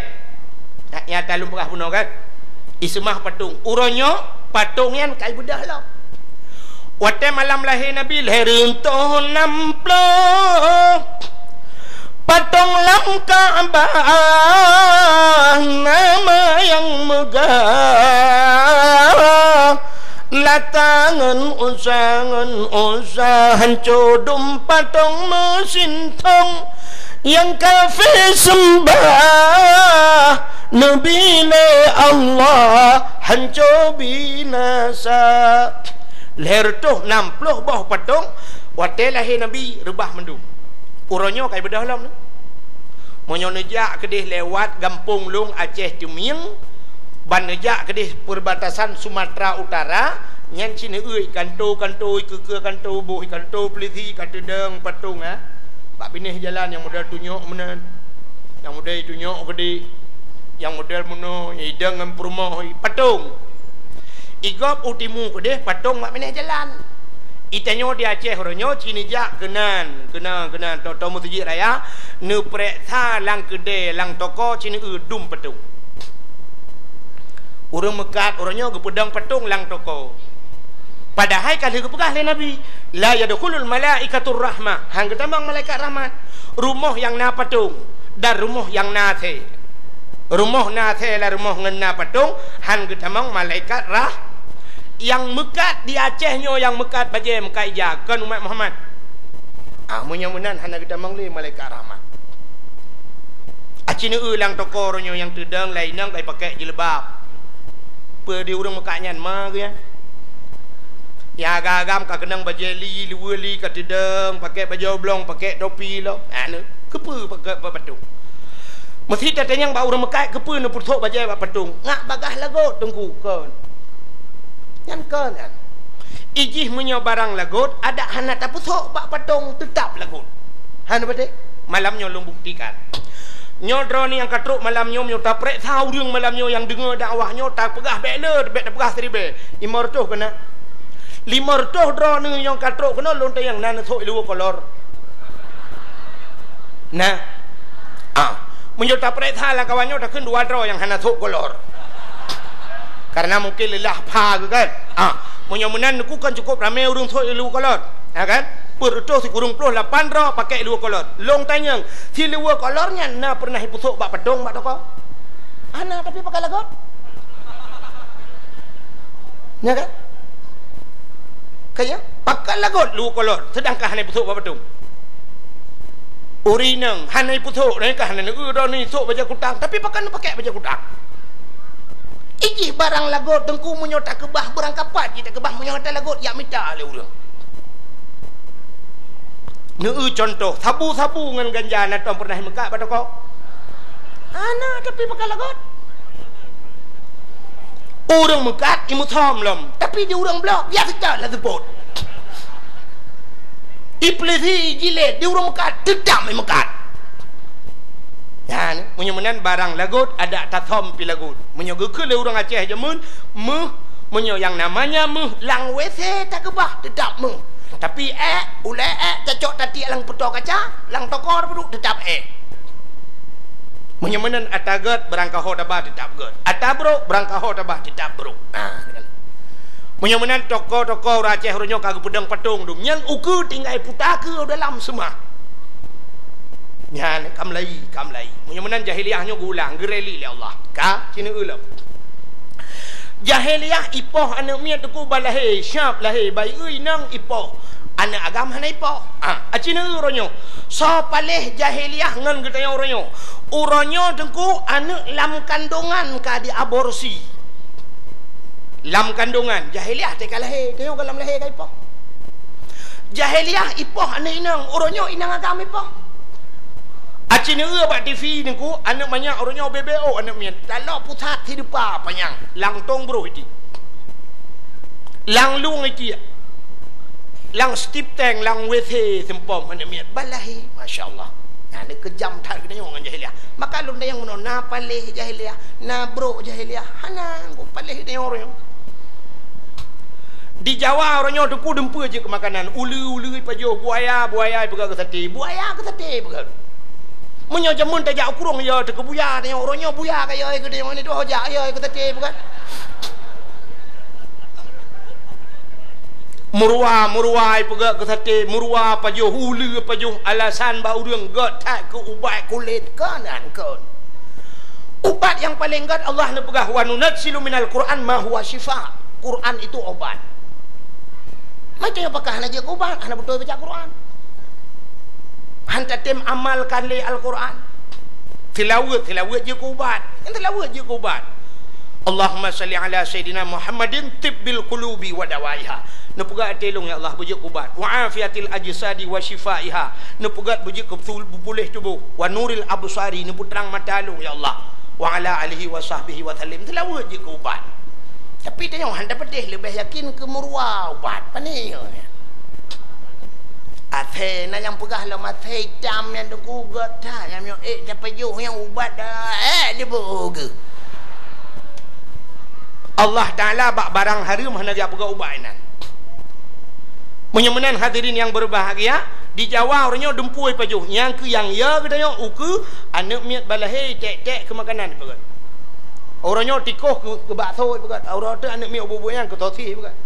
Nyan, nyan ata lôn peugah bunoe kan? Iseumah patong. Uroe nyoe patong nyan ka ibeudôh lom. Watèe malam lahé Nabi, lhèe reutôh nam ploh, patong lam Ka'bah nama nyang meugah. Lata ngon Uzza, ngon Uzza, hanco dum patong meusintong. Nyang kafé seumbah Nabi lé Allah, hanco binasa. Lhèe reutôh nam ploh boh patong, watèe lahé Nabi, reubah mandum. Uroe nyoe ka ibeudôh lom. Meunyoe neujak keudéh lewat gampông lôn Aceh Teumieng, ban neujak keudéh perbatasan Sumatera Utara, nyan ci neueu kanto-kanto, ikeue-keue kanto, boh kanto polisi ka teudong patong, ha. Bak binéh jalan nyang model tunyok meunan, nyang model tunyok geude, nyang model meunoe, nyang idong ngon peurumoh, patong. Igob u timu keudéh, patong bak binéh jalan. Itanyoe di Aceh uroe nyoe ci neujak keunan, keunan, keunan, tô-tô meuseujid raya, neupareksa lam keudè, lam toko ci neueu dum patong. Ureueng meukat uroe nyoe geupeudong patong lam toko. Padahai ka lheueh geupeugah lé Nabi, "La yadkhulul malaikatur rahmah," han geutamong malaikat rahmat, rumoh nyang na patong dan rumoh nyang na asèe. Rumoh na asèe lam rumoh ngon na patong, han geutamong malaikat rah-, nyang meukat di Aceh nyoe, nyang meukat bajèe, meukat ija, kon umat Muhammad. Ah, meunyoe meunan hana geutamong lé malaikat rahmat. Aci neueu lam toko uroe nyoe nyang teudong, lam inong ka ipakék jilbab. Peue di ureueng meukat nyan ma geuh nyan? Nyang agam-agam ka keunong bajèe li, luweue li ka teudong, pakék bajèe oblong, pakék topi lom. Anu, keupeue pakék bak patong? Meusi tatanyong bak ureueng meukat, keupeue neupeusok bajèe bak patong? Ngat bagaih lagot, Teungku, kon. Nyan kon nyan. Ijih meunyoe barang lagot, adak hana tapeusok bak patong, teutap lagot. Hana beutôi? Malam nyoe lôn buktikan. Nyoe droeneuh nyang ka trok malam nyoe, meunyoe tapareksa ureueng malam nyoe nyang deungoe dakwah nyoe, tapeugah bèk le, bèk tapeugah siribèe. Limong reutôh keunan. Limong reutôh droeneuh nyang ka trok keunoe lôn tanyong na neusok i luweue kolor. Nah. Ah, meunyoe tapareksa lam kawan nyoe takheun dua droe nyang hana sok kolor. Karena mungkin leulah pha geuh kan. Ah, meunyoe meunan neukheun kan cukup ramé ureueng sok i luweue kolor. Ya kan? Peuet reutôh sikureueng ploh lapan droe pakék luweue kolor. Lôn tanyong, si luweue kolor nyan na peureunah ipeusok bak patong bak toko? Hana, tapi pakat lagot. Ya kan? Kaya, pakat lagot luweue kolor, seudangkan hana ipeusok bak patong. Ureueng inong hana ipeusok, nyan ka hana neueu droeneuh isok bajèe kutang, tapi pakat neupakék bajèe kutang. Ijih barang lagot, Teungku, meunyoe takeubah beurangkapat jih takeubah, meunyoe hana lagot jak mita lé ureueng. Neueu cuntoh, sabu-sabu ngon ganja na tom peureunah imeukat bak toko? Hana, tapi pakat lagot. Ureueng meukat imeusom lom, tapi di ureueng bloe biasa that laju seupôt. Ipeulisi, ijilét, di ureueng meukat teutap imeukat. Nyan, meunyoe meunan barang lagot, adak tasom pih lagot. Meunyoe geukheun lé ureueng Aceh jameun, méuh, meunyoe nyang namanya méuh, lam W C takeubah, teutap méuh. Tapi ék, ulèe ék, tacok tatiek lam peutoe kaca, lam toko tapeuduk, teutap ék. Meunyoe meunan ata gèt, beurangkaho taba teutap gèt. Ata brôk, beurangkaho taba teutap brôk. Ah, kan. Meunyoe meunan toko-toko ureueng Aceh uroe nyoe ka geupeudong patong dum. Nyan ukeue tinggai puta keu dalam seumah. Nyan ka meulayi, ka meulayi. Meunyoe meunan jahiliyah nyoe geuulang, geureli lé Allah. Ka, ci neueu lom. Jahiliyah ipoh aneuk miet teungku ban lahé, siap lahé, bayeue inong ipoh. Aneuk agam hana ipoh. Ah, aci neu uroe nyoe. Soe paléh jahiliah ngon geutanyoe uroe nyoe? Uroe nyoe teungku aneuk lam kandongan ka diaborsi. Lam kandongan, jahiliah teuka lahé, tanyoe ka lam lahé ka ipoh. Jahiliah ipoh aneuk inong, uroe nyoe inong agam ipoh. Aci neu bak T V teungku, aneuk manyak uroe nyoe bebe oh aneuk miet. Taloe pusat hidupa panyang, langtong broh iti. Lang lueng iti. Lang stip tank, lang W C seumpom aneuk miet. Balahé, masya Allah. Nah, ni keujam that geutanyoe ngon jahiliah. Maka lôn tanyong meunoe, na paléh jahiliah, na brok jahiliah, hana paléh geutanyoe uroe nyoe. Di Jawa uroe nyoe teungku dumpeue jeuet keu makanan, uleue-uleue ipajoh, buaya, buaya ipeugah keu saté, buaya keu saté ipeugah. Meunyoe jameun tajak u krueng, yo teuka buya, tanyoe uroe nyoe buya ka yo keu tanyoe ni tuh jak yo keu saté ipeugah. Meuruwa, meuruwa ipeugah keu saté, meuruwa pajoh, uleue pajoh, alasan bak ureuëng gét that keu ubat kulét, kon an kon. Ubat nyang paleng gét Allah neupeugah, "Wa nunazzilu minal Qur'an ma huwa syifa." Quran itu obat. Macam nyang pakah hana jeuet keu ubat, hana beutôi baca Quran. Han tatem amalkan lé Al-Quran. Tilaweuet, tilaweuet jeuet keu ubat. Nyang tilaweuet jeuet keu ubat. Allahumma salli ala Sayyidina Muhammadin tibbil qulubi wa dawaiha. Neupeugah até lôn, ya Allah, beujeuet keu ubat. Wa afiatil ajsadi wa syifaiha. Neupeugah beujeuet keu beutôi, beupuléh tuboh. Wa nuril absari, neupeutrang mata lôn, ya Allah. Wa ala alihi wa sahbihi wa sallim. Tilaweuet jeuet keu ubat. Tapi tanyoe han tapeudeh, leubeh yakin keu meuruwa ubat. Pane nyoe? Asèe na nyang peugah lom asèe itam nyang teungku gét that, nyang miyueb ék tapajoh nyang ubat dah, ék diboh geuh. Allah Taala bak barang hareuem hana geujak peugah ubat inan. Meunyoe meunan hadirin nyang berbahagia, di Jawa uroe nyoe dumpeue ipajoh, nyang keu nyang yo geutanyoe ukeue aneuk miet balahé tek-tek keu makanan ipeugét. Uroe nyoe tikoh keu, keu bakso ipeugét, uroe teuk aneuk miet ubeut-ubeut nyang keu sosis ipeugét.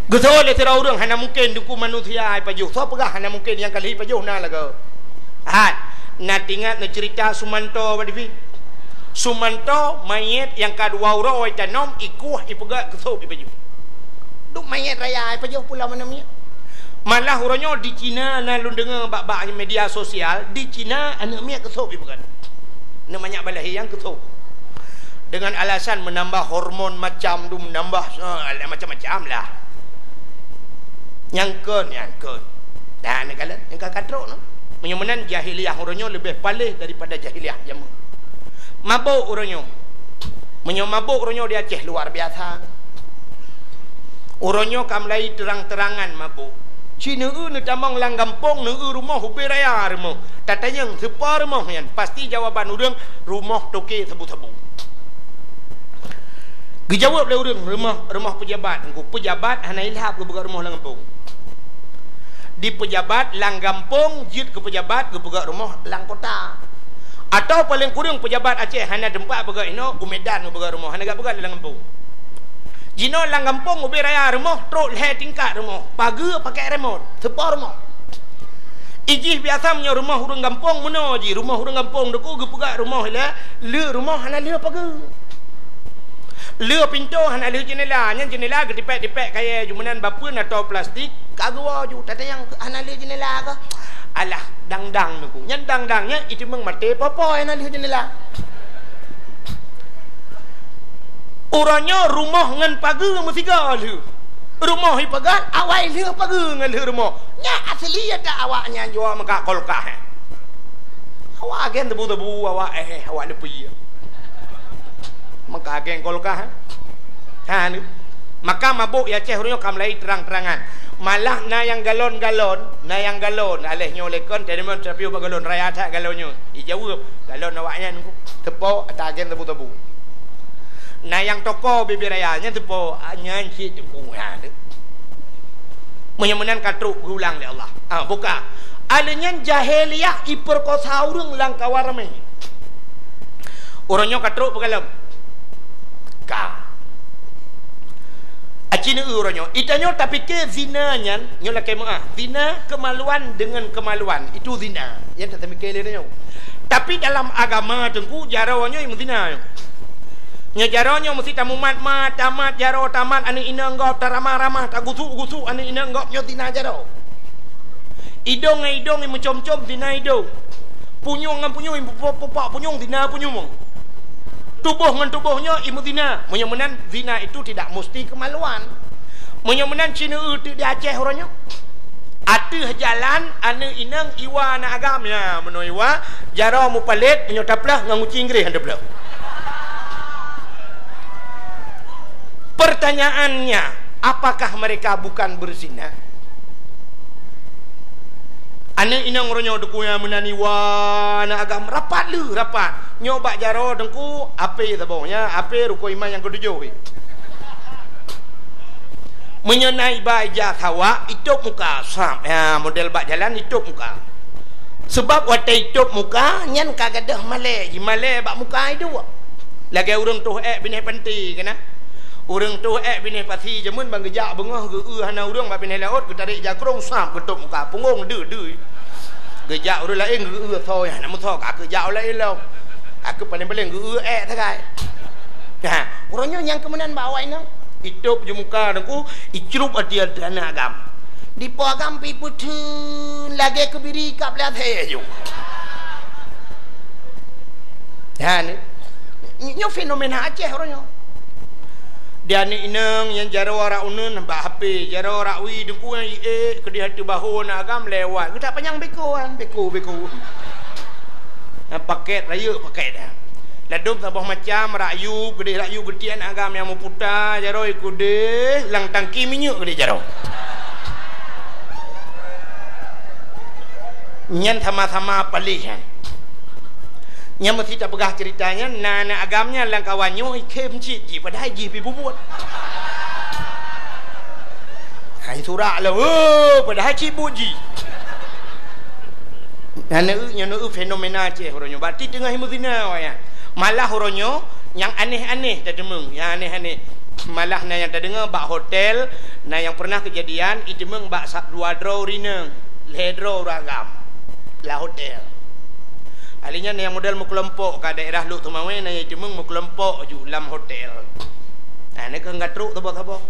Geusoe lé sidroe ureuëng hana mungken teungku manusia ipajoh. Soe peugah hana mungken, nyang ka lheueh ipajoh na lagoe. Hat, na tingat neuceurita Sumanto bak T V? Sumanto manyét nyang ka dua uroe itanom, ikueh, ipeugét, keu sôb ipajoh. Duek manyét raya ipajoh pulo aneuk miet. Malah uroe nyoe di Cina na lôn deungoe bak, bak media sosial, di Cina aneuk miet keu sôb ipeugét. Aneuk manyak balahé nyang keu sôb. Dengan alasan meunambah hormon macam tu, meunambah, eh, macam-macam lah. Nyang kon, nyang kon. Dah, neukalon, nyang ka katrok, no. Meunyoe meunan jahiliah uroe nyoe leubeh paléh daripada jahiliah jameun. Mabök uroe nyoe. Meunyoe mabök uroe nyoe di Aceh luar biasa. Uroe nyoe ka mulai terang-terangan mabök. Ci neu-eu neutamong lam gampông, neu-eu rumoh ubé raya rumoh. Tatanyong sipa rumoh nyan, pasti jawaban ureuëng rumoh toke sabu-sabu. Geujaweueb lé ureuëng, rumoh, rumoh peujabat. Teungku, peujabat hana ilhab geupeugah rumoh lam gampông. Di peujabat lam gampông jeuet keu peujabat geupeugah rumoh lam kota. Atawa paleng kureueng peujabat Aceh hana teumpat peugah inoe, u Medan geupeugah rumoh, hana geupeugah lam gampông. Jinoe lam gampông ubé raya rumoh trok lhée tingkat rumoh, pageue pakai remot, sipa rumoh. Ijih biasa meunyoe rumoh ureuëng gampông meunoe jih, rumoh ureuëng gampông teungku geupeugah rumoh ilée, le rumoh hana le pageue. Le pintoe hana le jeunela, nyan jeunela geutipék-tipék kayée ju meunan bapeue atau plastik, ka geuwoe ju, tatanyong hana le jeunela kah? Alah, dang-dang teungku. Nyan dang-dang nyan iteumong maté poh-poh hana le jeunela. Uroe nyoe rumoh ngon pageue meusigoe lheueh. Rumoh ipeugah, awai lheueh pageue ngon lheueh rumoh. Nyan asli ata awak nyan jua meuka kulkas, eh. Awak agen tebu-tebu, awak, eh, awak leupie. Meuka agen kulkas, eh. Ha, ni. Maka mabök i Aceh uroe nyoe ka mulai terang-terangan. Malah na nyang galon-galon, na nyang galon. Aléh nyoe lé kon, teurimong teupiôh bak galon raya that galon nyoe. Ijaweueb, galon awaknyan teupok ata agen tebu-tebu. Na nyang toko bibie raya nyan teupok, nyan cit teupok. Ha, tu. Meunyoe meunan ka trok geulang lé Allah. Ah, buka. Aléh nyan jahiliah ipeurkosa ureuëng lam kawan ramé. Uroe nyoe ka trok peugalom. Ka. Aci neu uroe nyoe. Itanyoe tapike zina nyan, nyoe lakée meuah. Zina kemaluan dengan kemaluan. Itu zina. Nyan tapike lé nyoe. Tapi dalam agama teungku, jaroe nyoe meuzina nyoe. Nyoe jaroe nyoe meusti tamumat-mat, tamat jaroe, tamat aneuk inong gob, taramah-ramah, tagusuk-gusuk aneuk inong gob, nyoe zina jaroe. Idong ngon idong imeucom-com, zina idong. Punyueng ngon punyueng, ipupok-pupok punyueng, zina punyueng. Tuboh ngon tuboh nyoe imeuzina. Meunyoe meunan, zina itu tidak musti kemaluan. Meunyoe meunan, ci neueu teuk di Aceh uroe nyoe. Ateueh jalan, aneuk inong iwa aneuk agam. Ya, meunoe iwa, jaroe mupalét, meunyoe taplôh ngon guci Inggréh han taplôh. Pertanyaannya, apakah mereka bukan berzina? Aneuk inong uroe nyoe dukung nyang meunan iwa aneuk agam rapat lé, rapat. Nyoe bak jaroe Teungku, ape saboh nyan, ape rukon iman nyang keutujôh. Meunyoe na iba ija sawak, itôb muka, sab, ya, model bak jalan itôb muka. Seubab watée itôb muka, nyan ka gadôh malée, jimalée bak muka iduek. Lagée ureuëng toh ék binéh panté keunan. Ureuëng toh ék binéh pasi jameun ban geujak beungoh geu-eu hana ureuëng bak binéh laôt, geutarek jakrong sab geutôb muka, punggong deuh-deuh. Geujak ureuëng laén geu-eu soe hana meusoe, ka keu jak ureuëng laén lom. Ka keu paléng-paléng geu-eu ék sagai. Ha, uroe nyoe nyang keumeunan bak awak inong. Itôb ju muka Teungku, icrup ateueh aneuk agam. Dipo agam pi peutheun lagée keubiri kab lé asée ju. Ha, ni. Nyoe fenomena Aceh uroe nyoe. Di aneuk inong nyang jaroe rak uneun bak H P, jaroe rak wie Teungku nyang iék keudeh ateueh bahô aneuk agam lewat. Geutak panyang beko kan, beko, beko. Nyang paket rayeuk paket dah. Ladôm saboh macam, rak yub, keudeh rak yub geutiek aneuk agam nyang meuputa, jaroe keudeh lam tangki minyeuk keudeh jaroe. Nyan sama-sama paléh nyan. Nyang meusti tapeugah ceurita nyan, na aneuk agam nyan lam kawan nyoe ikhém cit jih, padahai jih pi bubuet. Hai surak lom, oh, padahai cit buet jih. Nyan eu, nyan eu fenomena Aceh uroe nyoe. Berarti teungoh imeuzina awak nyan. Malah uroe nyoe nyang aneh-aneh tateumeung, nyang aneh-aneh. Malah na nyang tadeungoe bak hotel, na nyang pernah keujadian iteumeung bak sa-, dua droe ureuëng inong, lhée droe ureuëng agam. Lam hotel. Ahli nyan nyang model meukelompok ka daerah Lhokseumawe, na nyang iteumeung meukelompok ju lam hotel. Nah, nyan keuh ka trok saboh-saboh.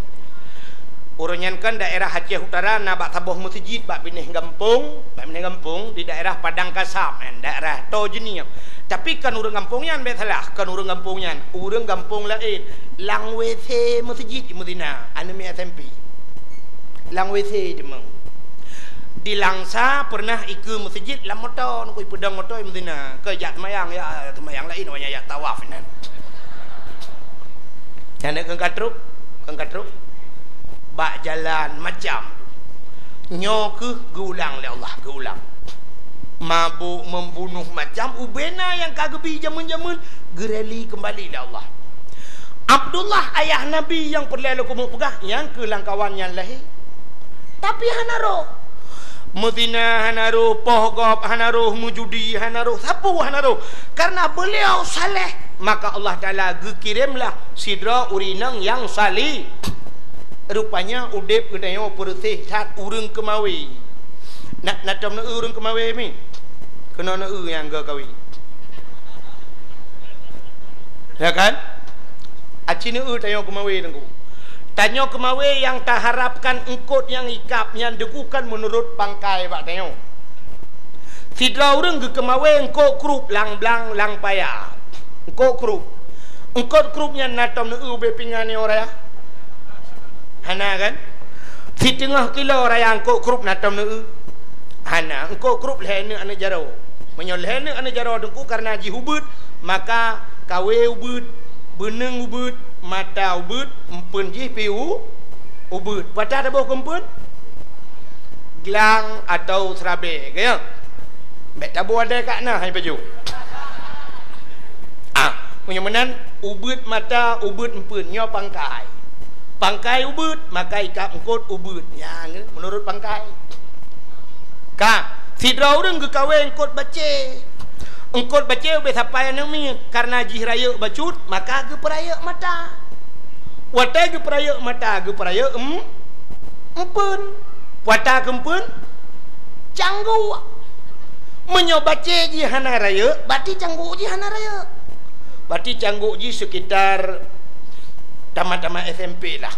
Uroe nyan kan daerah Aceh Utara na bak saboh meuseujid bak binéh gampông, bak binéh gampông di daerah Padang Kasab nyan, daerah Toh Jeunieb. Tapi kon ureuëng gampông nyan, bék salah, kon ureuëng gampông nyan, ureuëng gampông laén. Lam W C meuseujid imeuzina, aneuk miet S M P. Lam W C iteumeung. Di Langsa pernah ikeue meuseujid lam moto, nukui peudong moto imeuzina. Keu jak seumayang, ya, seumayang laén, awak nyan jak tawaf inan. Nyan keuh ka trok, keuh ka trok. Bak jalan macam. Nyoe keuh geuulang lé Allah, geuulang. Mabök, membunuh, macam ubena nyang ka geubi jameun-jameun, geureli keumbali lé Allah. Abdullah, ayah Nabi nyang peureulée lôn keumeung peugah, nyang keuh lam kawan nyan lahé. Tapi hana roh. Meuzina hana roh, poh gob hana roh, meujudi hana roh, sapeue hana roh. Karena beliau saleh, maka Allah Taala geukiremlah sidroe ureuëng inong nyang saleh. Rupanya udeb geutanyoe peureuséh that ureuëng keumawe. Na, na tom neueu ureuëng keumawe mi? Keunoe neueu nyang geukawen. Ya kan? Aci neueu tanyoe keumawe Teungku. Tanyoe keumawe nyang taharapkan eungkôt nyang ikab nyan Teungku kan meunurot pangkai bak tanyoe. Sidroe ureuëng geukeumawe eungkôt krup lam blang lam paya. Eungkôt krup. Eungkôt krup nyan na tom neueu ubé pingan nyoe raya? Hana kan? Siteungoh kilo raya eungkôt krup na tom neueu? Hana. Eungkôt krup lhée neuk aneuk jaroe. Meunyoe lhée neuk aneuk jaroe Teungku karena jih ubeuet, maka kawé ubeuet, beuneueng ubeuet, mata ubeuet, eumpeuen jih pi u-, ubeuet. Pata taboh keu eumpeuen? Glang atau seurabée, ka ya? Bék taboh adai ka na hai pajoh. Ah, meunyoe meunan, ubeuet mata, ubeuet eumpeuen, nyoe pangkai. Pangkai ubeuet, maka ikab eungkôt ubeuet. Nyan, meunurot pangkai. Ka, sidroe ureuëng geukawé eungkôt bacé. Eungkôt bacé ubé sapai aneuk miet, karena jih rayeuk bacut, maka geupeurayeuk mata. Watée geupeurayeuk mata, geupeurayeuk em-, eumpeuen. Pata keu eumpeuen, cangguek. Meunyoe bacé jih hana rayeuk, berarti cangguek jih hana rayeuk. Berarti cangguk jih sekitar tamat-tamat S M P lah.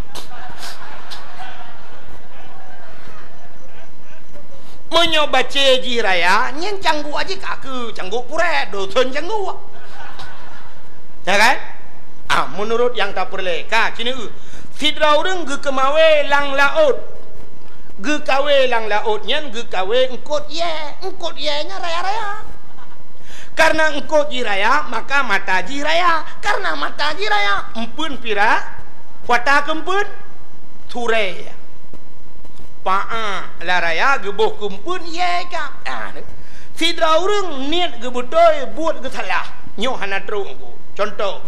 Meunyoe bacé jih raya, nyan cangguk jih ka keu cangguk purèt, dosen cangguk. Ya kan? Ah, menurut nyang tapeureulèe, ka, ci neueu. Sidroe ureueng geukeumawé lam laôt. Geukawé lam laôt nyan geukawé eungkôt yèe. Eungkôt yèe nyan raya-raya. Karena eungkôt jih raya, maka mata jih raya. Karena mata jih raya, eumpeuen pira, kuata keu eumpeuen, surèe. Paah lam raya geuboh keu eumpeuen yèe ka. Ah, sidroe ureueng niet geubeutôi, buet geusalah. Nyoe hana trok. Contoh,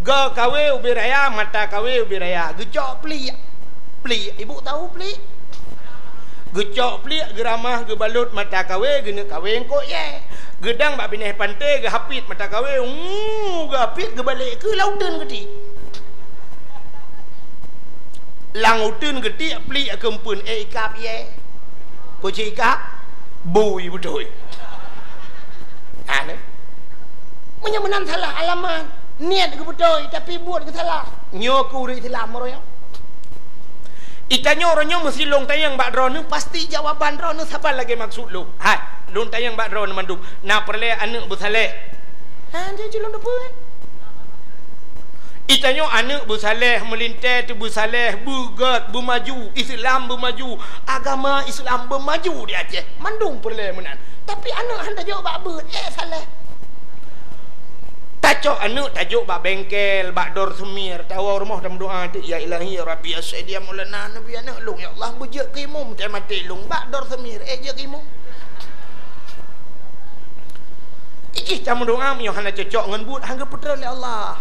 goe kawé ubé raya, mata kawé ubé raya, geucok pliek. Pliek, ibu tahu pliek? Geucok pliek, geuramah, geubalot mata kawé, geuneuk kawé eungkôt yèe. Geudang bak binéh panté, geuhapit mata kawé, uu, geuhapit, geubalek keu lam uteuen geutiek. Lam uteuen geutiek pliek keu eumpeuen, éh, ikab yèe. Peue cit ikab? Bui beutôi. Aneh. Meunyoe meunan salah alamat, niet geubeutôi, tapi buet geusalah. Nyoe keu ureueng Islam meureueng. Itanyoe uroe nyoe meusi lôn tanyong bak droeneuh, pasti jawaban droeneuh saban lagèe maksud lôn. Hai, lôn tanyong bak droeneuh mandum, na peureulèe aneuk beusaléh? Ha, jeuet lôn teupeue. Itanyoe aneuk beusaléh, meulintèe teubeusaléh, beugèt, beumaju, Islam beumaju, agama Islam beumaju di Aceh. Mandum peureulèe meunan. Tapi aneuk han tajok bak beuet, éh, saléh. Tacok aneuk tajok bak bengkel, bak dor seumir, tawoe rumoh tameudoa teuk, "Ya Ilahi, ya Rabbi, ya Sayyidi, ya Maulana, Nabi aneuk lôn, ya Allah, beujeuet keu imum, maté-maté lôn bak dor seumir, éh, jeuet keu imum." Ijih tameudoa meunyoe hana cocok ngon buet, han geupeutreun lé Allah.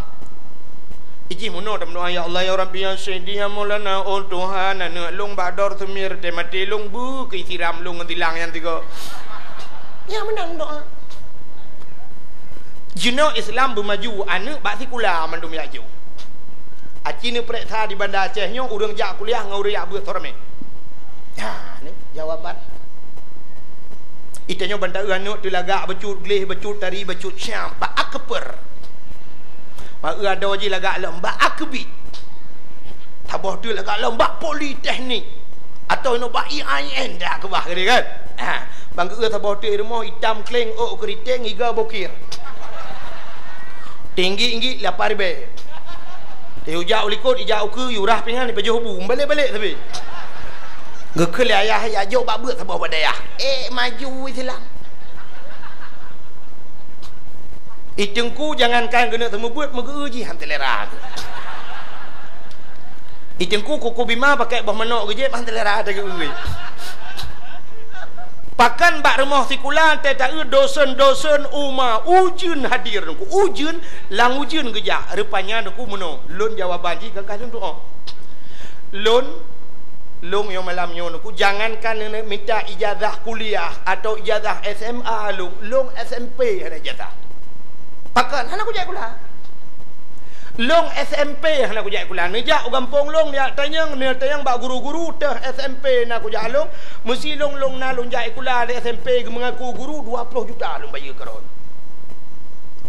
Ijih meunoe tameudoa, "Ya Allah, ya Rabbi, ya Sayyidi, ya Maulana, oh Tuhan, aneuk lôn bak dor seumir, maté-maté lôn beu keu siram lôn ngon silang nyang tiga." Nyan meunan doa. Jinoe Islam beumaju, aneuk bak sikula mandum jak jok. Aci neupareksa di Banda Aceh nyoe ureueng jak kuliah ngon ureueng jak beuet soe ramé. Ha, ni jawaban. Itanyoe ban taeu aneuk teulagak bacut, gleh bacut, tari bacut, syam, bak akper. Bak eu adoe jih lagak lom bak akbit. Saboh teuk lagak lom bak politeknik. Atawa inoe bak I A I N dak keubah geude kan? Ha, ban geu eu saboh teuk rumoh itam kleng ôk keuriteng iga bokir. Tinggi-tinggi lapan ribèe. Ijak u likot, ijak u keue, yurah pingan, ipajoh bu, balek-balek sabe. Geukheun lé ayah, "Ya jok bak beuet saboh bak dayah." Eh, maju Islam. Iteungku jangankan geuneuk teumeubuet, meugeu jih han teulera. Iteungku kuku bima pakai boh manok geujép han teulera teugeue. Pakan bak rumoh sikula teuh taeu dosen-dosen uma ujeuen hadir nungku. Ujeuen, lam ujeuen geujak. Rupanya nungku meunoe. Lôn jawaban jih ka lôn tu'oh. Lôn, lôn nyoe malam nyoe nungku, jangankan neuneuk mita ijazah kuliah atau ijazah S M A lôn, lôn S M P hana ijazah. Pakon hana kujak sikula. Lôn S M P hana kujak sikula. Neujak u gampông lôn, neujak tanyong, neujak tanyong bak guru-guru teuh S M P na kujak lôn. Meusi lôn, lôn na lôn jak sikula di S M P geumeungaku guru dua ploh juta lôn bayeue keu droen.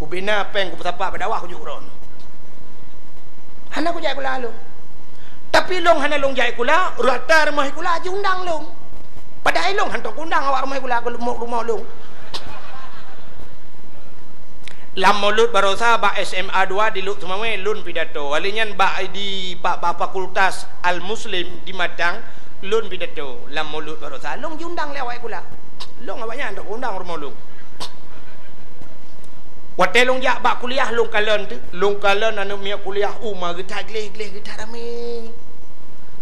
Ubena péng kupeusapat bak dakwah kujok droen. Hana kujak sikula lôn. Tapi lôn hana lôn jak sikula, rata rumoh sikula jiundang lôn. Padahai lôn hantom kuundang awak rumoh sikula keu rumoh, rumoh lôn. Lam Maulud Barosa bak S M A dua di Lhokseumawe lôn pidato. Wali nyan bak di, bak, bak Fakultas Al-Muslim di Matang lôn pidato. Lam Maulud Barosa lôn jiundang lé awak sikula. Lôn awak nyan hantom kuundang rumoh lôn. Watèe lôn jak bak kuliah lôn kalon teuk, lôn kalon aneuk miet kuliah uma geuta gleh-gleh geuta ramé.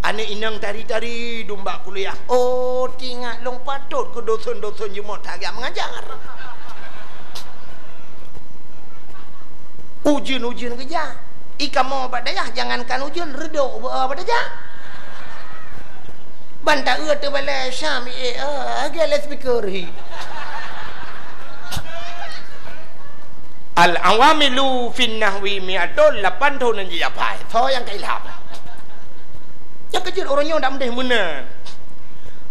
Aneuk inong tari-tari dum bak kuliah. Oh, teuingat lôn patot keu dosen-dosen jeuet meutajak meungajar. Ujeuen-ujeuen geujak. I kamoe bak dayah jangankan ujeuen, reudok beu bak dayah. Ban taeu teubalai Syam, eh, eh, lagèe loudspeaker hi. Al-awamilu fin nahwi mi'atun, lapan thôn nyang jijapai. Soe nyang ka ilham? Nyang keujeuet ureueng nyoe dak meudeh meunan.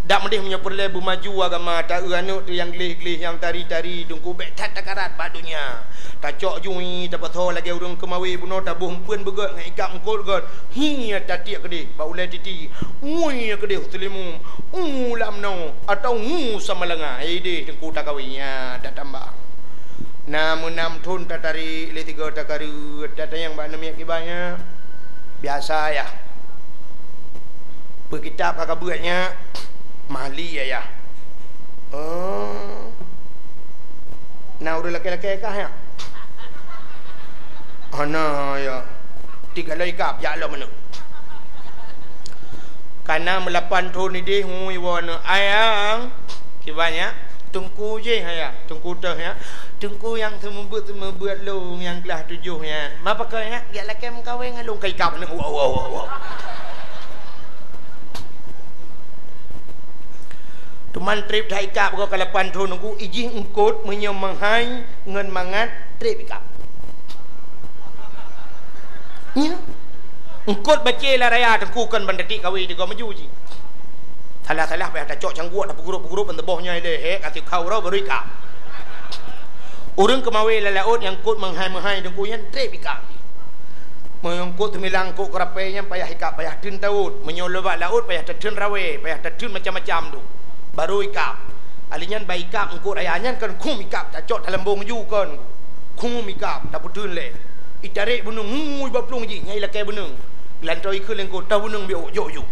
Dak meudeh meunyoe peureulée beumaju agama, ta-eu aneuëk teuh nyang gleh-gleh, nyang tari-tari, Teungku, bék that takarat bak donya. Tacok jui, tapasoe lagée ureuëng keumawé bunoe, taboh eumpeuen beugét ngon ikab eungkot gét. Hi tatiek keudeh bak ulée titi. Ngui keudeh u Seulimeum. U lam noe atawa ngu Samalanga. Ideh Teungku takawé nyan tatambah. Na meunam thon tatarék lé tiga takareuet, tatanyong bak aneuk miet kiban nyan. Biasa yah. Peu kitab ka kabeuet nyan, mali ayah. Oh. Na ureuëng lakée-lakée kah nyan? Hana ya. Tiga loi kab jak lom aneuk. Kana meulapan thon ideh ngui woe aneuk. Ayang, kiban nyan? Teungku jih ayah. Teungku teuh nyan. Teungku nyang seumeubeuet-seumeubeuet lôn nyang glah tujoh nyan. Ma pakon nyan? Geujak lakée meukawen ngon lôn, ka ikab aneuk. Wow, wow, wow, wow. Teuma treb that ikab goe ka lapan thon Teungku, ijih eungkot meunyoe meuhai ngon mangat treb ikab. Nyan. Eungkot bacé lam raya Teungku kon ban tatiek kawé tiga maju jih. Salah-salah payah tacok cangguek, tapeugurup-gurup ban teuboh nyoe lé, hek, ka sikhau uroe baru ikab. Ureuëng keumawé lam laôt nyang eungkot meuhai-meuhai Teungku nyan treb ikab. Meunyoe eungkot teumilang eungkot keurapée nyan payah ikab, payah teun tawöt. Meunyoe lôn bak laôt payah tateun rawée, payah tateun macam-macam tu. Baru ikab. Ali nyan bak ikab eungkot raya nyan kon khum ikab tacok talambong ju kon. Khum ikab tapeuteun lé. Itarek beuneueng, hui, bak plueng jih, nyan ilakée beuneueng. Geulantoe ikheun lé eungkot, toh beuneueng biôk, jok ju.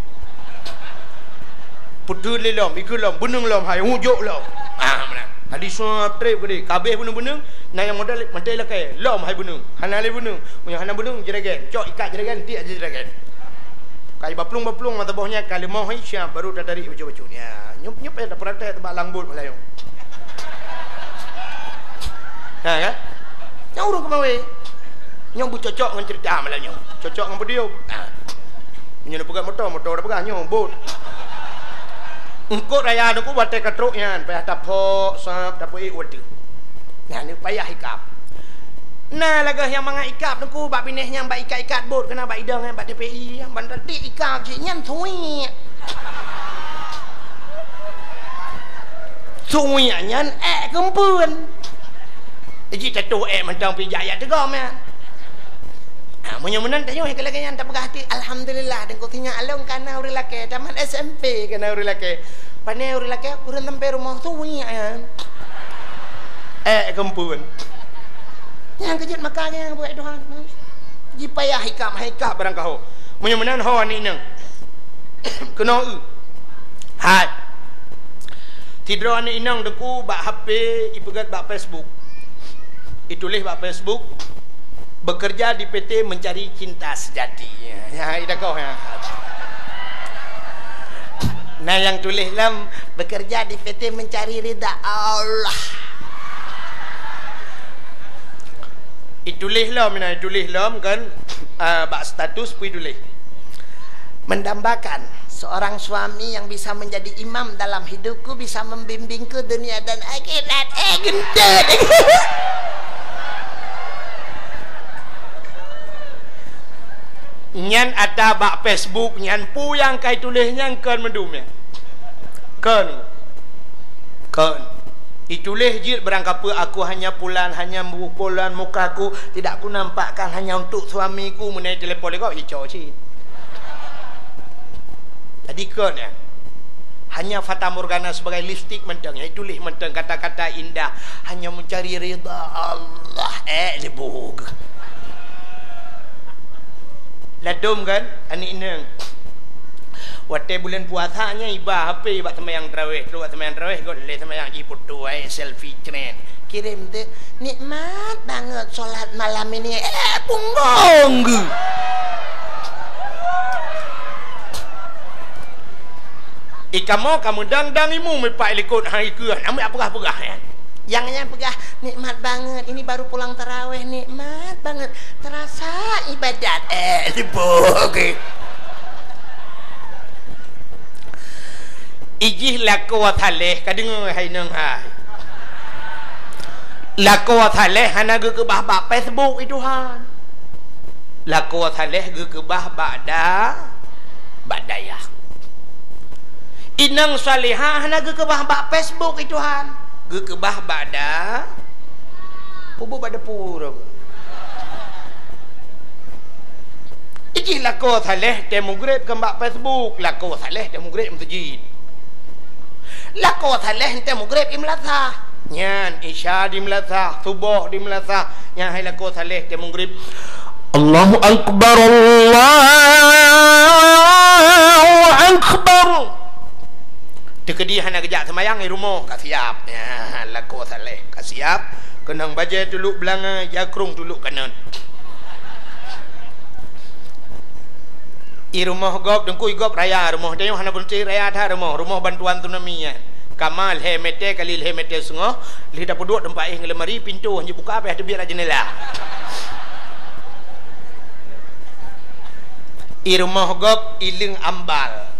Peuteun lé lom, ikheun lom, beuneueng lom hai, hu jok lom. Ah, meunan. Tadi sop treb keudeh, ka abéh beuneueng-beuneueng, na nyang modal mantong ilakée, lom hai beuneueng. Hana lé beuneueng. Meunyoe hana beuneueng, jeuregan. Cok ikat jeuregan, tiek jeuregan. Kai baplueng-baplueng mata boh nyan ka leumoh hai siap, baru tatarik bacut-bacut. Ya, nyup-nyup ya, tapraktek bak langbot malam nyoe. Ha, kan? Nyoe ureueng keumawé. Nyoe beucocok ngon cerita malam nyoe. Cocok ngon podium. Ha. Meunyoe neupeugah moto, moto tapeugah nyoe, bot. Eungkot raya Teungku watée ka trok nyan, payah tapok, sab, tapeuék watée. Nyan payah ikab. Na lagée nyang mangat ikab Teungku bak binéh nyang bak ikat-ikat bot keunan bak idong nyan bak T P I, ban tatiek ikab cit nyan suwiek. Suwiek nyan ék keumpeuen. Jih tatoh ék mantong pih jak yak teugom nyan. Ha, meunyoe meunan tanyoe keu lagée nyan tapeugah até, alhamdulillah, Teungku sinyak lôn kana ureueng lakée, tamat S M P kana ureueng lakée. Pane ureueng lakée, ureueng sampai rumoh suwiek nyan. Ék keumpeuen. Nyang keujeuet maka nyang buet Tuhan. Jipayah ikab, hai ikab barang kaho. Meunyoe meunan ho aneuk inong. Keunoe eu. Hai. Sidroe aneuk inong Teungku bak H P ipeugét bak Facebook. Ituléh bak Facebook, "Bekerja di P T mencari cinta sejati." Ya, ya, ida koh ya. Nah, nyang tuléh lom, "Bekerja di P T mencari ridha Allah." Ituléh lom, nah, ituléh lom kan, ah, bak status pih ituléh. Mendambakan seorang suami yang bisa menjadi imam dalam hidupku, bisa membimbingku dunia dan akhirat. Eh, geuntét. Nyan ata bak Facebook nyan, peue nyang ka ituléh nyan kon meudum nyan. Kon. Kon. Ituléh jeuet barang kapeue, "Aku hanya pulan, hanya bu-, pulan mukaku, tidak kunampakkan hanya untuk suamiku," meunai telepon lé gob, ico cit. Jadi kon nyan. Hanya fatamorgana sebagai lipstik mantong, ya, ituléh mantong kata-kata indah, hanya mencari ridha Allah. Eh, lebug. Ladom kan, aneuk inong. Watée buleuen puasa nyan iba H P bak seumayang tarawih, trok bak seumayang tarawih, got lé seumayang jih foto, eh, selfie tren. Kirém teuk, "Nikmat banget sholat malam ini." Eh, punggong geuh. Ikamoe ka meudang-dang imeum ipak likot hai keuh, namiet peugah-peugah nyan. Nyang nyan peugah, "Nikmat banget, ini baru pulang taraweh, nikmat banget. Terasa ibadat." Eh, libur. Ijih lakoe saleh, ka deungoe hai nong hai. Lakoe saleh hana geukeubah bak Facebook, i Tuhan. Lakoe saleh geukeubah bak da-, bak dayah. Inong salihah hana geukeubah bak Facebook, i Tuhan. Geukeubah bak da-, pubuet bak depu. Ijih lakoe saleh tée mugreb kon bak Facebook, lakoe saleh tée mugreb meuseujid. Lakoe saleh tée mugreb i meulasah. Nyan Isya di meulasah, suboh di meulasah. Nyan hai lakoe saleh tée mugreb. Allahu Akbar, Allahu Akbar. Teukeudi hana geujak seumayang, i rumoh ka siab. Ya, lakoe saleh ka siab. Keunong bajée tuluk beulangai, jakrong tuluk kanan. I rumoh gob, deungkui gob raya rumoh. Tanyoe hana beuneuti raya that rumoh. Rumoh bantuan tsunami nyan. Kama lhée mete kali lhée mete seungoh, lheueh tapeuduek teumpat éh ngon lemari, pintoe hana jibuka, payah teubiet lam jeundela. I rumoh gob, i leung ambal.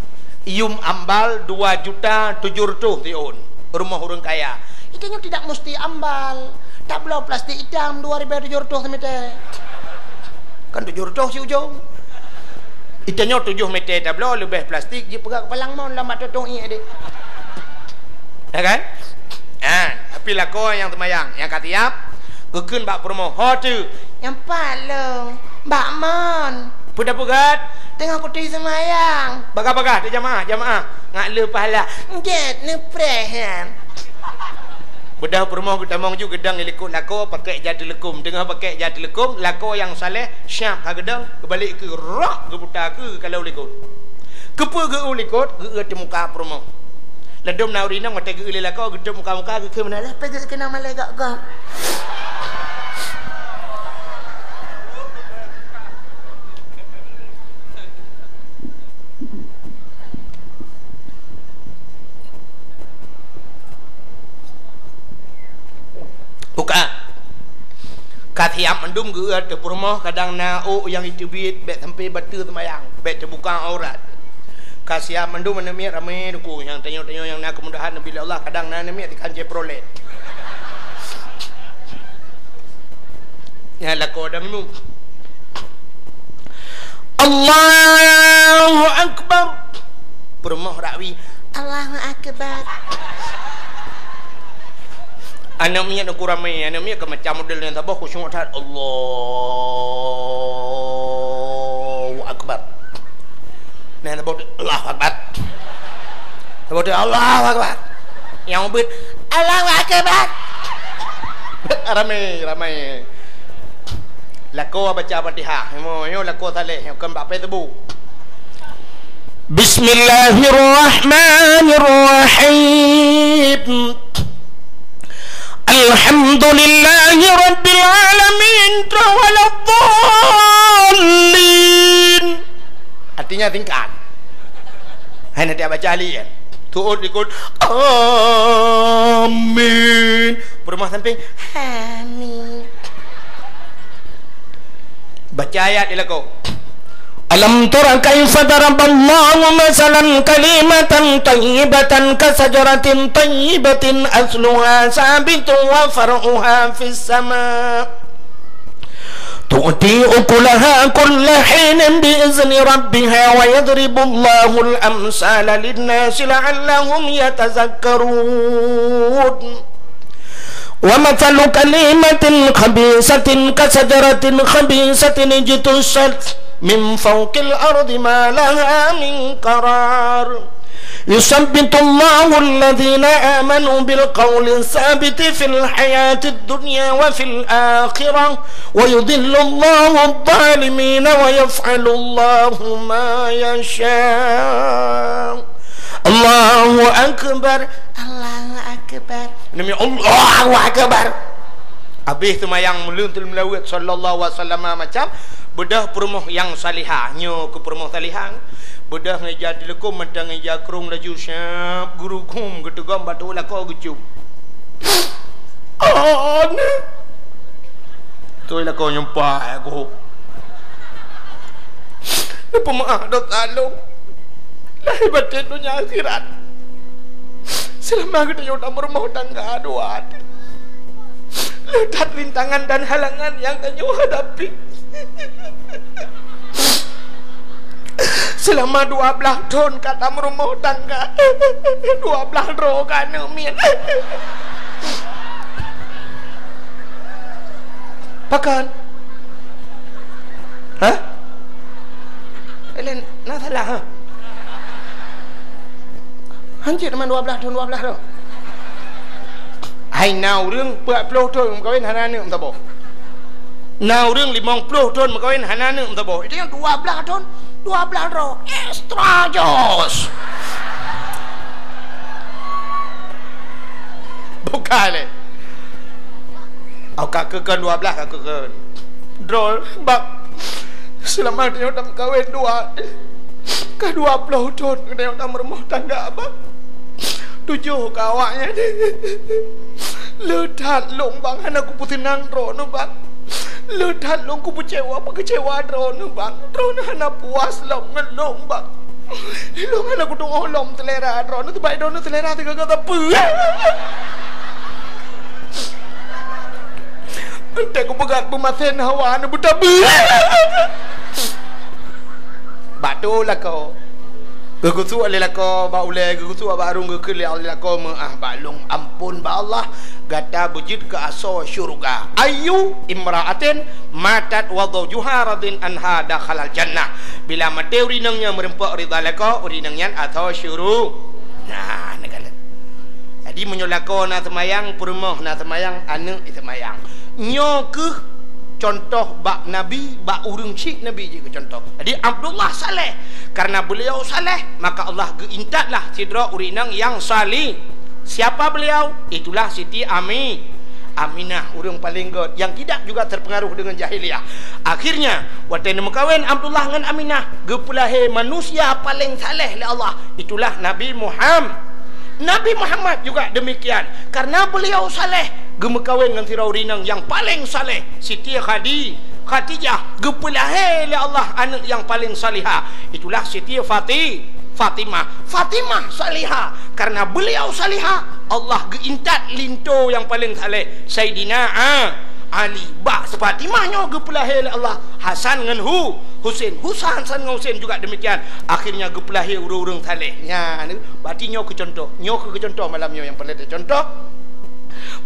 Yum ambal dua juta tujoh reutôh siôn. Rumoh ureuëng kaya. Itanyoe tidak mesti ambal. Tabloe plastik itam dua ribée tujoh reutôh simete. Kan tujoh reutôh si ujong. Itanyoe tujoh mete tabloe leubeh plastik jipeugah keupalang mon lam bak tutoe ié deh. Ya kan? Ha, tapi lakoe nyang seumayang, nyang ka siab, geukheun bak peurumoh, "Ho teuh?" "Nyang pat lôn, bak mon." "Peue tapeugah?" "Teungoh kutui seumayang." Bagah-bagah teuh jamaah, jamaah. Ngat le pahala. Ndet neupreh nyan. Beudôh peurumoh geutamong ju geudong di likot lakoe, pakèk ja teuleukom. Teungoh pakèk ja teuleukom, lakoe nyang saleh, siab ka geudong, geubalek keu rok geuputa keu kalau likot. Keupeue geu likot, geu teuh muka peurumoh. Ladôm na ureuëng inong watée geu lé lakoe, geutôb muka-muka, geukheun meunan, "Lé peuget keunoe malée gok-gok." Buka. Ka siab mandum geu teuh peurumoh, kadang na ôk nyang iteubiet, bék sampai bateue seumayang, bék teubuka aurat. Ka siab mandum aneuk miet ramé teungku, nyang tanyoe-tanyoe nyang na keumudahan neubi lé Allah, kadang na aneuk miet dikancé prolet. Nyan lakoe dang nyoe. Allahu Akbar. Peurumoh rakwi. Allahu Akbar. Aneuk miet uku ramé, aneuk miet keu macam model nyang saboh khusyuk that. Allahu Akbar. Nah, saboh tu, Allahu Akbar. Saboh tu, Allahu Akbar. Nyang ubit, Allahu Akbar. Ramé, ramé. Lakoe baca Fatihah. Nyoe, nyoe lakoe saleh, nyoe kon bak Facebook. Bismillahirrahmanirrahim. Alhamdulillahi rabbil alamin, waladdallin. Artinya singkat. Hai nanti baca ahli kan. Tuut ikut. Amin. Peurumoh samping. Amin. Baca ayat di lakoe. Alam tara kaifa daraballahu masalan kalimatan thayyibatan kasajaratin thayyibatin asluha sabitun wa far'uha fis sama. Tu'ti ukulaha kulla hinin bi izni rabbiha wa yadribullahul amsala linnasi la'allahum yatazakkarun. Wa mathalu kalimatin khabisatin kasajaratin khabisatin ijtussat min fawqil ardi ma laha min qarar. Yuthabbitullahu alladhina amanu bil qawli tsabiti fil hayatid dunya wa fil akhirah, wa yudhillullahu adh-dhalimina wa yaf'alullahu ma yasha. Allahu Akbar. Allahu Akbar. Demi Allahu Akbar. Habéh seumayang meuleueng teuleueng meulaweuet sallallahu alaihi wasallam macam, beudôh peurumoh nyang salihah, nyoe keu peurumoh salihah. Beudôh ngon ija teuleukom mantong ngon ija krông laju siab geurughum geuteugom bak tuek lakoe geucum. Aneuëk! Tuek lakoe nyumpah aku. Neupeumaáh dosa lôn. Lahé batén donya akhirat. Seulama geutanyoe tameurumoh tangga dua, le that rintangan dan halangan nyang tanyoe hadapi. Seulama dua blaih thon ka tameurumoh tangga, dua blaih droe ka aneuk miet. Pakon? Hah? Laén na salah, ha? Hanjeuet teuma dua blaih thon, dua blaih droe. Hai na ureuëng peuet ploh thon meukawen hana aneuk meusaboh. Na ureuëng limong ploh thon meukawen hana aneuk meusaboh. Itu nyang dua blaih thon, dua blaih droe. Extra jos. Bukan lé. Au ka keukon dua blaih ka keukon. Droe, bak. Seulama tanyoe tameukawen dua, ka dua ploh thon tanyoe tameurumoh tangga, bak. Tujoh ka awaknyan. Le that lôn, bak, hana kupeuseunang droeneuh, bak. Le that lôn kupeucewa, peukeucewa droeneuh, bak. Droeneuh hana puas lom ngon lôn, bak. Lôn hana kutuoh lom seulera droeneuh, teuma droeneuh seulera teuga-teuga sapeue. Enteuk kupeugah peumasen hawa neubeutabeue. Bak tu lakoe. Geugusuk lé lakoe bak ulée, geugusuk bak arung, geukheun lé lakoe meuáh bak lôn, ampôn bak Allah, gata beujeuet keu asoe syeuruga. Ayyu imra'atin matat wa zawjuha radin anha dakhalal jannah. Bila maté ureuëng inong nyang meureumpok ridha lakoe, ureuëng inong nyan asoe syeuruga. Nah, neukalon. Jadi, meunyoe lakoe na seumayang, peurumoh na seumayang, aneuk seumayang. Nyoe kheueh contoh bak Nabi, bak ureuëng chik Nabi jeuet keu contoh. Jadi, Abdullah saleh. Karena beliau saleh, maka Allah geuintatlah sidroe ureuëng inong nyang sali-, siapa beliau? Itulah Siti Ami-, Aminah, ureuëng paleng göt, yang tidak juga terpengaruh dengan jahiliyah. Akhirnya, watée neumeukawen Abdullah ngon Aminah, geupeulahé manusia paleng saleh lé Allah, itulah Nabi Muham-, Nabi Muhammad juga demikian. Karena beliau saleh, geumeukawen ngon sidroe ureuëng inong nyang paleng saleh, Siti Khadi-, Khadijah, geupeulahé lé Allah aneuk nyang paleng salihah, itulah Siti Fati-, Fatimah. Fatimah salihah, karena beliau salihah, Allah geuintat linto nyang paleng saleh, Saidina A-, Ali. Bak Fatimah nyoe geupeulahé lé Allah Hasan ngon Hu-, Husen. Husa-, Hasan ngon Husen juga demikian. Akhirnya geupeulahé ureuëng-ureuëng saleh. Nyan, berarti nyoe keu contoh. Nyoe keu contoh malam nyoe nyang peureulée teucontoh.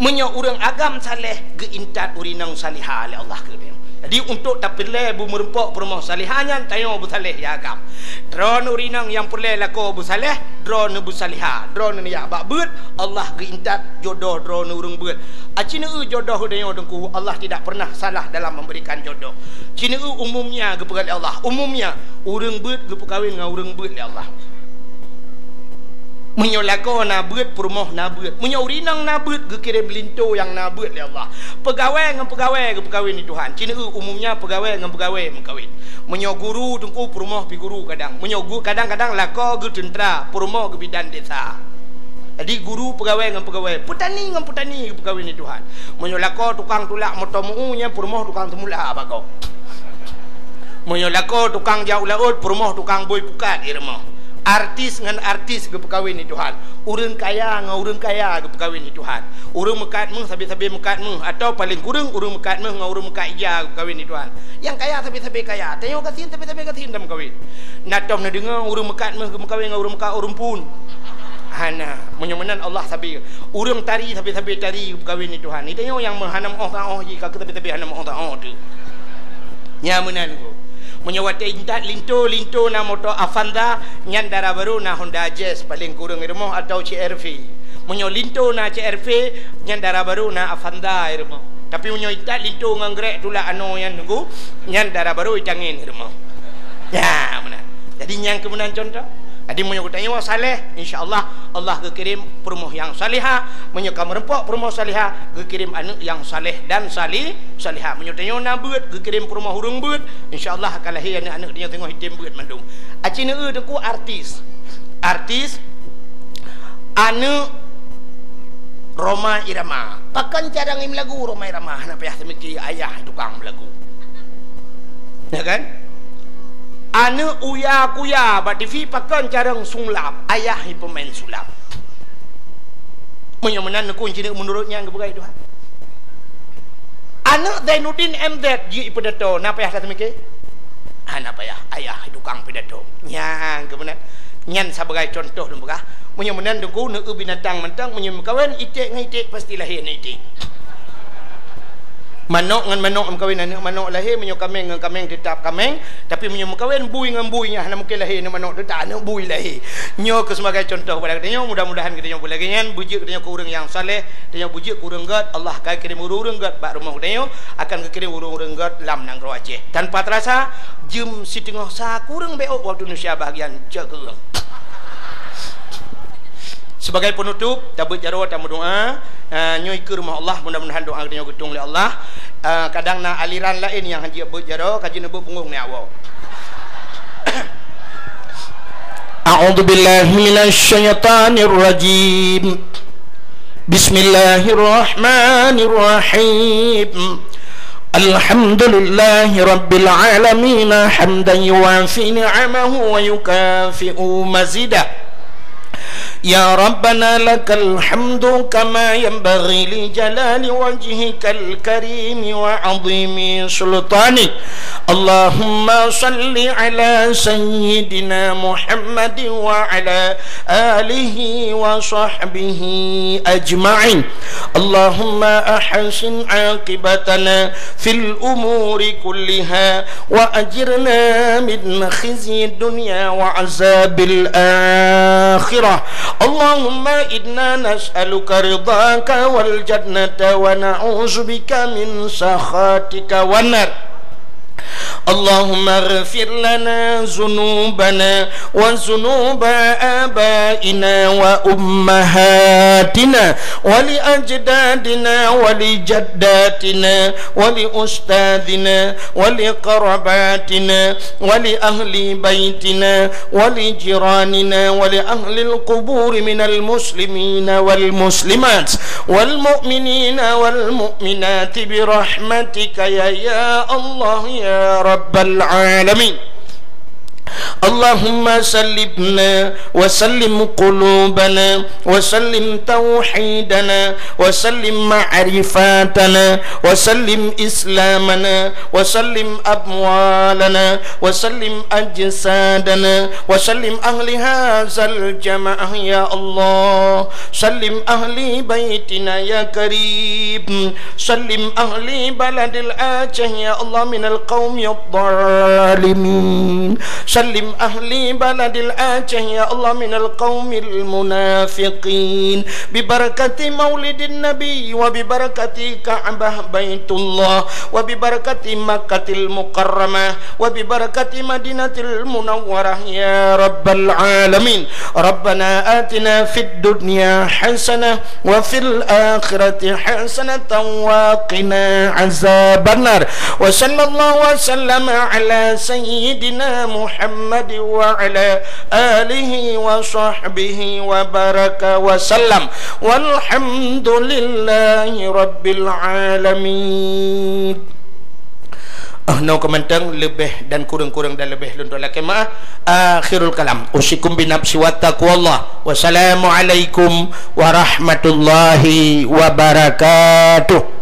Meunyoe ureuëng agam saleh geuintat ureuëng inong salihah lé Allah keu dia. Jadi, untuk tapeureulée beumeureumpok peurumoh salihah nyan, tanyoe beusaleh ya agam. Droeneuh ureuëng inong nyang peureulée lakoe beusaleh, droeneuh beusalihah, droeneuh neujak bak beuet, Allah geuintat jodoh droeneuh ureuëng beuet. Aci neueu jodoh tanyoe Teungku, Allah tidak pernah salah dalam memberikan jodoh. Ci neueu umumnya geupeugah lé Allah, umumnya ureuëng beuet geupeukawen ngon ureuëng beuet lé Allah. Meunyoe lakoe na beuet, peurumoh na beuet. Meunyoe ureuëng inong na beuet, geukirém linto nyang na beuet lé Allah. Peugawée ngon peugawée geupeukawen lé Tuhan. Ci neueu umumnya peugawée ngon peugawée meukawen. Meunyoe guru Teungku, peurumoh pi guru kadang. Meunyoe gu-, kadang-kadang lakoe geuteuntra, peurumoh geubidan desa. Jadi guru peugawée ngon peugawée, peutani ngon peutani geupeukawen lé Tuhan. Meunyoe lakoe tukang tulak moto meu-u, nyan peurumoh tukang teumulak bak gob. Meunyoe lakoe tukang jak u laôt, peurumoh tukang bôi pukat di rumoh. Artis ngon artis geupeukawen lé Tuhan. Ureuëng kaya ngon ureuëng kaya geupeukawen lé Tuhan. Ureuëng meukat méuh sabe-sabe meukat méuh, atawa paleng kureueng ureuëng meukat méuh ngon ureuëng meukat ija geupeukawen lé Tuhan. Nyang kaya sabe-sabe kaya, tanyoe gasien sabe-sabe gasien tameukawen. Na tom neudeungoe ureuëng meukat méuh geumeukawen ngon ureuëng meukat ureuëng phon? Hana. Meunyoe meunan Allah sabe. Ureuëng tari sabe-sabe tari geupeukawen lé Tuhan. Tanyoe nyang meuhana meuoh saoh jih, ka keu sabe-sabe hana meuoh saoh teuh. Nya meunan ko. Meunyoe watée intat linto, linto na moto Avanza, nyan dara barô na Honda Jazz paleng kureueng di rumoh atawa C R V. Meunyoe linto na C R V, nyan dara barô na Avanza di rumoh. Tapi meunyoe intat linto ngon grek tulak anoe nyan Teungku, nyan dara barô itangen di rumoh. Nya meunan. Jadi nyang keu meunan contoh. Jadi meunyoe geutanyoe saleh, insya Allah, Allah geukirém peurumoh nyang salihah. Meunyoe ka meureumpok peurumoh salihah, geukirém aneuk nyang saleh dan sali-, salihah. Meunyoe tanyoe na beuet, geukirém peurumoh ureuëng beuet, insya Allah ka lahé aneuk-aneuk tanyoe singoh item beuet mandum. Aci neueu Teungku artis. Artis, aneuk Rhoma Irama. Pakon carông i meulagu Rhoma Irama, hana payah teumiki ayah tukang meulagu. Ya kan? Aneuk Uya Kuya bak T V, pakon carông sulap, ayah i peumain sulap. Meunyoe meunan Teungku, ci neueu meunurot nyang geupeugah Tuhan. Aneuk Zainuddin M Z jeuet i peudato, na payah that teumiki? Hana payah, ayah tukang pidato. Nyan keuh meunan. Nyan sabagai contoh lôn peugah. Meunyoe meunan Teungku, neu binatang mantong, meunyoe meukawen iték ngon iték, pasti lahé aneuk iték. Manok ngon manok meukawen, aneuk manok lahé, meunyoe kaméng ngon kaméng, teutap kaméng, tapi meunyoe meukawen bui ngon bui, nyan hana mungken lahé aneuk manok, teutap aneuk bui lahé. Nyoe keuh sebagai contoh bak geutanyoe, mudah-mudahan geutanyoe beulagée nyan, beujeuet geutanyoe keu ureuëng nyang saleh, tanyoe beujeuet keu ureuëng gét, Allah ka kirém ureuëng-ureuëng gét bak rumoh geutanyoe, akan geukirém ureuëng-ureuëng gét lam nanggroe Aceh. Tanpa terasa, jeuem siteungoh sa kureueng bék waktu Indonesia bahagian jageung. Sebagai penutup, tabeuet jaroe tameudoa, eh, nyoe ikeue rumoh Allah, mudah-mudahan doa geutanyoe geutueng lé Allah. Eh, kadang na aliran laén nyang hanjeuet beuet jaroe, ka jeuet neubeuet punggong nyan awoe. A'udzubillahi minasyaitonirrajim. Bismillahirrahmanirrahim. Alhamdulillahi rabbil alamin, hamdan yuwafi ni'amahu wa yukafi'u mazidah. Ya Rabbana, lakal hamdu kama yanbaghi li jalali wajhikal karimi wa azimi sultanik. Allahumma salli ala sayyidina Muhammadin wa ala alihi wa sahbihi ajma'in. Allahumma ahsin aqibatana fil umuri kulliha wa ajirna min khizyi dunya wa azabil akhirah. Allahumma inna nas'aluka ridhaka wal jannata wa na'udzubika min sakhatika wan nar. Allahumma ighfir lana dzunubana wa dzunuba abaina wa ummahatina wa li ajdadina wa li jaddatina wa li ustadzina wa li qarabatina wa li ahli baitina wa li jiranina wa li ahlil quburi minal muslimina wal muslimat wal mu'minina wal mu'minati bi rahmatika ya, ya Allah ya Rabbal alamin. Allahumma sallimna wa sallim qulubana wa sallim tauhidana wa sallim ma'rifatana wa sallim islamana wa sallim amwalana wa sallim ajsadana wa sallim ahli hadzal jamaah ya Allah. Sallim ahli baitina ya Karim. Sallim ahli baladil Aceh ya Allah minal qaumidh dhalimin. Sallim ahli baladil Aceh ya Allah minal qaumil munafiqin. Bi barakati maulidin nabi wa bi barakati Ka'bah Baitullah wa bi barakati Makkatil Mukarramah wa bi barakati Madinatil Munawwarah ya Rabbal alamin. Rabbana atina fid dunya hasanah wa fil akhirati hasanatan wa qina azabannar. Wa sallallahu wa sallama ala sayyidina Muhammad wa ala alihi wa sahbihi wa baraka wa sallam. Walhamdulillahi rabbil alamin. Ah, nyoe keuh mantong, leubeh dan kureueng-kureueng dan leubeh lôn lakée meu'ah. Akhirul kalam. Usikum binafsi wa taqwallah. Wassalamualaikum warahmatullahi wabarakatuh.